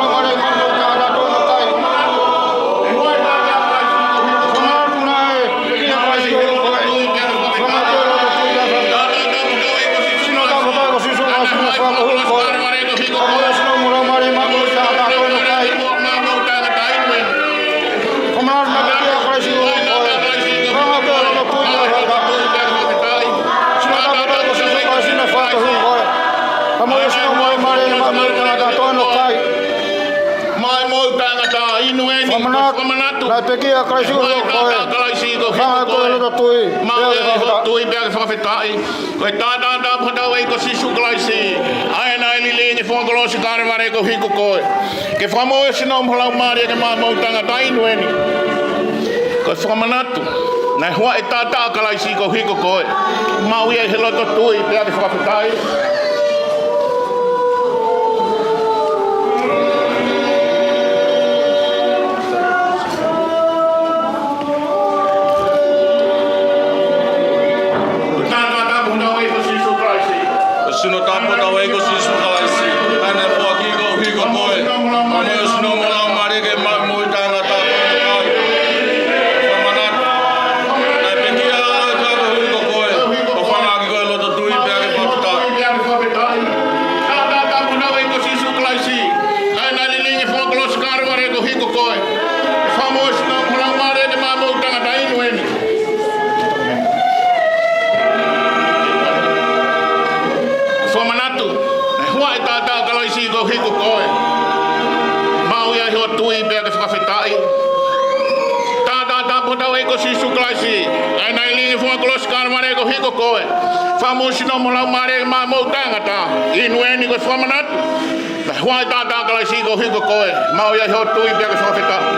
hotau ʻEiki ko Sīsū Kalaisi, ʻa ia naʻe lilingi ʻi he funga kolosi ʻi Kalevale koeʻuhi ko koe, fakamoʻui ʻa e sino mo e Laumālie ke maʻu moʻui taʻengata ʻi he ʻuhi ko eni. Fakamanatu, huaʻi taʻataʻa ʻa Kalaisi koeʻuhi ko koe, maʻu ʻi loto tui pea ke fakafetaʻi. Fakamanatu, naʻe pekia ʻa Kalaisi ʻi hoʻo kai. Fakamoʻui koe ʻi loto tui pea ke fakafetaʻi. Ko e taʻataʻa tapu ʻa hotau ʻEiki ko Sīsū Kalaisi, ʻa ia naʻe lilingi ʻi he funga kolosi ʻi Kalevale koeʻuhi ko koe, ke fakamoʻui ʻa e sino mo e Laumālie ke maʻu moʻui taʻengata ʻi he ʻuhi ko eni. Ko e fakamanatu naʻe huaʻi taʻataʻa ʻa Kalaisi koeʻuhi ko koe, maʻu ia ʻi loto tui pea ke fakafetaʻi. Sino tapu ʻa hotau ʻEiki ko Sīsū Kalaisi, ʻa ia naʻe foaki koeʻuhi ko koe, maʻu ʻa e sino mo e Laumālie ke maʻu moʻui taʻengata ʻi hono kai. Fakamanatu, naʻe pekia ʻa Kalaisi koeʻuhi ko koe, fakamoʻui koe ʻi loto tui pea ke fakafetaʻi. Taʻataʻa tapu ʻa hotau ʻEiki ko Sīsū Kalaisi, ʻa ia naʻe lilingi ʻi he funga kolosi ʻi Kalevale koeʻuhi ko koe, fakamoʻui ʻa e sino mo e Laumālie ke maʻu moʻui taʻengata ʻi he ʻuhi ko eni. Fakamanatu, naʻe huaʻi taʻataʻa ʻa Kalaisi koeʻuhi ko koe, maʻu ia ʻi hoʻo tui pea ke fakafetaʻi. Taʻataʻa tapu ʻa hotau ʻEiki ko Sīsū Kalaisi, ʻa ia naʻe lilingi ʻi he funga kolosi ʻi Kalevale koeʻuhi ko koe, fakamoʻui ʻa e sino mo e Laumālie ke maʻu moʻui taʻengata ʻi he ʻuhi ko eni. Ko e fakamanatu, naʻe huaʻi taʻataʻa ʻa Kalaisi koeʻuhi ko koe, maʻu ia ʻi hoʻo tui pea ke fakafetaʻi.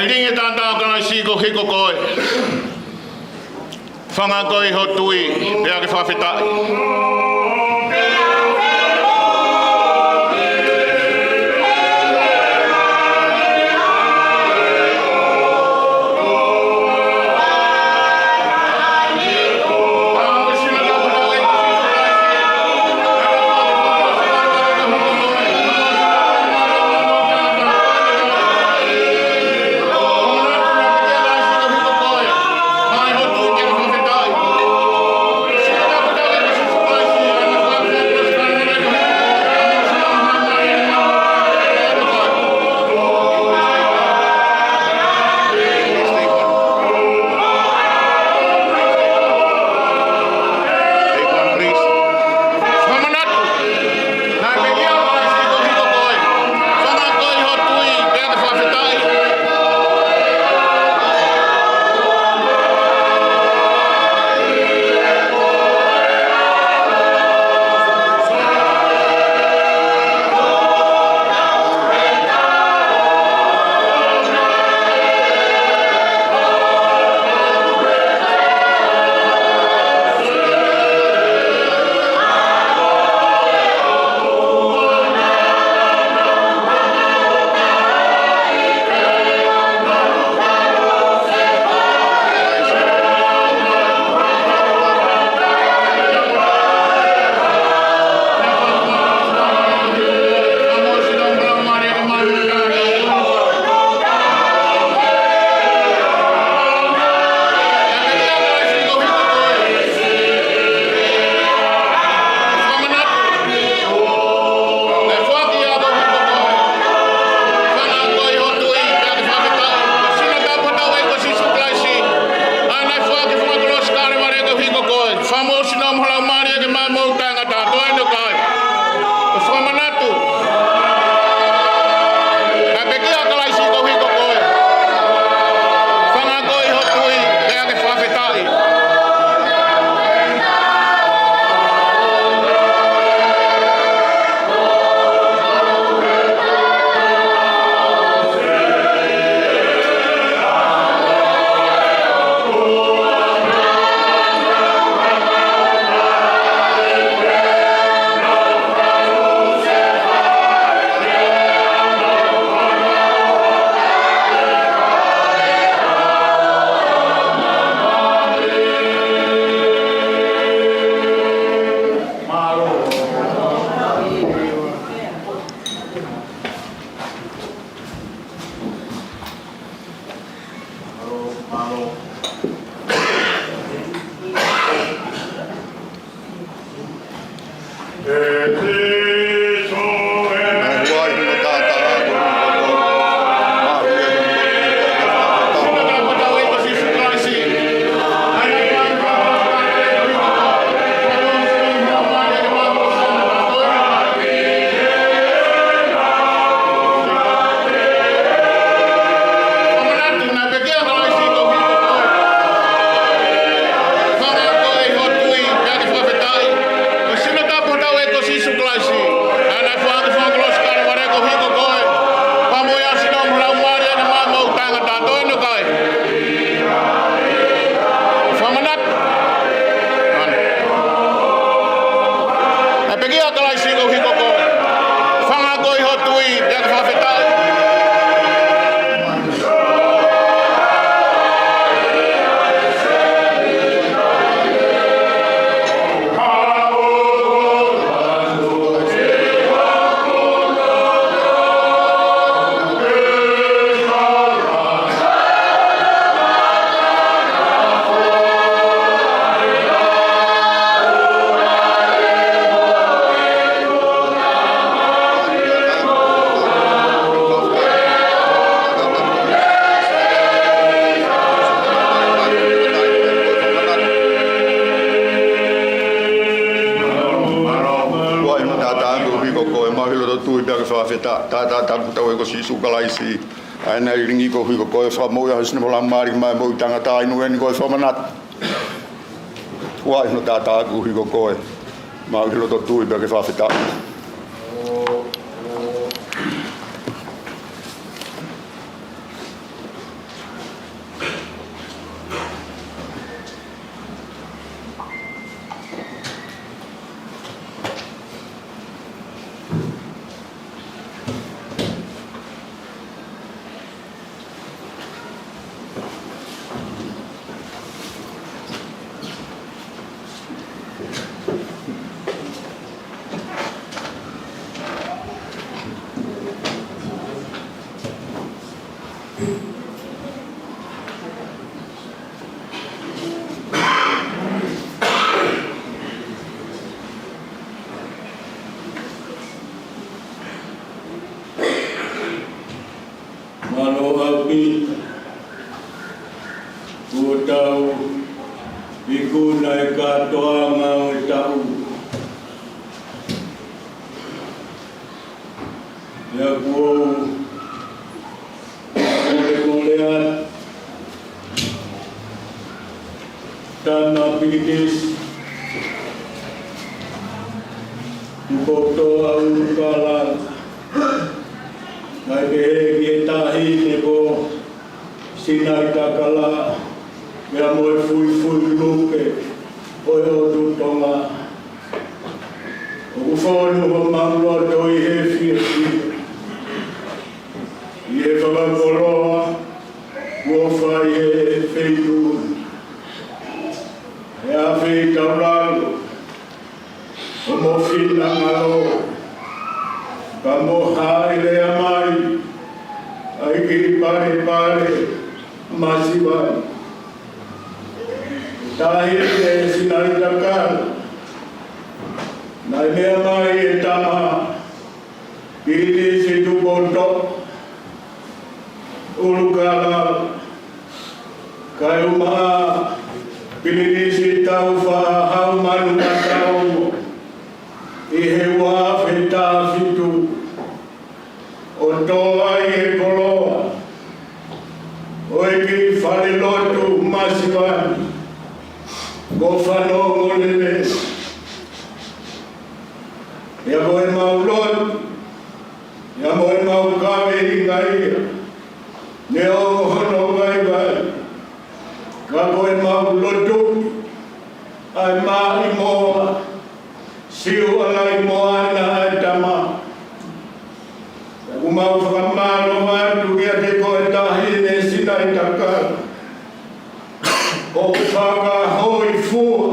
Lilingi e taʻataʻa ʻo Kalaisi ko hiko ko ē. Fanga koe ʻi ho tui, pea ke fakafetaʻi. Fakamanatu. Naʻe pekia ʻa Kalaisi ko hiko ko ē. Fanga koe ʻi ho tui, pea ke fakafetaʻi. Fakamoʻui sino mo e laumālie ke maʻu moʻui taʻengata, toe ʻilo kai. ʻO fakamanatu. Naʻe pekia ʻa Kalaisi ko hiko ko ē. Fanga koe ʻi ho tui, pea ke fakafetaʻi. Fakamanatu. Naʻe pekia ʻa Kalaisi ko hiko ko ē. Fanga koe ʻi ho tui, pea ke fakafetaʻi. Kuo ʻi ai hano taʻataʻa ʻoku hiko ko ē, maʻu ʻi loto tui pea ke fakafetaʻi, taʻataʻa ʻoku tau ʻi he ko Sīsū Kalaisi. ʻA ē naʻe lilingi ko hiko ko ē, fakamoʻui ʻa ho sino mo e laumālie ke maʻu moʻui taʻengata, ʻi he ʻuhinga ko e fakamanatu. Kuo ʻi ai hano taʻataʻa ʻoku hiko ko ē, maʻu ʻi loto tui pea ke fakafetaʻi. Pilinisi Tupoutoʻa ʻUlukālala, kae pehē ki he Taʻahine ko Sinaitakala, pea mo e Fuifui Lupe ʻo e ʻOtu Tonga. ʻOku fonu homau loto ʻi he fiefia ʻi he fakakoloa kuo fai ʻe he feituʻu ni. ʻE afeitaulalo hoʻomo finangalo, ka mo hāʻele mai ai ki Palepale masiva ni. Taʻahine Sinaitakala, naʻe meʻa mai e tama Pilinisi Tupoutoʻa ʻUlukālala, kae ʻumaʻā Pilinisi Taufaʻahaumanu Mataʻumo ʻi he ua afe taha fitu, ʻo tō ai e koloa ʻo e kiʻi falelotu masiva ni ko Fanongolelei. Pea ko ʻemau lotu, pea mo ʻemau kaveinga ia, neongo hono vaivai, ka ko ʻemau lotu ʻa e maʻimoa, Siuʻalaimoana ʻa e tama. ʻOku mau fakamālō atu kiate koe Taʻahine Sinaitakala, ʻoku fakahōifua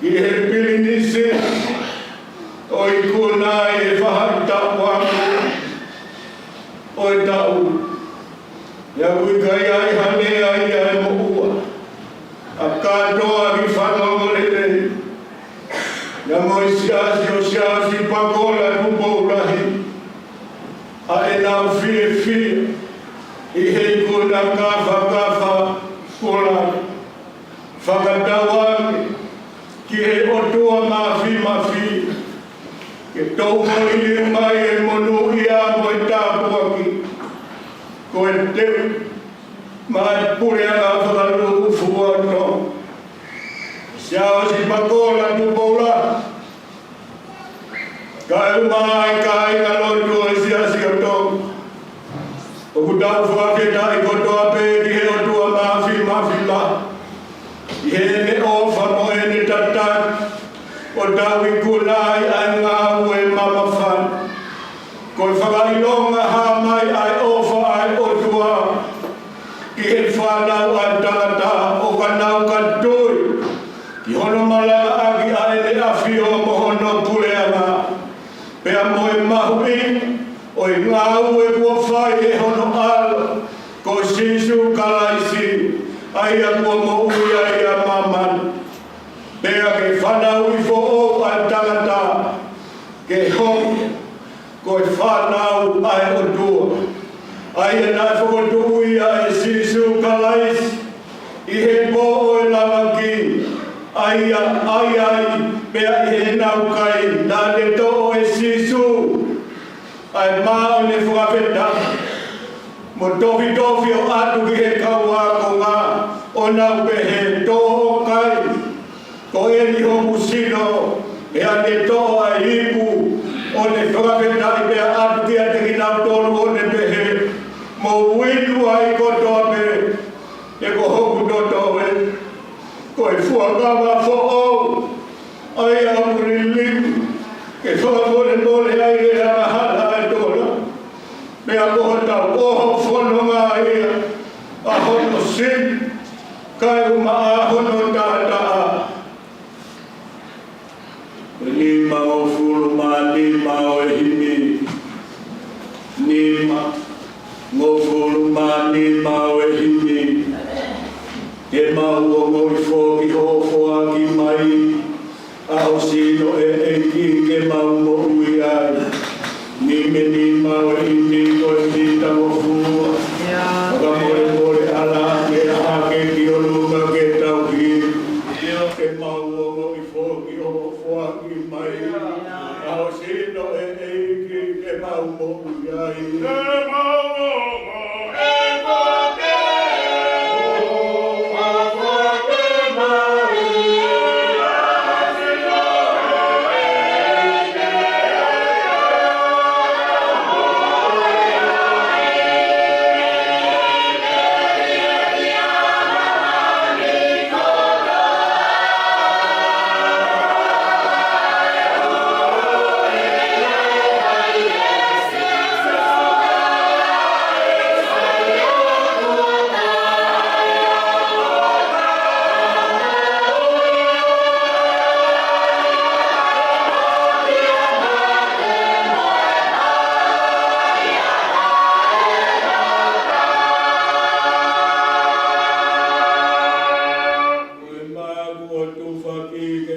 ʻi he pilinisi ʻo ikuna ai e faʻahitaʻu ʻo e taʻu. Pea ʻoku ʻikai ai ha lea ia ʻe moʻua, ʻa kātoa ki Fanongolelei, pea mo e siasi ʻo Siaosi Pakola Tupoulahi, ʻa ʻenau fiefia ʻi he ikuna kafakafa kula. Fakatauange ki he ʻOtua Mafimafi ke toʻo mai liliu mai e monūʻia mo e tāpuaki, ko e teu maʻa e Puleʻanga Fakalūkufua ʻo Tonga, Siaosi Pakola Tupoulahi, kae ʻumaʻā e kāingalotu ʻo e Siasi ʻo Tonga. ʻOku tau fakafetaʻi kotoa pē ki he ʻOtua Mafimafi lahi ʻi heʻene ʻofa mo ʻene tataki, ʻo tau ikuna ai ʻa e ngāue mamafa ni. Ko e fakaʻilonga hā mai ʻa e ʻofa ʻa e ʻOtua ki he fānau ʻa e tangata, ʻo ka nau ka tui ki hono malangaʻaki ʻa ʻEne ʻAfio mo hono Puleʻanga, pea mo e mahuʻinga ʻo e ngāue kuo fai ʻe hono ʻAlo ko Sīsū Kalaisi, ʻa ia kuo moʻui ai ʻa māmani, pea ke fanauʻi foʻou ʻa e tangata ke hoko ko e fānau ʻa e ʻOtua, ʻa ia naʻe fokotuʻu ia ʻe Sīsū Kalaisi ʻi he pō ʻo e lalaki, ʻa ia ʻa ia ai pea ʻi heʻenau kai naʻa ne toʻo ʻe Sīsū ʻa e mā ʻo ne fakafetaʻi, mo tofitofi ʻo ʻatu ki he kau ākonga, ʻo nau pehē, Tō ʻo kai, ko eni hoku sino. Pea ne toʻo ʻa e ipu ʻo ne fakafetaʻi pea ʻatu kiate kinautolu ʻo ne pehē, Mou inu ai kotoa pē, he ko hoku toto ē, ko e fuakava foʻou, ʻa ia ʻoku liliu ke fakamolemole ai e angahala ʻa e tokolahi. Pea ko hotau ʻoho fononga ia ʻa hono sino, kae ʻumaʻā hono taʻataʻa. Nimangofulu mā nima ʻo e himi. Nimangofulu mā nima ʻo e himi. Ke mau ongoʻi foki hoʻo foaki mai ʻa ho sino ʻe ʻEiki ke mau moʻui ai. Nima nima ʻo e himi ko e mitangofua. Fakamolemole ʻalā ke ʻā hake ki ʻolunga ke tau himi. Ke mau ongoʻi foki hoʻo foaki mai ʻa ho sino ʻe ʻEiki ke mau moʻui ai. Ke mau ongoʻi foki hoʻo foaki mai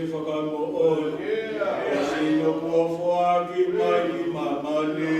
Fakamoʻoni, ʻa e sino kuo foaki mai ki māmani.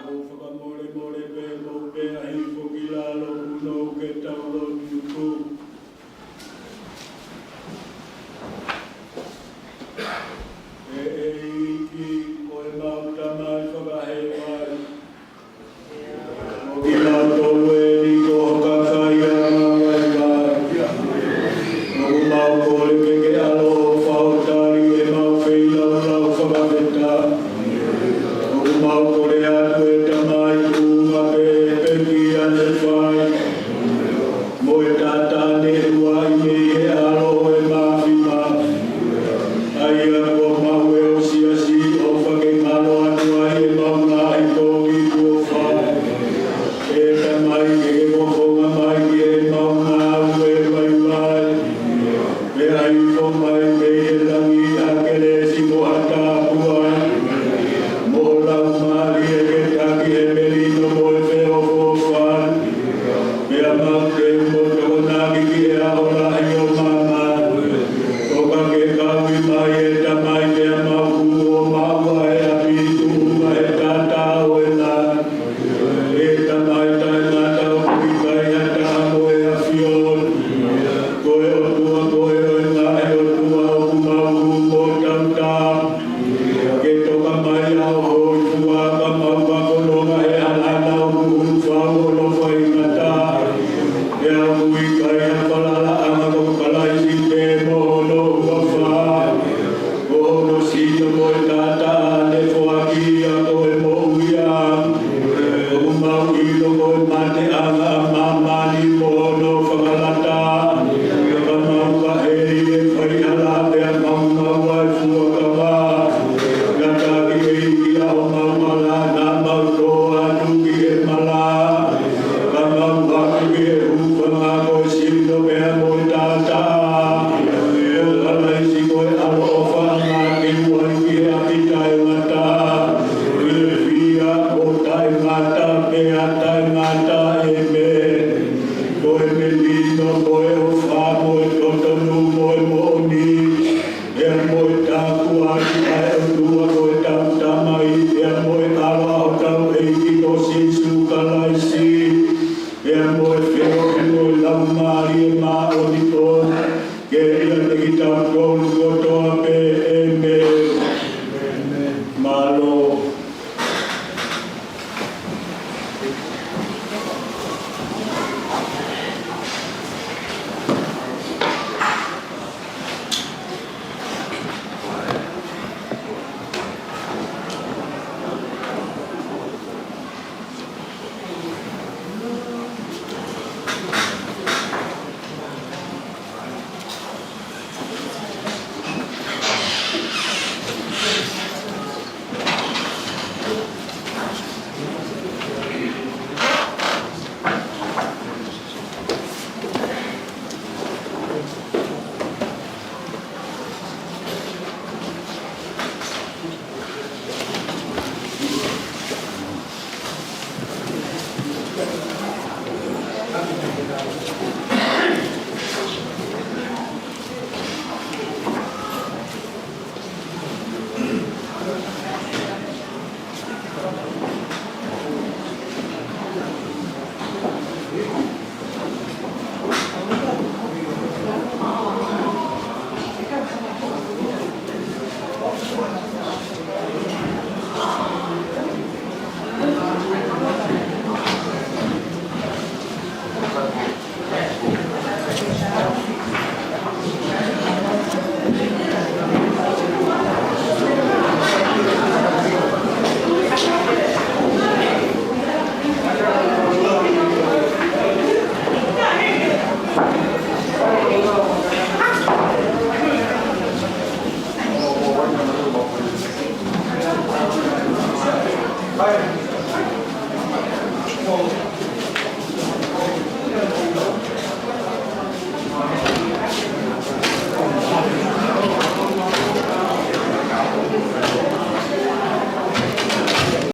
Mou fakamolemole pē, mou pea hifo ki lalo, kuo pau ke tau lotu. ʻE ʻEiki, ko ʻemau Tamai Fakahēvani, ko kinautolu eni ko ho kakai ʻa e vaivai. ʻOku mau kole ke ke ʻaloʻofa ʻo tali ʻemau feilaulau fakafetaʻi. ʻOku mau kole atu ʻe Tamai, tuʻunga pē ʻa e pekia ne fai mo e tata ne ʻuaʻi mei he ʻAlo ʻo e Māfimafi, ʻa ia kuo mau ʻe ʻo siasi ʻo fakangalo atu ai ʻemau ngaahi poki kuo fai. ʻE Tamai, ke ke fofonga mai ki heʻemau ngāue vaivai, pea hifo mai mei he langi ʻa e kelesi mo ha tāpuaki, mo ho Laumālie ke taki e melino mo e feʻofoʻofani, pea mau teu mo tokonaki ki he ʻaho lahi ʻo māmani. ʻOka ke kau mai ʻe Tamai, pea mau hū ʻo maʻu ʻa e ʻapi tuʻunga he tata ʻo e langi. ʻE Tamai taʻengata, ʻoku ʻikai ha taha mo e ʻAfiona. Ko e ʻOtua koe ʻo e ngaahi ʻotua, ʻoku mau hū mo tautapa ke toka mai ʻa ho hōifua, ka mau fakakolonga he ʻAlo ʻoku hulu fau ʻo nofo ʻi he ngata. Pea ʻoku ʻikai ha falalaʻanga, ko Kalaisi pē mo hono huafa, ko hono sino mo e tata ne foaki ia ko e moʻui ʻa ʻoku mau ʻilo ko e mateʻanga ʻa māmani mo hono fakalata. Ka mau ka heli e faihala pea mau maʻu ʻa e fuakava. Ngata ki he ʻEiki ʻa homau hala, naʻa mau tō atu ki he mala. Ka mau haʻu ki he hūfanga ko e sino pea mo e tata ʻo Kalaisi, ko e ʻaloʻofa naʻa ke ʻuai ki he ʻapi taʻengata, fiefia ʻo taʻengata pea taʻengata. ʻĒmeni. Ko e melino, ko e ʻofa, ko e totonu, ko e moʻoni, pea mo e tāpuaki ʻa e ʻOtua ko ʻetau Tamai, pea mo